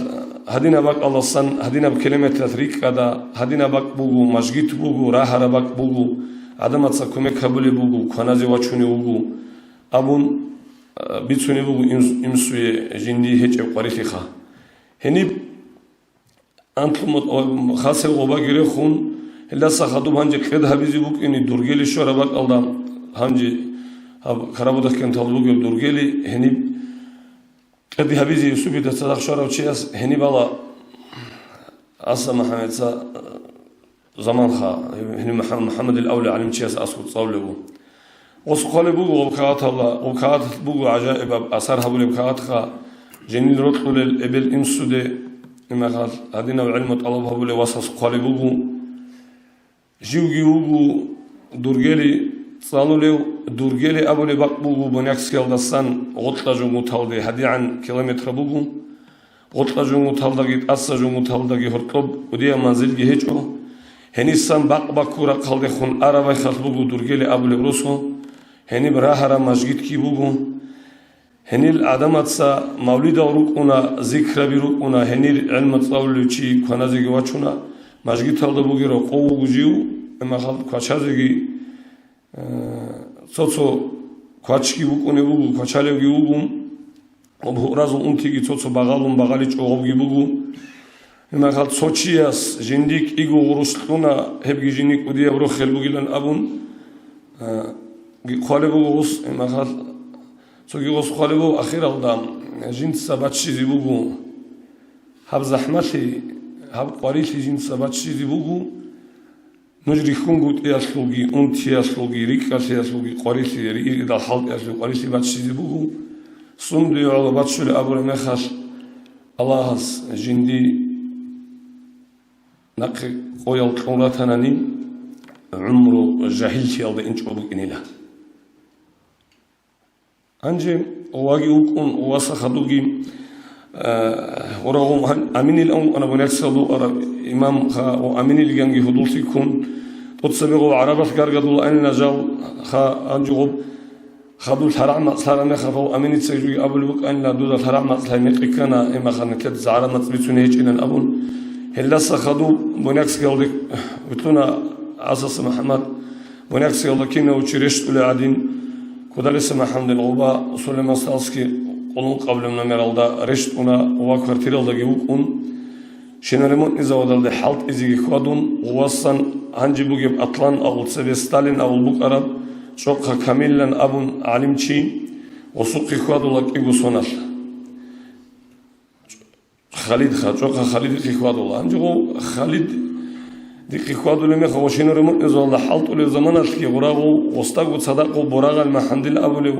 гьадинаб бакӀалдасан гьадинаб километралъ рикӀкӀада, гьадинаб бакӀ буго, мажгит буго, рагьараб бакӀ буго, гӀадамаца кумек гьабулеб буго, кваназе вачунев вуго, абун, а, бицунеб буго инс-, инсуе жиндие гьечӀеб къварилъиха. Гьениб анлъумат-, хасел гъобаги рехун, гьелдаса хадуб гьанже къед гьабизе букӀине Дургели щвараб бакӀалда, гьанже гьаб Карабудахъ кентал бугеб Дургели, гьениб къед гьабизе Юсупида цадахъ щварав чияс гьениб ала ГӀаса МухӀаммадица, заманха, гьениб МухӀам-, МухӀаммадил авлия гӀалимчияс аскӀов цӀалулев вуго. Гъос хъвалеб буго гъоб кагъаталда, гъоб кагъаталъ буго гӀажаибаб асар гьабулеб кагъатха, женил рокьулел эбел-инсуде, имахалъ гьадинав гӀелму тӀалаб гьабулев васас хъвалеб буго. Живги вуго Дургели цӀалулев, Дургели абулеб бакӀ буго Буйнакскиялдасан гъоркьа жугьуталде гьадигӀан километра буго. Гъоркьа жугьуталдаги тӀаса жугьуталдаги гьоркьоб кӀудияб манзилги гьечӀо. Гьенисан бакъ-баккул рахъалдехун араб байхалъ буго Дургели абулеб росу. Гьениб рагьараб мажгитги буго. Гьенил гӀадамаца мавлидал рукӀуна, зикраби рукӀуна, гьенир гӀелму цӀалулев чи кваназеги вачуна, мажгиталда бугеб рокъов вуго жив, имахалъ квачазеги, э, цо-цо квачги букӀунеб буго, квачалевги вуго, гьуразул унтиги цо-цо багъалун багъали чӀогъобги буго. Имахал цо чияс жинди кӀиго гъурус кьуна, гьебги жиндир кӀудияб рохел бугилан абун, а, ги хъвалеб буго гъус, имахал цоги гъус хъвалеб буго, ахиралда жинца баччизе буго. Гьаб захӀмалъи, гьаб къварилъи жинца баччизе буго. Нуж рихьунгутӀиялъулги, унтиялъулги, рикӀкӀалъиялъулги къварилъи, рикӀкӀидал хӀалтӀиялъулги къварилъи баччизе буго. Сундуе гӀоло баччулеб абураб мехалъ, Аллагьас жинди нахъе къоял кьун ратанани, гӀумру жагьиллъиялда инчӀо букӀинила. Гьанже ваги вукӀун, васа хадуги, э, гъурагъун гьан-, Аминил ан вукӀана, Буйнакскиялда вукӀараб имамха, ва Аминилиганги гьудуллъи ккун, тӀоцебе гъов гӀарабалъ гаргадулаанила жал, ха, гьанже гъоб хадуб лъарагӀ мацӀ лъараб мехалъ, гъов Аминица жуги абулеб букӀанила, дуда лъарагӀ мацӀ лъай мекъи ккана, имахал нилъеца гӀараб мацӀ бицуней гьечӀилан абун. Гьелдаса хадуб Буйнакскиялде вутлуна ГӀасаса МухӀаммад. Буйнакскиялда кинав чи рещтӀулев гӀадин, Кудалиса МухӀаммадил гъоба Сулейман Стальский къулун къаблем номералда рещтӀуна ва квартиралдаги вукӀун, шиноремонтный заводалде хӀалтӀизеги хьвадун, гъувасан гьанже бугеб Атлан авул цебе Сталин авул букӀараб чӀохъа Камиллан абун гӀалимчи гъусухъе хьвадула кӀиго соналъ. Халидха, чӀохъа Халидихъе хьвадула. Гьанже гъов Халид Дихъе хьвадулеб мехалъ гъо шино ремонтнизавалда хӀалтӀулеб заманалъги гъурагъу гъостаго цадахъ гъо борагъал МахӀамдил абулев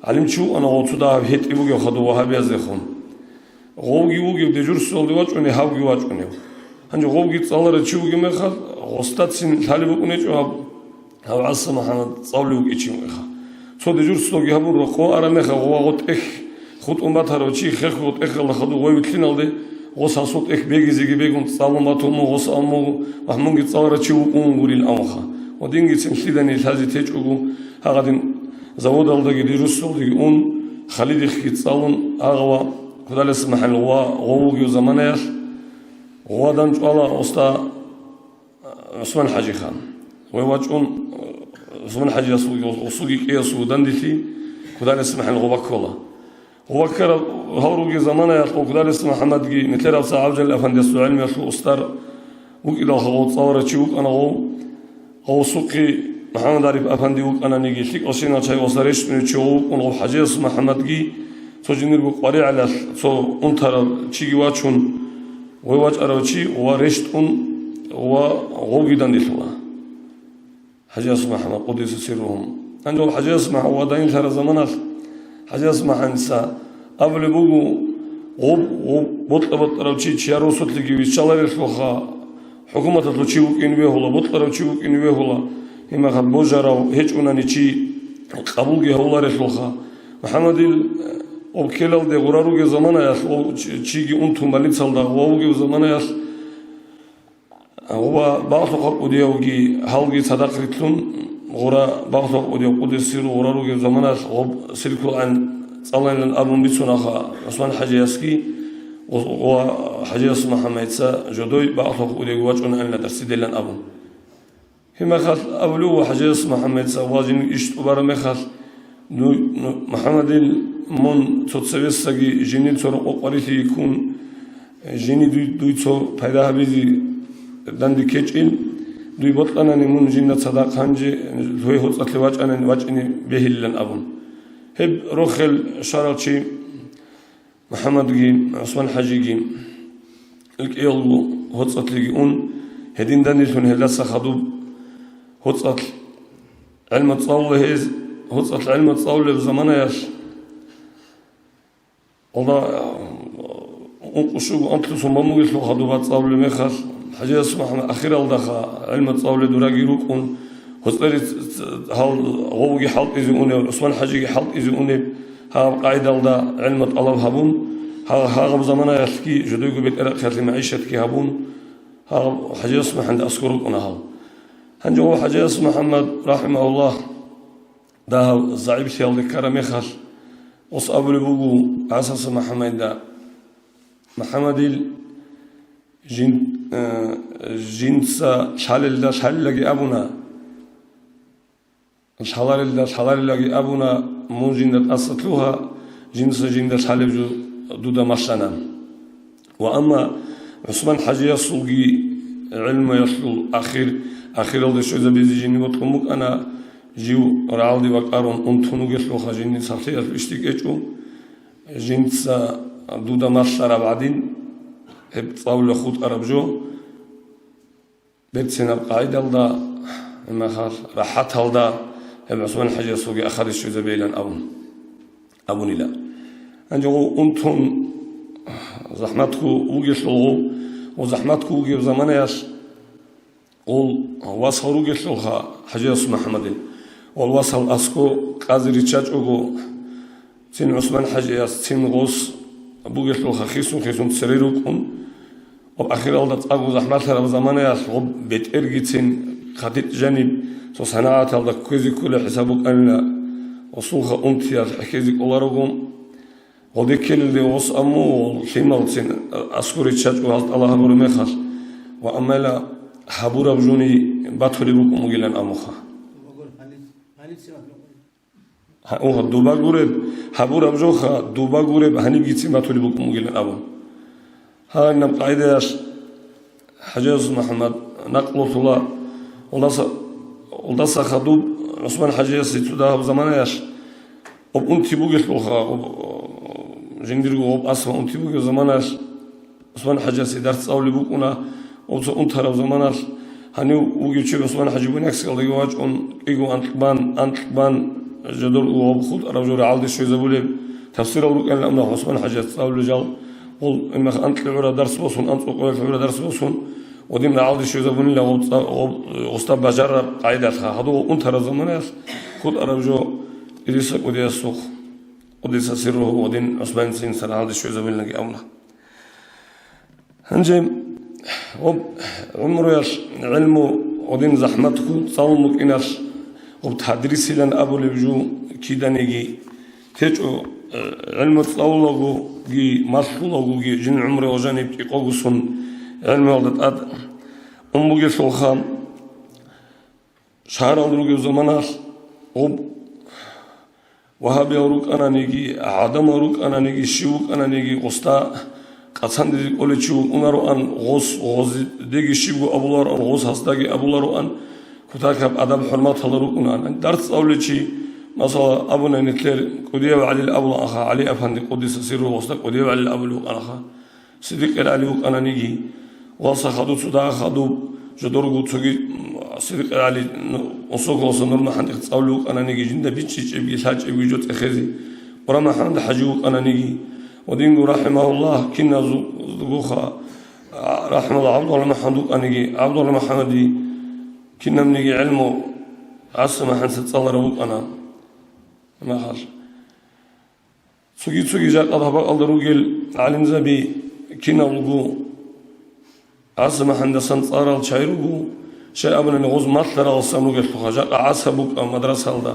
гӀалимчи вукӀана гъо цо дагьаб гьетӀи бугевха дов вагьабиязехун. Гъовги вугев дежурствалде вачӀунев, гьавги вачӀунев. Гьанже гъовги цӀаларав чи вугев мехалъ, гъостацин лъалеб букӀун гьечӀо гьаб, гьав ГӀаса МухӀаммад цӀалулев вукӀин чи вукӀинха. Цо дежурствалги гьабун, рокъо араб мехалъ, гъова гъо тӀехь хутӀун батарав чи хехго тӀехьалда хадув гъой вилълъиналде, гъос гьасул тӀехь бегизеги бегун цӀалун батун мун гъос аммугу, ва мунги цӀаларав чи вукӀун гурин авунха. Ва дингицин лъиданиги лъазе течӀого, гьагъадин заводалдаги дежурствалдаги ун, Халидихъги цӀалун, агъава Кудалиса МухӀаммад гъова гъов вугев заманаялъ, гъова данчӀвала уста ГӀусман-хӀажиха. Гъой вачӀун, ГӀусман-хӀажияс вугев гъосулги кӀиясулги данделъи, Кудалиса МухӀаммад гъова ккола. Гъова ккараб гьав ругел заманаялъ Кудалиса МухӀаммадги нилъер гьав ГӀабдулжалил афандиясул гӀелмуялъул устар вукӀиналха гъов цӀаларав чи вукӀана гъов. Гъовсухъе МухӀаммад ГӀариф афанди вукӀананиги, лъикӀал щинал чагӀи гъоса рещтӀунев чи гъов вукӀун гъов ХӀажияс МухӀаммадги, цо жиндирго къваригӀелалъ цо унтарав чиги вачун, гъой вачӀарав чи ва рещтӀун ва гъовги данделъула. ХӀажияс МухӀаммад, къуддиса сирругьу. Гьанже ХӀажияс МухӀаммад ва данделъараб заманалъ ХӀажияс МухӀаммадица абулеб буго, гъоб, гъоб, бокьа-бокьарав чи чияр росулъеги виччаларелъулха, хӀукуматалъул чи вукӀин вегьула, бокьарав чи вукӀин вегьула, гьеб мехалъ божарав гьечӀунани чи къабулги гьавуларелъулха. МухӀаммадил, э, гъоб ккелалде гъура ругел заманаялъ, гъов чи-, чиги унтун больницалда гъова вугев заманаялъ, гъова багълъухъа кӀудиявги гьалги цадахъ рилълъун, гъура багълъухъа кӀудияв къуддиса сирругьу гъура ругев заманалъ гъоб сиркулаан цӀалайилан абун бицунаха ГӀусман-хӀажиясги, ва ХӀажияс МухӀаммадица жодой багълъухъа кӀудиявги вачӀунайилан дарсидайилан абун. Гьеб мехалъ абулев ва ХӀажияс МухӀаммадица ва жиндир иш тӀубараб мехалъ, ну, ну, МухӀаммадил, мун цо цевесаги жиндир цо рокъо къварилъи йиккун, жини дуй, дуй цо пайда гьабизе данде ккечӀин, дуй бокьанани мун жинда цадахъ гьанже, лъугьей гьоцӀалъе вачӀанани вачӀине бегьилилан абун. Гьеб рохел щварав чи МухӀаммадги, ГӀусман-хӀажиги, кӀиялго гьоцӀалъеги ун, гьедин данделъун гьелдаса хадуб гьоцӀалъ гӀелму цӀалула гьез, гьоцӀалъ гӀелму цӀалулеб заманаялъ, алда, ункъо-щуго анлъусун бамугелъул хадуба цӀалулеб мехалъ, ХӀажияс МухӀаммад ахиралдаха гӀелму цӀалулел дураги рукӀун, гьоцӀери ц-, ц-, гьал гъовги хӀалтӀизе унев, ГӀусман-хӀажиги хӀалтӀизе унеб, гьаб къайдалда гӀелму тӀалаб гьабун, гьа-, гьагъаб заманаялъги жодойго бетӀерахъалъе магӀишатги гьабун, гьагъаб ХӀажияс МухӀаммад аскӀор рукӀуна гьал. Гьанже гъов ХӀажияс МухӀаммад, рахӀимагьуллагь, дагьаб загӀиплъиялде ккараб мехалъ, гъос абулеб буго ГӀасаса МухӀаммадида, МухӀаммадил жин-, э, жинца лъалелда лъалилаги абуна, лъаларелда лъаларилаги абуна, мун жинда тӀаса лъугьа, жинца жинда лъалеб жо дуда малъана. Ва амма ГӀусман-хӀажиясулги гӀелмуялъул ахир, ахиралде щвезабизе жиндие бокьун букӀана, жив рагӀалде вакӀарун унтун вугелъулха жиндир сахлъиялъул ишди кӀечӀо, жинца дуда малъараб гӀадин, гьеб цӀалула хутӀараб жо, берцинаб къагӀидалда, гьеб мехалъ рахӀаталда гьеб ГӀусман-хӀажиясулги ахаде щвезабейилан абун, абунила. Гьанже гъов унтун захӀматго вугелъул гъов, ва захӀматго вугев заманаялъ гъол васал ругелъулха ХӀажияс МухӀаммадил, гъол васал аскӀо къазе риччачӀого, цин ГӀусман-хӀажияс, цин гъос бугелъулха хисун-хисун цере рукӀун, ва ахиралда цӀакъго захӀматлъараб заманаялъ гъоб бетӀергицин хъатикь жаниб цо санагӀаталда кквезе кколеб хӀисаб букӀанила, гъосулха унтиялъ хӀехьезе кӀоларого, гъоде ккелелде гъос амму лъималцин аскӀоре чачӀго гьалдала гьабураб мехалъ, ва аммала гьабураб жони батулеб букӀун бугилан аммуха. Гьа, угьа, дуба гуреб, гьабураб жоха, дуба гуреб гьанибгицин батулеб букӀун бугилан абун. Гьанаб къагӀидаялъ ХӀажияс МухӀаммад накълулъула, улдаса, улдаса хадуб ГӀусман-хӀажиясе цо дагьаб заманаялъ, гъоб унти бугелъулха, гъоб, жиндирго гъоб асма унти бугеб заманаялъ, ГӀусман-хӀажиясе дарс цӀалулеб букӀуна, гъоб цо унтараб заманалъ, Гьанив вугев чи ГӀусман-хӀажи Буйнакскалдаги вачӀун, кӀиго анкьбан, анкьбан жодор угьоб хутӀараб жо рагӀалде щвезабулеб, тафсирал рукӀанилан абуна ГӀусман-хӀажияс цӀалулел жал, гъол имах анкьи гӀура дарс босун, анцӀго къоялъ гӀура дарс босун, гъодин рагӀалде щвезабунила гъоб цӀа-, гъоб, гъосда бажарараб къагӀидалъха, гьадув унтараб заманаялъ хутӀараб жо Идриса кӀудиясухъ, къуддиса сирругьу, гъодин ГӀусманица инса рагӀалде щвезабунилаги абуна. Гьанже гъоб гӀумруялъ гӀилму гъодин захӀматго цӀалун букӀиналъ, гъоб тадрисилан абулеб жо киданиги течӀо, э, гӀилму цӀалулагоги, малъулагоги жин гӀумруялъ жаниб кӀикъогусун гӀилмуялда тӀад ун бугелъулха. Шагьаралда ругеб заманалъ гъоб вагьабиял рукӀананиги, гӀадамал рукӀананиги, щив вукӀананиги, гъосда къацандезе кӀолев чи вукӀунароан, гъос, гъоздеги щибго абулароан, гъос гьасдаги абулароан, кутакаб адаб-хӀурматалда рукӀунаан. Дарс цӀалулев чи, масала, абуна нилъер КӀудияв ГӀалил абулаанха, ГӀали-афанди къуддиса сирругьу гъосда КӀудияв ГӀалил абулев вукӀанаха. Сидикъил ГӀали вукӀананиги, валса хадув цо дагьа хадуб, жодорго цоги, м, Сидикъил ГӀали, ну, Осоколаса НурмухӀамадихъ цӀалулев вукӀананиги, жинда бичӀчӀичӀебги, лъачӀебги жо цӀехезе, ГъурамухӀамад-хӀажи вукӀананиги, ва динго, рахӀимагьуллагь, киназулгоха, а, рахӀимагьуллагь, ГӀабдуллагь МухӀамад вукӀаниги, ГӀабдуллагь МухӀамади кинабниги гӀилму ГӀаса МухӀамадица цӀаларав вукӀана. Махал. Цоги-цоги жакъа гьаб бакӀалда ругел гӀалимзаби киналго ГӀаса МухӀамадасан цӀарал чагӀи руго, щай абунани гъоз малъараласан ругелъулха, жакъа ГӀаса букӀа мадрасаялда,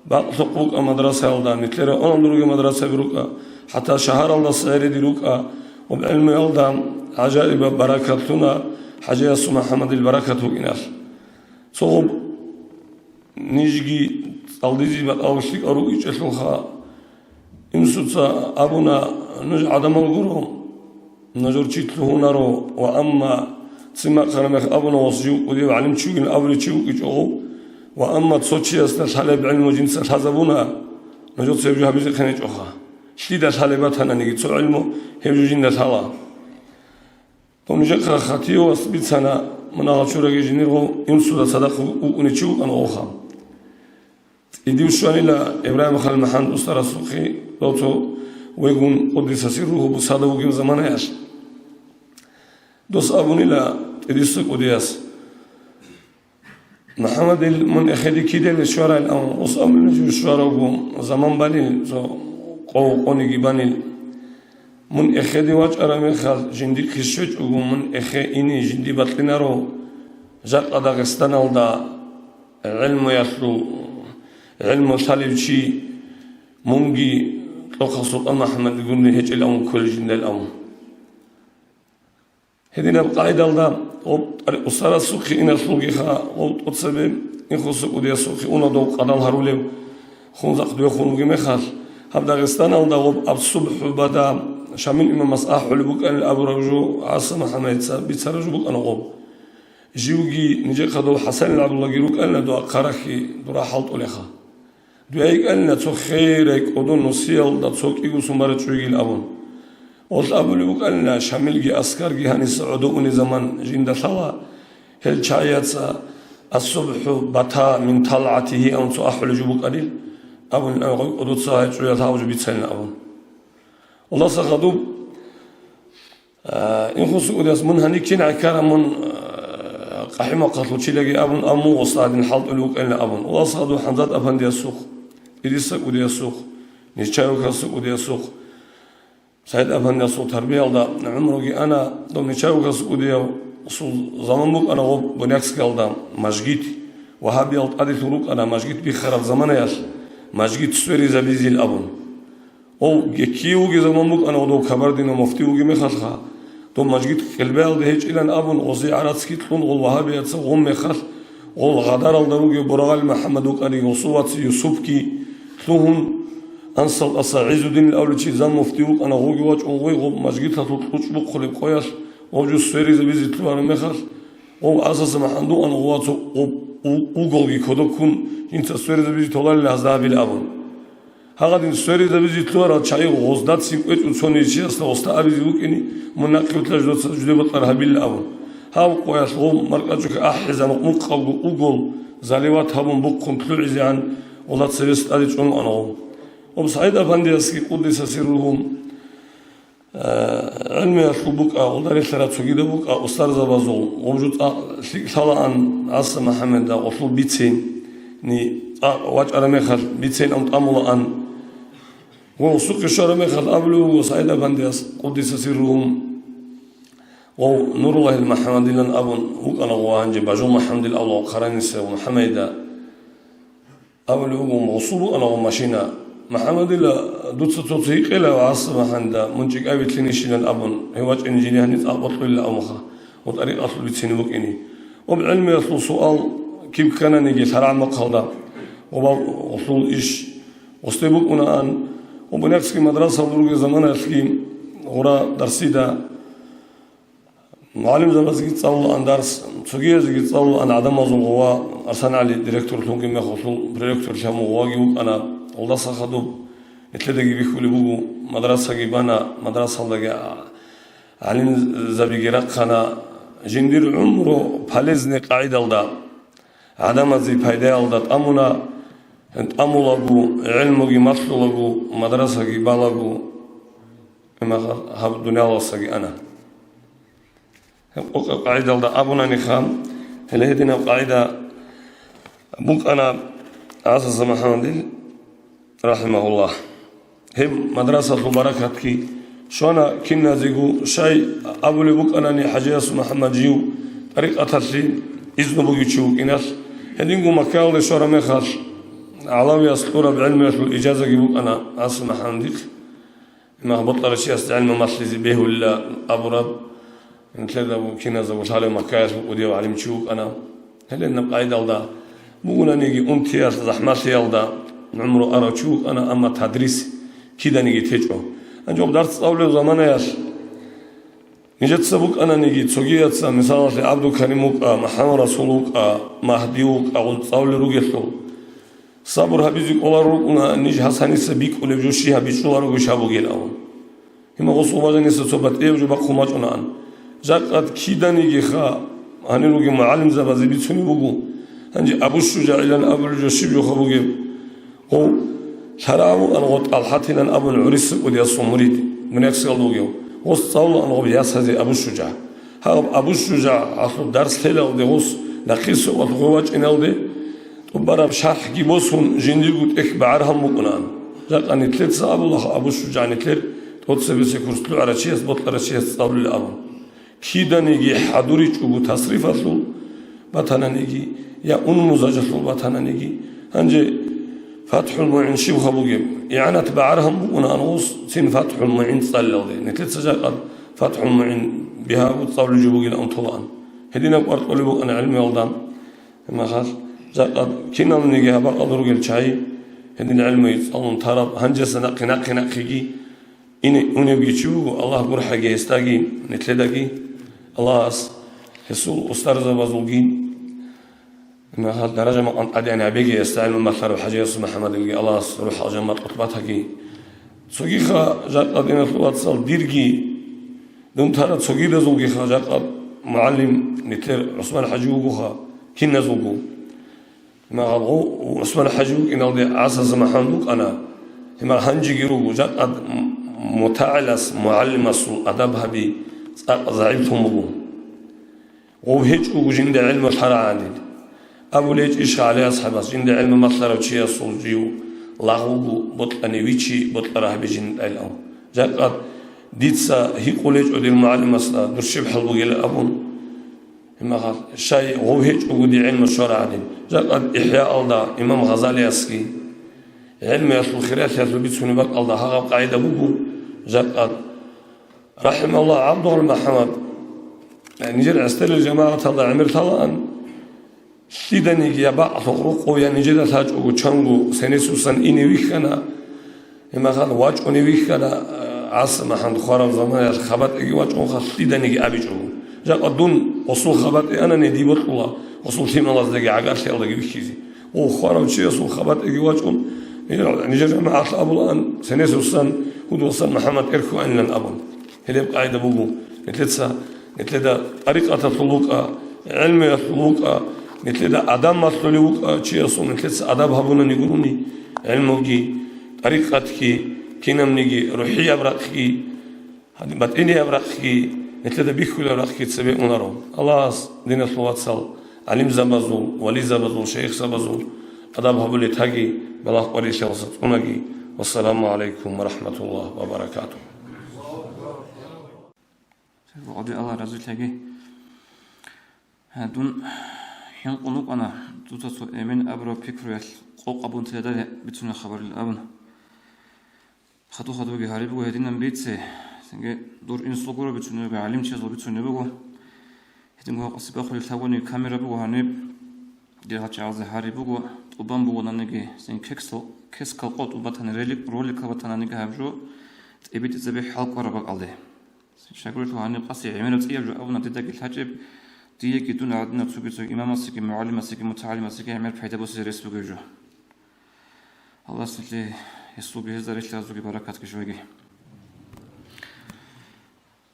Бакълъухъ букӀа мадрасаялда, нилъер районалда ругел мадрасаби рукӀа, хӀатта шагьаралдаса гӀереди рукӀа, гъоб гӀилмуялда гӀажаибаб баракат лъуна, ХӀажиясул МухӀамадил баракат букӀиналъ. Цо гъоб нижги цӀалдизе батӀалъи лъикӀал ругичӀелъулха, инсуца абуна: «Нуж гӀадамал гуро, нужер чи лъугьунаро, ва амма цин бахъараб мех абуна, гъос жив кӀудияв гӀалимчи вугин абулев чи вукӀичӀого, ва амма цо чиясда лъалеб гӀилму жинца лъазабуна, нужеца гьеб жо гьабизе хъинечӀоха. Лъида лъалеб батананиги цо гӀилму, гьеб жо жинда лъала». Дов нижехъа хативас бицана, мунагьал чураги жинирго инсуда цадахъ вукӀунев чи вукӀана гъоха. ЦӀидив щванила Ибрагьим Халил МухӀамад устарасухъе, дов цо вегун къуддиса сирругьу бусада вугеб заманаялъ. Дос абунила ТӀидисса кӀудияс: «МухӀамадил мун эхеде киделги щварайилан», ус абулеб жо щваравго заман балел, цо къо-, къониги банел. Мун эхеде вачӀараб мехалъ, жиндихъе щвечӀого мун эхе ине жинди бакьинаро, жакъа Дагъистаналда гӀилмуялъул, гӀилму лъалев чи мунги Кьохъа Султан МухӀамад гурони гьечӀел авун кколел жиндал авун. Гьединаб къагӀидалда гъоб тӀарикъ устарасухъе иналъулгиха, гъоб тӀоцебе Инхоса кӀудиясухъе уна дов къадал гьарулев, хунзахъ довехун вугеб мехалъ, гьаб Дагъистаналда гъоб ас-субхӀу бада, Шамил имамас ахӀулеб букӀанил абураб жо, ГӀаса МухӀамадица бицараб жо букӀана гъоб. Живги нижехъа дов ХӀасанил ГӀабдуллаги рукӀанила дова хъарахье дура хӀалтӀулеха. Дуе йикӀанила цо херай кӀодо нусиялда цо кӀигусун барачӀо йигил абун. Гъолъ абулеб букӀанила, Шамилги Аскарги гьаниса гӀодо уни заман жинда лъала, гьел чагӀияца: «Ас-субхӀу бата мин талгӀатигьи», – абун цо ахӀулеб жо букӀанил, абун, гъой кӀодоца гьай чӀуял гьав жо бицанила абун. Аллагьас хадуб, А, Инхоса кӀудияс: «Мун гьанив кин гӀеккараб, мун, а, къахӀимахъалъул чилаги», – абун, амма гъосда гьадин хӀалтӀулев вукӀанила абун. Аллагьас хадуб ХӀамзат-афандиясухъ, Идриса кӀудиясухъ, Нечаевкаса кӀудиясухъ, СагӀид-афандиясул тарбиялда гӀумруги ана, дов Нечаевкаса кӀудияв, гъосул заман букӀана гъоб Буйнакскиялда мажгит, вагьабиял тӀаделъун рукӀана мажгит биххараб заманаялъ, мажгит сверизабизил абун. Гъов геккие вугеб заман букӀана, гъодов кабардинав муфти вугеб мехалъха, дов мажгит къелбаялда гьечӀилан абун, гъозе гӀарацги кьун, гъол вагьабияца гъун мехалъ, гъол Гъадаралда ругев Борагъали МухӀаммад вукӀаниги, гъосул вац Юсупги лъугьун, Ансалтаса ГӀизуддинил авличи заммуфти вукӀана, гъовги вачӀун гъой гъоб мажгиталъул кьучӀ бухъулеб къоялъ, гъов жо сверизабизе лъугьараб мехалъ, гъов асаса МухӀаммад вукӀана, гъов вац гъоб у-, уголги кодоб ккун, жинца сверизабизе толарила гьазда гьабила абун. Гьагъадин сверизабизе лъугьарал чагӀи гъоздацин кӀвечӀо цонизе чиясда гъосда абизе вукӀине, мун нахъе вилълъа жидеца жуде бокьараб гьабилла абун. Гьав къоялъ гъов маркӀачӀухъе ахӀизабун мукъабго угол заливат гьабун бухъун лъугӀизегӀан гъолда цебес тӀаде чӀун ана гъов. Гъоб СагӀид-Афандиясги, къуддиса сирругьу, э, гӀелмуялъул букӀа, гъолда релълъарал цогидаб букӀа устарзабазул, гъоб жо цӀакъ лъикӀ лъалаан ГӀаса МухӀаммадида гъолъул бицин, ни цӀакъ вачӀараб мехалъ бицин ан тӀамулаан. Гъов гъосухъе щвараб мехалъ абулеб буго СагӀид-Афандияс, къуддиса сирругьу, гъов Нуруллагьил МухӀаммадилан абун вукӀана гъов, гьанже Бажул МухӀаммадил абула, Хъаранисев МухӀаммадида. Абулеб буго, гъосул букӀана гъо машина. МухӀаммадила, дуца цо-цо гьикъила ГӀаса МухӀаммадида, мун чӀикӀабилъинищилан абун, гьев вачӀине жине гьаниб цӀакъ бокьулила абунха, гъо тӀарикъалъул бицин букӀине. Гъоб гӀелмуялъул суал киб ккананиги лъарагӀаб мехалда, гъоб гъолъул иш гъосде букӀунаан, гъоб Буйнакскиялда мадрасаялда ругел заманаялъги гъура дарсида МугӀалимзабазеги цӀалулаан дарс, цогиязеги цӀалулаан гӀадамазул гъова, АрсанагӀали директорлъунги мехалъул проректорлъи гьабун гъоваги вукӀана. Гъолдаса хадуб нилъедаги бихьулеб буго, мадрасаги бана, мадрасалдаги гӀалимзабиги рахъана. Жиндир гӀумру полезный къагӀидалда, гӀадамазе пайдаялда тӀамуна, тӀамулаго, гӀелмуги малъулаго, мадрасаги балаго, гьеб дуниялалдасаги ана. Гьеб къо-, къагӀидалда абунаниха, гьеле гьединаб къагӀида букӀана ГӀаса МухӀаммадил, рахӀимагьуллагь. Гьеб мадрасалъул баракатги щвана киназего, щай абулеб букӀанани ХӀажияс МухӀаммад жив тӀарикъаталъе изну бугев чи вукӀиналъ, гьединго Маккаялде щвараб мехалъ, гӀалавияс кьураб гӀелмуялъул ижазаги букӀана ГӀаса МухӀаммадихъ. Имам бокьарав чиясда гӀелму малъизе бегьулила абураб, нилъеда киназда лъалев Маккаялъул кӀудияв гӀалимчи вукӀана. Гьеле гьеб къагӀидалда бугонаниги, унтиялъ, захӀмалъиялда гӀумру арав чи вукӀана, амма тадрис киданиги течӀо. Гьанже гъоб дарс цӀалулеб заманаялъ нижеца букӀананиги, цогияца, мисалалъе, ГӀабдулкарим вукӀа, МухӀаммад Расул вукӀа, Магьди вукӀа, гъун цӀалулел ругелъул, сабур гьабизе кӀоларо рукӀуна, ниж гьас гьаниса бикӀулеб жо щиб гьабичӀуларого, щиб бугел абун. Гьеб гъосул бажаниса цо батӀияб жо бахъун бачӀунаан. Жакъа киданигиха гьанир ругел мугӀалимзабазе бицунеб буго, гьанже Абу ШужагӀилан абулеб жо щиб жоха бугеб? Гъов лъарагӀав вукӀана, гъо ТӀалхӀатилан абун гӀурисаб кӀудиясул мурид, Буйнакскиялда вугев. Гъос цӀалулаан гъоб ясазе Абу ШужагӀ. Гьаб Абу ШужагӀалъул дарс лъелалде, гъос нахъисеб вахъ гъов вачӀиналде, тӀубараб шархӀги босун, жиндирго тӀехь багӀараб гьабун букӀунаан. Жакъа нилъеца абулаха, Абу ШужагӀ нилъер тӀоцебесеб курс лъугӀарав чияс, бокьарав чияс цӀалулел абун. Киданиги хӀадуричӀого тасрифалъул батананиги, я унмузажалъул батананиги, гьанже ФатхӀул МугӀин щибха бугеб? ИгӀанат багӀараб гьабун букӀунаан гъос, цин ФатхӀул МугӀин цӀалелалде. Нилъеца жакъа ФатхӀул МугӀин бигьаго цӀалулеб жо бугилан унтулаан. Гьединаб кӀвар кьолеб букӀана гӀелмуялда. Гьеб мехалъ жакъа киналниги гьаб бакӀалда ругел чагӀи, гьедин гӀелмуги цӀалун тараб, гьанжеса нахъе-нахъе-нахъеги ине унебги чи вуго, Аллагь гурхӀаги гьесдаги, нилъедаги. Аллагьас гьесул устарзабазулги, гьеб мехалъ даража-макъам тӀадегӀан гьабеги, гьесда гӀелму малъарав ХӀажияс МухӀаммадилги Аллагьас рухӀал жаннат къотӀ батаги. Цогиха жакъа, диналъул вацал, дирги, дун тарал цогидазулгиха жакъа мугӀалим нилъер ГӀусман ХӀажи вугоха, киназулго. Гьеб мехалъ гъов ГӀусман ХӀажи вукӀиналде ГӀаса МухӀаммад вукӀана, гьеб мехалъ гьанжеги руго, жакъа мутагӀилас мугӀалимасул адаб гьаби цӀакъ загӀиплъун буго. Гъов гьечӀого жинда гӀелму лъарагӀанин. Абулеб гьечӀищ ГӀали асхӀабас, жинда гӀелму малъарав чиясул жив лагъ вуго, бокьани вичи, бокьараб гьаби жинда тӀайилан. Жакъа дица гьикъулеб гьечӀо дир мугӀалимасда, дур щиб хӀал бугилан абун. Гьеб мехалъ, щай гъов гьечӀого дие гӀелму щварагӀанин. Жакъа ИхӀяалда имам Гъазалиясги гӀелмуялъул хиралъиялъул бицунеб бакӀалда гьагъаб къагӀида буго, жакъа, рахӀимагьуллагь, ГӀабдул МухӀаммад, нижер гӀестелел жамагӀаталда гӀемер лъалаан, лъиданиги я бакълъухъ рукъов, я нижеда лъачӀого чанго сенесусан ине вихьана, гьеб мехалъ вачӀуне вихьана, ГӀаса МухӀаммад хвараб заманаялъ хабатӀиги вачӀунха, лъиданиги абичӀого. Жакъа дун гъосул хабатӀи анани, дие бокьула гъосул лъималаздаги гӀагарлъиялдаги вихьизе. О, хварав чиясул хабатӀиги вачӀун, нижер, нижер жамагӀатлъи абулаан, сенесусан, гьудулсан МухӀаммад тӀерхьуанилан абун. Гьелеб къагӀида буго, нилъеца Нилъеда тӀарикъаталъул вукӀа, гӀелмуялъул вукӀа, нилъеда адам малъулев вукӀа, чиясул нилъеца адаб гьабунани гурони, гӀелмуги, тӀарикъатги, кинабниги рухӀияб рахъги, гьадин батӀинияб рахъги, нилъеда бихьулеб рахъги цебе унаро. Аллагьас диналъул вацал, гӀалимзабазул, вализабазул, шайихзабазул адаб гьабулел таги, балагь къварилъиялдаса цӀунаги. Вассаламу гӀалайкум ва рахӀматуллагь ва баракатугь. Аллагь разилъаги. Гьа, дун хӀинкъун вукӀана, дуца цо эмен абураб пикруялъ къокъ абун тиладал бицунеб хабарил абун. Хадуб-хадубги гьариб буго гьединан бице, цинги дур инсул гуро бицунеб буго, гӀалимчиясул бицунеб буго. Гьединго гьакъасе бахулеб лъабгони камера буго гьаниб. Дир гьачагӀазе гьариб буго, тӀубан бугонаниги, цин кексал-, кескал къо тӀубатани, рели-, роликал батананиги гьаб жо тӀибитӀизабе хӀалкӀвараб бакӀалде. Шагьуралъул гьаниб къаси гӀемераб цӀияб жо абуна дидаги лъачӀеб, диеги дун гӀадинаб цоги-цоги имамасеги, мугӀалимасеги, мутагӀалимасеги гӀемер пайда босизе рес бугев жо. Аллагьас нилъее гьесулги гьезда релълъазулги баракатги щвеги.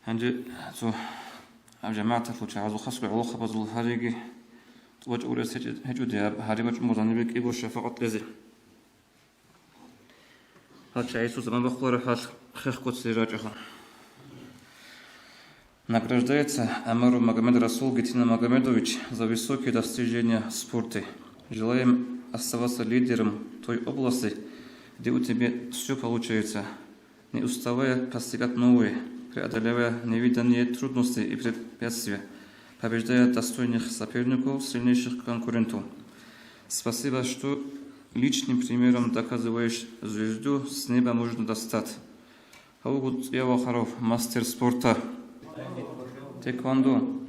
Гьанже цо гьаб жамагӀаталъул чагӀазул хасго гӀолохъабазул гьариги тӀубачӀого рес гьечӀо-, гьечӀо диаб гьари бачӀун буго гьанибе кӀиго шафагӀат кьезе. Гьал чагӀи цо заман бахъулареб хӀал хехго цере рачӀаха. Награждается Омаров Магомед-Расул Гетинан-Магомедович за высокие достижения в спорте. Желаем оставаться лидером той области, где у тебя всё получается, не уставая постигать новые, преодолевая невиданные трудности и препятствия, побеждая достойных соперников, сильнейших конкурентов. Спасибо, что личным примером доказываешь, звезду с неба можно достать. Гьав вуго цӀияб вахарав мастер спорта. Теквандо.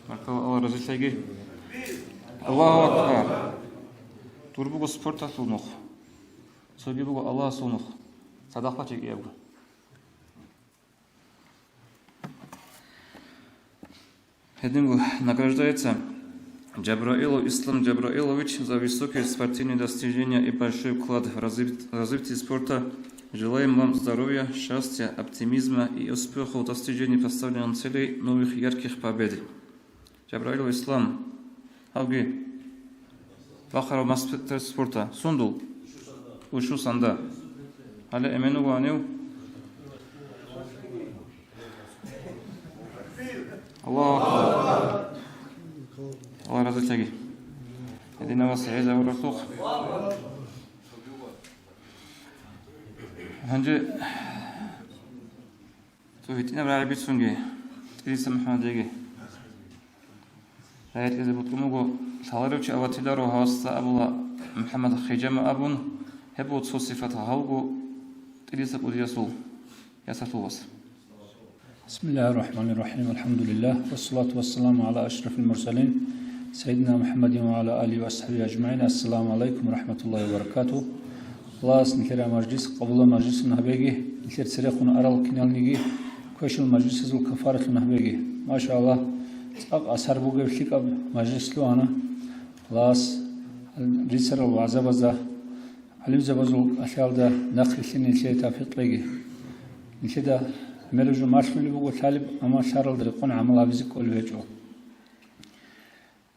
Баркалла, Аллагь разилъаги. Аллагьу акбар. Дур буго спорталъул нух. Цоги буго Аллагьасул нух. Цадахъ бачи кӀиябго. Гьединго награждается Джабраилов Ислам Джабраилович за высокие спортивные достижения и большой вклад в развит-, развитие спорта. Желаем вам здоровья, счастья, оптимизма и успехов в достижении поставленных целей, новых ярких побед. Джабраилов Ислам, гьавги вахарав мастер спорта. Сундул? Ушу санда. Гьале эмен вуго гьанив? Аллагьу акбар. Аллагь разилъаги. Гьединав вас гӀезабуралъухъ. Гьанже цо гьитӀинаб рагӀи бицунги, ТӀириса МухӀаммадиги. РагӀи кьезе букӀун буго, лъаларев чи аватиларо, гьавасда абула МухӀаммад Хижама абун, гьеб буго цо сипат гьавго ТӀириса кӀудиясул ясалъул вас. بسم الله الرحمن الرحيم. الحمد لله. والصلاة والسلام على أشرف المرسلين سيدنا محمد وعلى آله وأصحابه أجمعين. السلام عليكم ورحمة الله وبركاته. Аллагьас нилъер мажлис къабулаб мажлисун гьабеги, нилъер церехун арал киналниги квешал мажлисазул кафаратлъун гьабеги. Машааллагь, цӀакъ асар бугеб лъикӀаб мажлис лъугьана. Аллагьас рицарал вагӀзабазда, гӀалимзабазул кӀалъалда нахъ рилълъине нилъее тавфикъ кьеги. Нилъеда гӀемераб жо малъулеб буго лъалеб, амма лъаралда рекъон гӀамал гьабизе кӀолеб гьечӀо.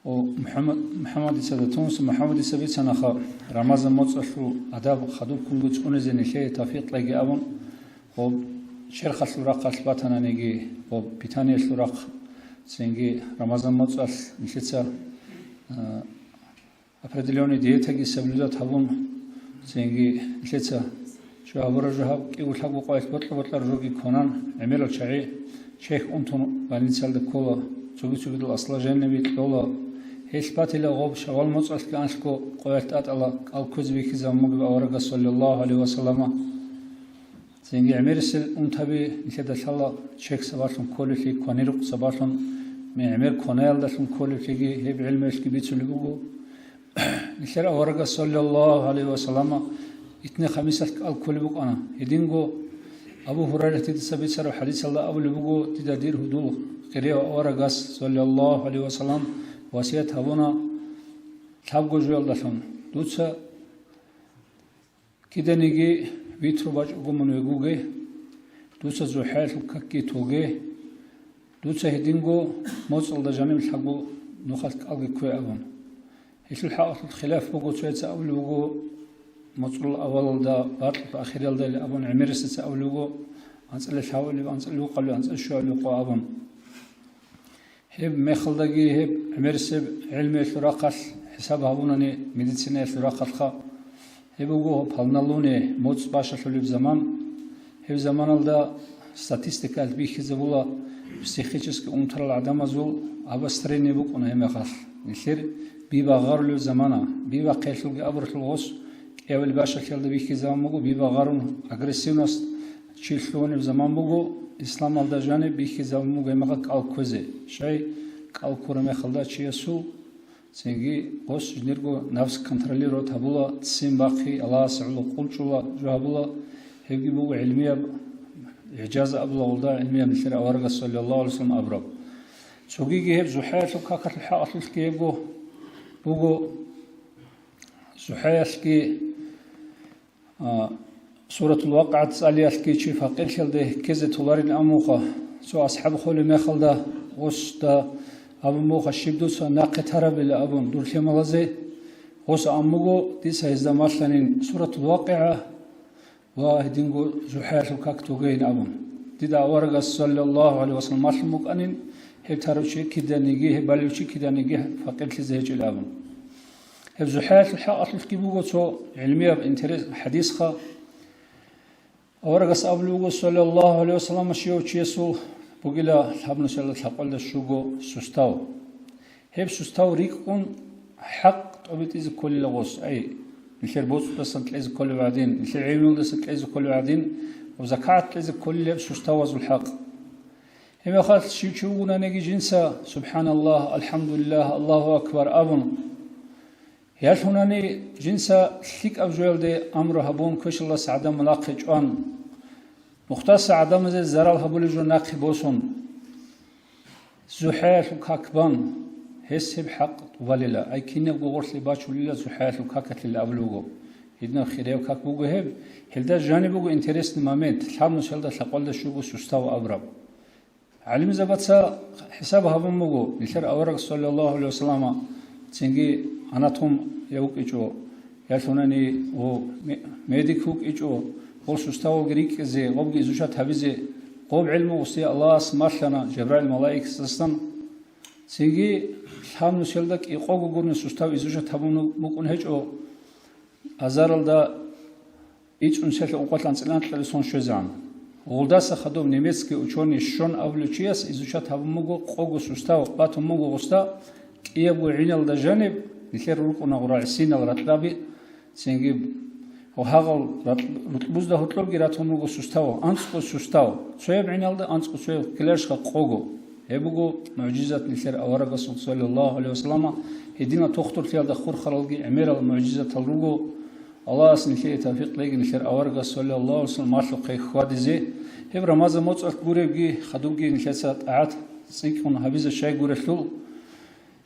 О, МухӀаммад-, МухӀаммадица да тунс, МухӀаммадица бицанаха, Рамазан моцӀалъул адаб хадубккунго цӀунизе нилъее тавфикъ кьеги абун, гъоб черхалъул рахъалъ батананиги, гъоб питаниялъул рахъ, цинги Рамазан моцӀалъ нилъеца, а, определённый диетаги соблюдать гьабун, цинги нилъеца жо гьабураб жо гьаб, кӀиго-лъабго къоялъ бокьа-бокьараб жоги кванан, гӀемерал чагӀи чехь унтун больницаялда ккола, цоги-цогидал осложнениеби кьола. Гьелъ батила гъоб шавал моцӀалъги анлъго къоялъ тӀатӀала кӀал кквезе бихьизабун бугеб аварагас, саллаллагьу гӀалайгьи ва саллама. Цинги гӀемерисел унтаби нилъеда лъала чехь сабаблъун кколеблъи, кванирухъ сабаблъун, гӀемер кванаялдалъун кколеблъиги гьеб гӀелмуялъги бицулеб буго. Нилъер аварагас, саллаллагьу гӀалайгьи ва саллама, итни-хамисалъ кӀал кколеб букӀана. Гьединго Абу Гьурайратидаса бицараб хӀадисалда абулеб буго, дида дир гьудул Хирияв аварагас, саллаллагьу гӀалайгьи ва саллам, васият гьабуна лъабго жоялдалъун: «Дуца киданиги витру бачӀого мун вегуге, дуца ЗухӀаялъул какги тоге, дуца гьединго моцӀалда жаниб лъабго нухалъ кӀалги ккве», – абун. Гьелъул хӀакъалъулъ хилаф буго, цояца абулеб буго, моцӀрол авалалда, бакьулъ ахиралда абун, гӀемерисеца абулеб буго, анцӀила лъабабилеб, анцӀила рукъабилеб, анцӀила щуабилеб къо абун. Гьеб мехалдаги гьеб гӀемерисеб гӀелмиялъул рахъалъ хӀисаб гьабунани, медицинаялъул рахъалъха, гьеб буго палналуне моцӀ бащалъулеб заман. Гьеб заманалда статистикаялъ бихьизабула, психически унтарал гӀадамазул обострение букӀуна гьеб мехалъ. Нилъер би багъарулеб замана, би бахъиялъулги абуралъул гъос кӀиабилеб бащалъиялда бихьизабун буго, би багъарун агрессивность чи лъугьунеб заман буго, исламалда жаниб бихьизабун буго гьеб мехалъ кӀал кквезе. Щай, кӀал ккураб мехалда чиясул Цинги гъос жиндирго нафс контролировать гьабула, ццин бахъи, Аллагьасе гӀоло къулчӀула жо гьабула, гьебги буго гӀилмияб, гӀижаз абула гъолда гӀилмияб нилъер аварагас, саллаллагьу гӀалайгьи ва саллам, абураб. Цогиги гьеб ЗухӀаялъул какалъул хӀакъалъулъги гьебго буго, ЗухӀаялъги А, Суратул ВакъигӀат цӀалиялъги чи факъирлъиялде ккезе толарин абунха, цо асхӀаб холеб мехалда гъосда абун бугоха: «Щиб дуца нахъе тарабила?» – абун дур лъималазе. Гъос абун буго: «Дица гьезда малъанин Суратул ВакъигӀа ва гьединго ЗухӀаялъул как тогейин», – абун. Дида аварагас, саллаллагьу гӀалайгьи ва саллам, малъун букӀанин, гьеб тарав чи киданиги, гьеб балев чи киданиги факъирлъизе гьечӀел абун. Гьеб ЗухӀаялъул хӀакъалъулъги буго цо гӀилмияб интерес хӀадисха. Аварагас абулеб буго, саллаллагьу гӀалайгьи ва саллам, щивав чиясул бугила лъабнусиялда лъабкъоялда щуго сустав. Гьеб сустав рикӀкӀун хӀакъ тӀобитӀизе кколила гъос, ай, нилъер боцӀудасан кьезе кколеб гӀадин, нилъер гӀелмуялдаса кьезе кколеб гӀадин, ва закагӀат кьезе кколила гьеб суставазул хӀакъ. Гьеб мехалъ щив чи вугонаниги жинца: «СубхӀаналлагь, АлхӀамдулиллагь, Аллагьу акбар», – абун, ялъунани жинца лъикӀаб жоялде амру гьабун, квешалдаса гӀадамал нахъе чӀван, нухдаса гӀадамазе зарал гьабулеб жо нахъе босун, ЗухӀаялъул как бан, гьес гьеб хӀакъ тӀубалила, ай кинабго гъорлъе бачулила ЗухӀаялъул какалъила абулеб буго. Гьединаб хирияб как буго гьеб, гьелда жаниб буго интересный момент, лъабнусиялда лъабкъоялда щуго сустав абураб. ГӀалимзабаца хӀисаб гьабун буго, нилъер авараг, саллаллагьу гӀалайгьи ва саллама, цинги анатом я вукӀичӀо, ялъунани ва ме-, медик вукӀичӀо, гъол суставалги рикӀкӀизе, гъобги изучат гьабизе, гъоб гӀелму гъосие Аллагьас малъана Жабраил малаикасдасан. Цинги лъабнусиялда кӀикъого гурони сустав изучат гьабун букӀун гьечӀо, азаралда ичӀнусиялъе ункъоялда анцӀила анкьабилеб сон щвезегӀан. Гъолдаса хадуб немецкий учёный щон абулев чияс изучат гьабун буго, къого сустав батун буго гъосда, кӀиябго гӀиналда жаниб, нилъер рукӀуна гъурал гӀисинал ракьаби, цинги гьагъал ракь-, рукьбузда гьоркьобги ратун буго сустав, анцӀго сустав, цояб гӀиналда анцӀго, цояб киларищха къого. Гьеб буго мугӀжизат нилъер аварагасул, саллаллагьу гӀалайгьи ва саллама, гьединал тухтурлъиялда хурхаралги гӀемерал мугӀжизатал руго. Аллагьас нилъее тавфикъ кьеги, нилъер аварагас, саллаллагьу гӀалайгьи ва саллам, малъухъе хьвадизе. Гьеб Рамазан моцӀалъ гуребги, хадубги нилъеца тӀагӀат цӀикӀкӀун гьабизе щайгурелъул,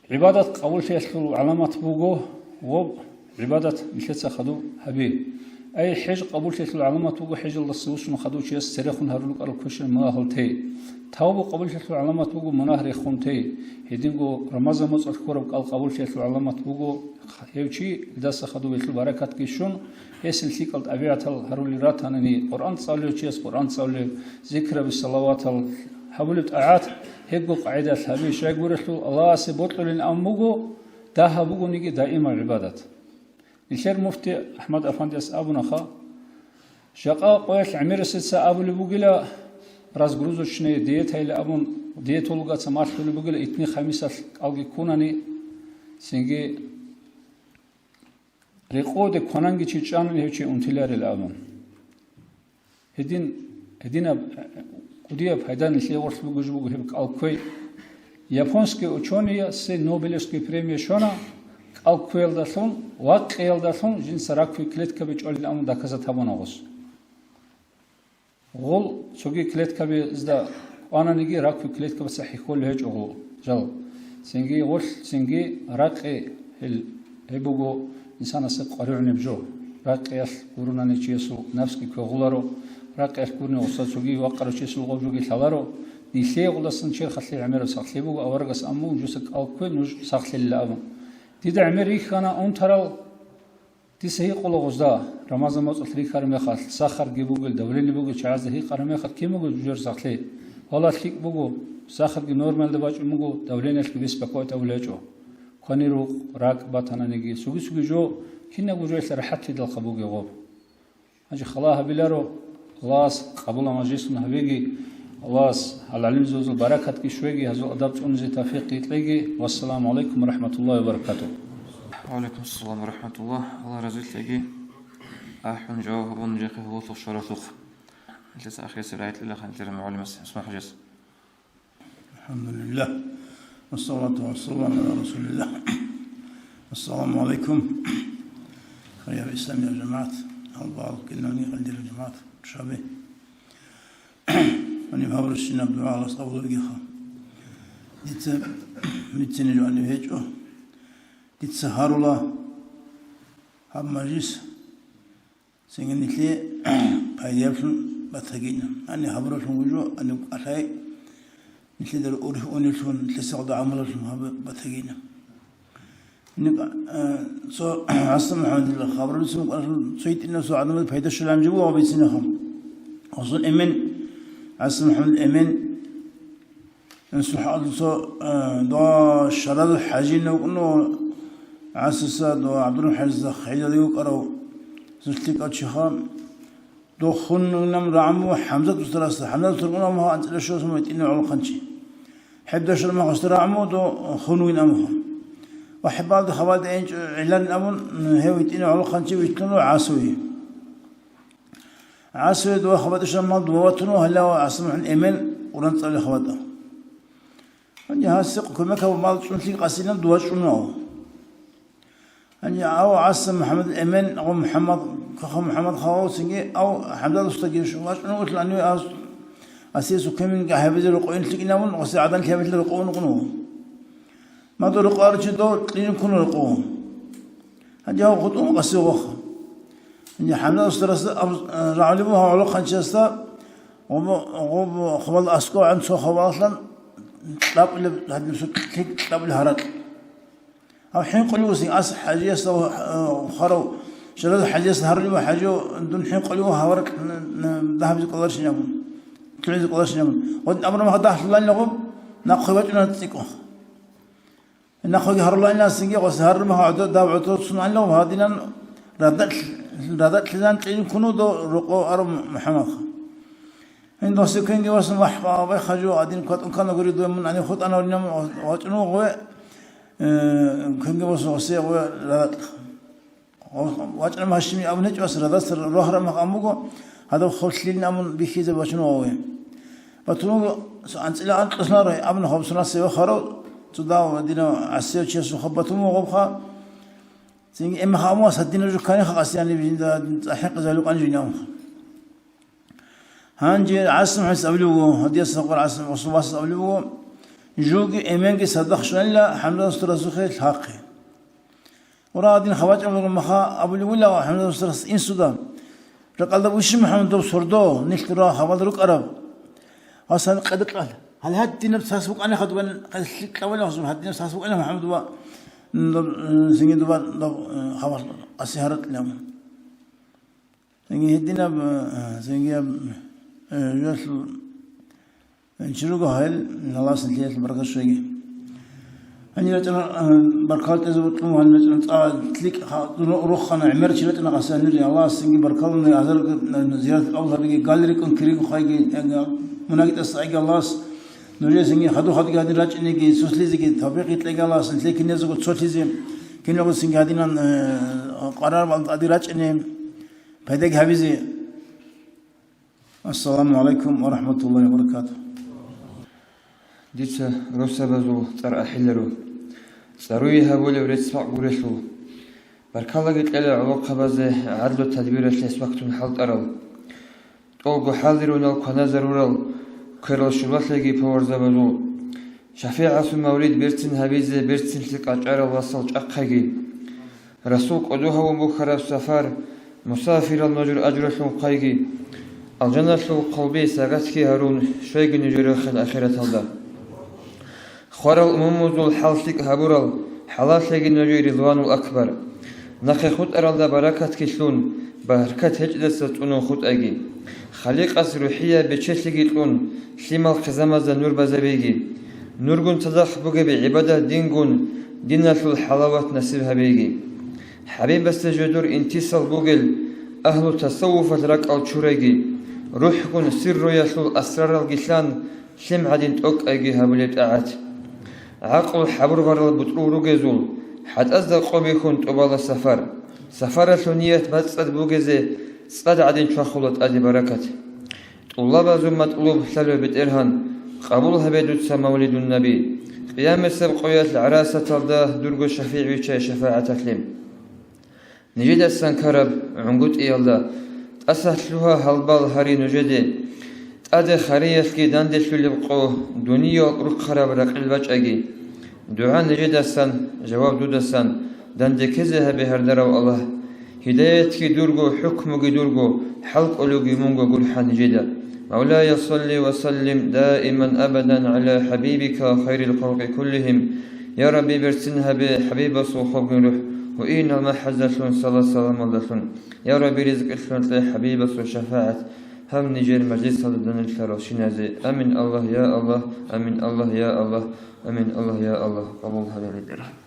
гӀибадат къабуллъиялъул гӀаламат буго, гъоб гӀибадат нилъеца хадуб гьаби. Ай, хӀеж къабуллъиялъул гӀаламат буго, хӀежалдаса вуссун хадув чияс церехун гьарулел рукӀарал квешал мунагьал тей. Тавба къабуллъиялъул гӀаламат буго, мунагь рехун тей. Гьединго Рамазан моцӀалъ ккураб кӀал къабуллъиялъул гӀаламат буго, гьев чи, гьелдаса хадуб гьелъул баракатги щун, гьесин лъикӀал тӀабигӀатал гьарулел ратанани, Къуръан цӀалулев чияс Къуръан цӀалулев, зикраби, салаватал гьабулеб тӀагӀат, гьебго къагӀидалъ гьаби, щайгурелъул Аллагьасе бокьулин абун буго, дагьаб бугониги даимаб гӀибадат. Нилъер муфти АхӀмад Афандияс абунаха, жакъа къоялъ гӀемерисеца абулеб бугила, разгрузочная диетайила абун, диетологаца малъулеб бугила, итни-хамисалъ кӀалги ккунани, цинги рекъоде квананги чи чӀанани гьев чи унтиларил абун. Гьедин, гьединаб кӀудияб пайда нилъее гъорлъ бугеб жо буго гьеб кӀал кквей. Японский учёниясе Нобелевский премия щвана кӀал кквеялдалъун, вакъиялдалъун жинца раковый клеткаби чӀолин абун доказать гьабуна гъос. Гъол цоги клеткабизда Квананиги раккуй клеткабаца хӀихьолел гьечӀо гъо жал. Цинги гъолъ, цинги ракъи гьел, гьеб буго инсанасе къваригӀунеб жо. Ракъиялъ гурунани чиясул напсги квегъуларо, ракъиялъ гурони гъоса цоги вакъарав чиясул гъоб жоги лъаларо, нилъее гъолдасан черхалъе гӀемераб сахлъи буго, аварагас аммун жуса кӀал ккве нуж сахлъилила абун. Дида гӀемер рихьана унтарал. Дица гьикъула гъозда, Рамазан моцӀалъ рихьараб мехалъ, сахарги бугел, давление бугел чагӀазда гьикъараб мехалъ кин буго жужер сахлъи? Валлагь, лъикӀ буго, сахарги нормалда бачӀун буго, давлениялъги беспокоить абулеб гьечӀо. Квани рукъ, ракӀ батананиги, цоги-цоги жо, кинабго жоялъ рахӀатлъидалха бугеб гъоб. Гьанже хала гьабиларо, Аллагьас къабулаб мажлисун гьабеги, Аллагьас гьал гӀалимзабазул баракатги щвеги, гьазул адаб цӀунизе тавфикъги кьеги. Вассаламу гӀалайкум ва рахӀматуллагьи ва баракатугь. Ва гӀалайкум ассалам ва рахӀматуллагь. Аллагь разилъеги. АхӀун жаваб гьабун жехъе гьабуллъухъ шаралъухъ. Нилъеца ахирисеб рагӀи кьела ханилъера мугӀалимас ИсмахӀужас. الحمد لله. والصلاة والسلام على رسول الله. السلام عليكم. Хириял исламиял жамагӀат, гьалбал кинални гьалдирал жамагӀат, рушаби. Гьаниб гьабурщинаб дугӀа Аллагьас къабул гьабегиха. Дица, дица нижгӀаниб гьечӀо. Дица гьарула гьаб мажлис. Цинги нилъее пайдаялъун батагийин. Гьаниб гьабуралъун вуго, гьаниб кӀалъай нилъеда урхьунелъун, нилъеца гьалда гӀамалалъун гьаб батагийин. Гьаниб, э, цо ГӀасан МухӀамадил хабар бицун вукӀаралъур, цо гьитӀинав цо гӀадамаз пайда щолеб жо буго гьаб бицинеха. Гьасул эмен, ГӀасан МухӀамадил эмен, Инсул хӀалалъ цо, э, дова Шарадул ХӀажи вукӀуна, ГӀасиса дова ГӀабдурахӀман ХӀажица хӀежалде вукӀарав, зулъикӀав чиха. Дов хун вугинан рагӀун буго ХӀамзат устарасда. ХӀамзат устар вукӀуна мугьа анцӀила щуго сон витӀинав гӀолохъанчи. ХӀеб дашараб мехалъ устар рагӀун буго дов хун вугин амухъан. Ва хӀебалда хабалда гӀенчӀо гӀеларин абун, гьев витӀинав гӀолохъанчи витӀуна ГӀасиве. ГӀасиве дова хабатӀишан мал дова ватуна, гьалав ГӀасан МухӀамадил эмен уран цӀалулев хабатӀа. Гьанже гьасихъ кумекав мал чӀунлъи къасинан дова чӀунав. Гьанже ав ГӀасан МухӀамадил эмен, ав МухӀаммад, каха МухӀаммад хавав цинги, ав ХӀамзат устаги вачӀунав улъани ас-, асие суккеминги гьабизе рокъовин лъикӀинавун, гъосе гӀадан лъабилъа рокъовун рукъунав. Мадур къварчидал кьижин ккун рукъу. Гьанже гьав хутӀун къаси ваха. Гьанже ХӀамзат устарасда аб-, рагӀулеб буго гьав гӀолохъанчиясда гъоб-, гъоб хабал аскӀовгӀан цо хабаллъан кьабулеб, гьадинаб цо кьи-, кьабулеб гьаракь. Гьав хӀинкъулев вуссин, ас ХӀажиясда, э, харав, Шарадул ХӀажиясда гьарулев, ХӀажияв, дун хӀинкъулев гьав гьаракь н-, н-, дагьабизе кӀоларищинабун, лъугӀизе кӀоларищинабун. Гъодин абураб мехалъ дагьлъуланила гъоб, нахъе вачӀуна цӀикӀкӀун. Нахъеги гьаруланилан цинги гъос гьарураб мехалъ гӀодо-, дав гӀодор цун анлъго гьадинан радакь-, радакьлъизан кьижин ккун вуго рокъов арав МухӀаммадха. Гьанже досие квенги васун, вагь, вагь, хажу, гьадин кватӀун ккана гури дуе, мун гьанив хутӀанавлъинан вачӀун вуго, э, квенги васун гъосе гъуя радакьха. ВачӀараб гьашими абун гьечӀо, ас радаса рогьараб мехалъ ан буго, гьадаб хваллъилин абун бихьизе бачун ваве. Батун вуго, цо анцӀила анкьуснаро, абун хабсунасе вахарав, цо дав динав гӀасияв чиясул хаб батун вуго гъобха. Цинги эмха аму ас гьадинаб жо кканиха къасияни бижинда цӀахӀи къизалукъан жинавха. Гьанже ГӀасан МухӀаммадас абулеб буго, гьадияс гьакъур ГӀасан Расул васас абулеб буго, жуги эменги садахъ щванила ХӀамзат устарасухъе лъахъе. Ура, гьадин хабачӀаб буго маха абулеб була ХӀамзат устарас инсуда. Ракъалда вищи МухӀаммад доб сордо, нилъ дура хабалда рукӀараб. Ва сан къедикьал. Гьал гьадинаб цас букӀана хадубан, къеллъи кьавала хасун гьадинаб цас букӀана МухӀаммад ва, м, доб, м, зинги дуба доб, м, хабар аси гьаракьилан. Цинги гьединаб, э, цинги аб, э, жуялъул, э, чи руго гьел наласнилъиялъул баркат щвеги. Гьанир рачӀана, э, баркал тӀезабулъун, гьанир рачӀана цӀа лъикӀ ха-, рухъана, гӀемер чи рачӀана къасанир, Аллагьас цинги баркалуни азар, э, зиярат къабул гьабиги, гал рикӀкӀун кириго хайги, э, мунаги тӀаса айги Аллагьас, нужее цинги хаду-хадуги гьадин рачӀинеги, цоцлъизеги, тавфикъ кьеги Аллагьас, нилъее киназего цолъизе, киналго цинги гьадинан, э, къарар балда ади рачӀине. Пайдаги гьабизе. Ассаламу гӀалайкум ва рахӀматуллагьи ва баракатугь. Дица росабазул цӀар ахӀиларо. ЦӀаруе гьабулеб рецц-макъ гурелъул. Баркалаги кьела гӀолохъабазе гӀадлу-тадбиралъе свактун хӀалтӀарал. ТӀолго хӀалирунал кваназарурал. кверал щулалъеги поварзабазул, шафигӀасул мавлид берцин гьабизе берцинлъи къачӀарал васал чӀахъаги. Расул кӀодо гьавун бухьараб сафар, мусафирал нужер ажралъун хъвайги. Алжаналъул хъулби сагатги гьарун, щвейги нужер рахъин ахираталда. Хварал умумузул хӀал лъикӀ гьабурал, хӀалалъеги нужее Ридванул Акбар. Нахъе хутӀаралда баракатги лъун, баркат гьечӀдаса цӀунун хутӀаги. Халикъас рухӀияб бечелъиги кьун, лъимал хъизамазда нур базабеги. Нургун цадахъ бугеб гӀибадат дингун, диналъул хӀалават насиб гьабеги. ХӀабибасда жодор интисал бугел, агьлу тасаввуфалъ ракӀал чураги, рухӀгун сирруялъул асраралги лъан, лъим гӀадин тӀокӀайги гьабулеб тӀагӀат. ГӀакълу хӀабурбарал бутӀрул ругезул, хӀатӀазда къо бихьун тӀубала сафар. Сафаралъул ният бацӀцӀад бугезе цӀад гӀадин чвахула тӀаде баракат. ТӀулабазул матӀлуб лъалев БетӀергьан, къабул гьабе дуца мавлидун наби. Къиямасеб къоялъ гӀарасаталда дурго шафигӀ виччай шафагӀаталъе. Нижедасан ккараб гӀунгутӀиялда, тӀаса лъугьа гьалбал гьари нужеде, тӀаде хариялъги данделъулеб къо, дуниял урхъараб ракъил бачӀаги. ДугӀа нижедасан, жаваб дудасан, данде ккезе гьабе, гьардарав Аллагь. Гьидаятги дурго, хӀукмуги дурго, хӀал кӀолуги мунго гурхӀа нижеда. مولاي صل وسلم دائما أبدا على حبيبك خير الخلق كلهم. Я Рабби, берцин гьабе хӀабибасул хобгин рухӀ, гьуинал махӀазалъун, сала-саламалдалъун. Я Рабби, ризкъилъун кье хӀабибасул шафагӀат гьаб нижер мажлисалда данделъаралщиназе. Амин, Аллагь, я Аллагь, амин, Аллагь, я Аллагь, амин, Аллагь, я Аллагь, къабул гьабе, БетӀергьан.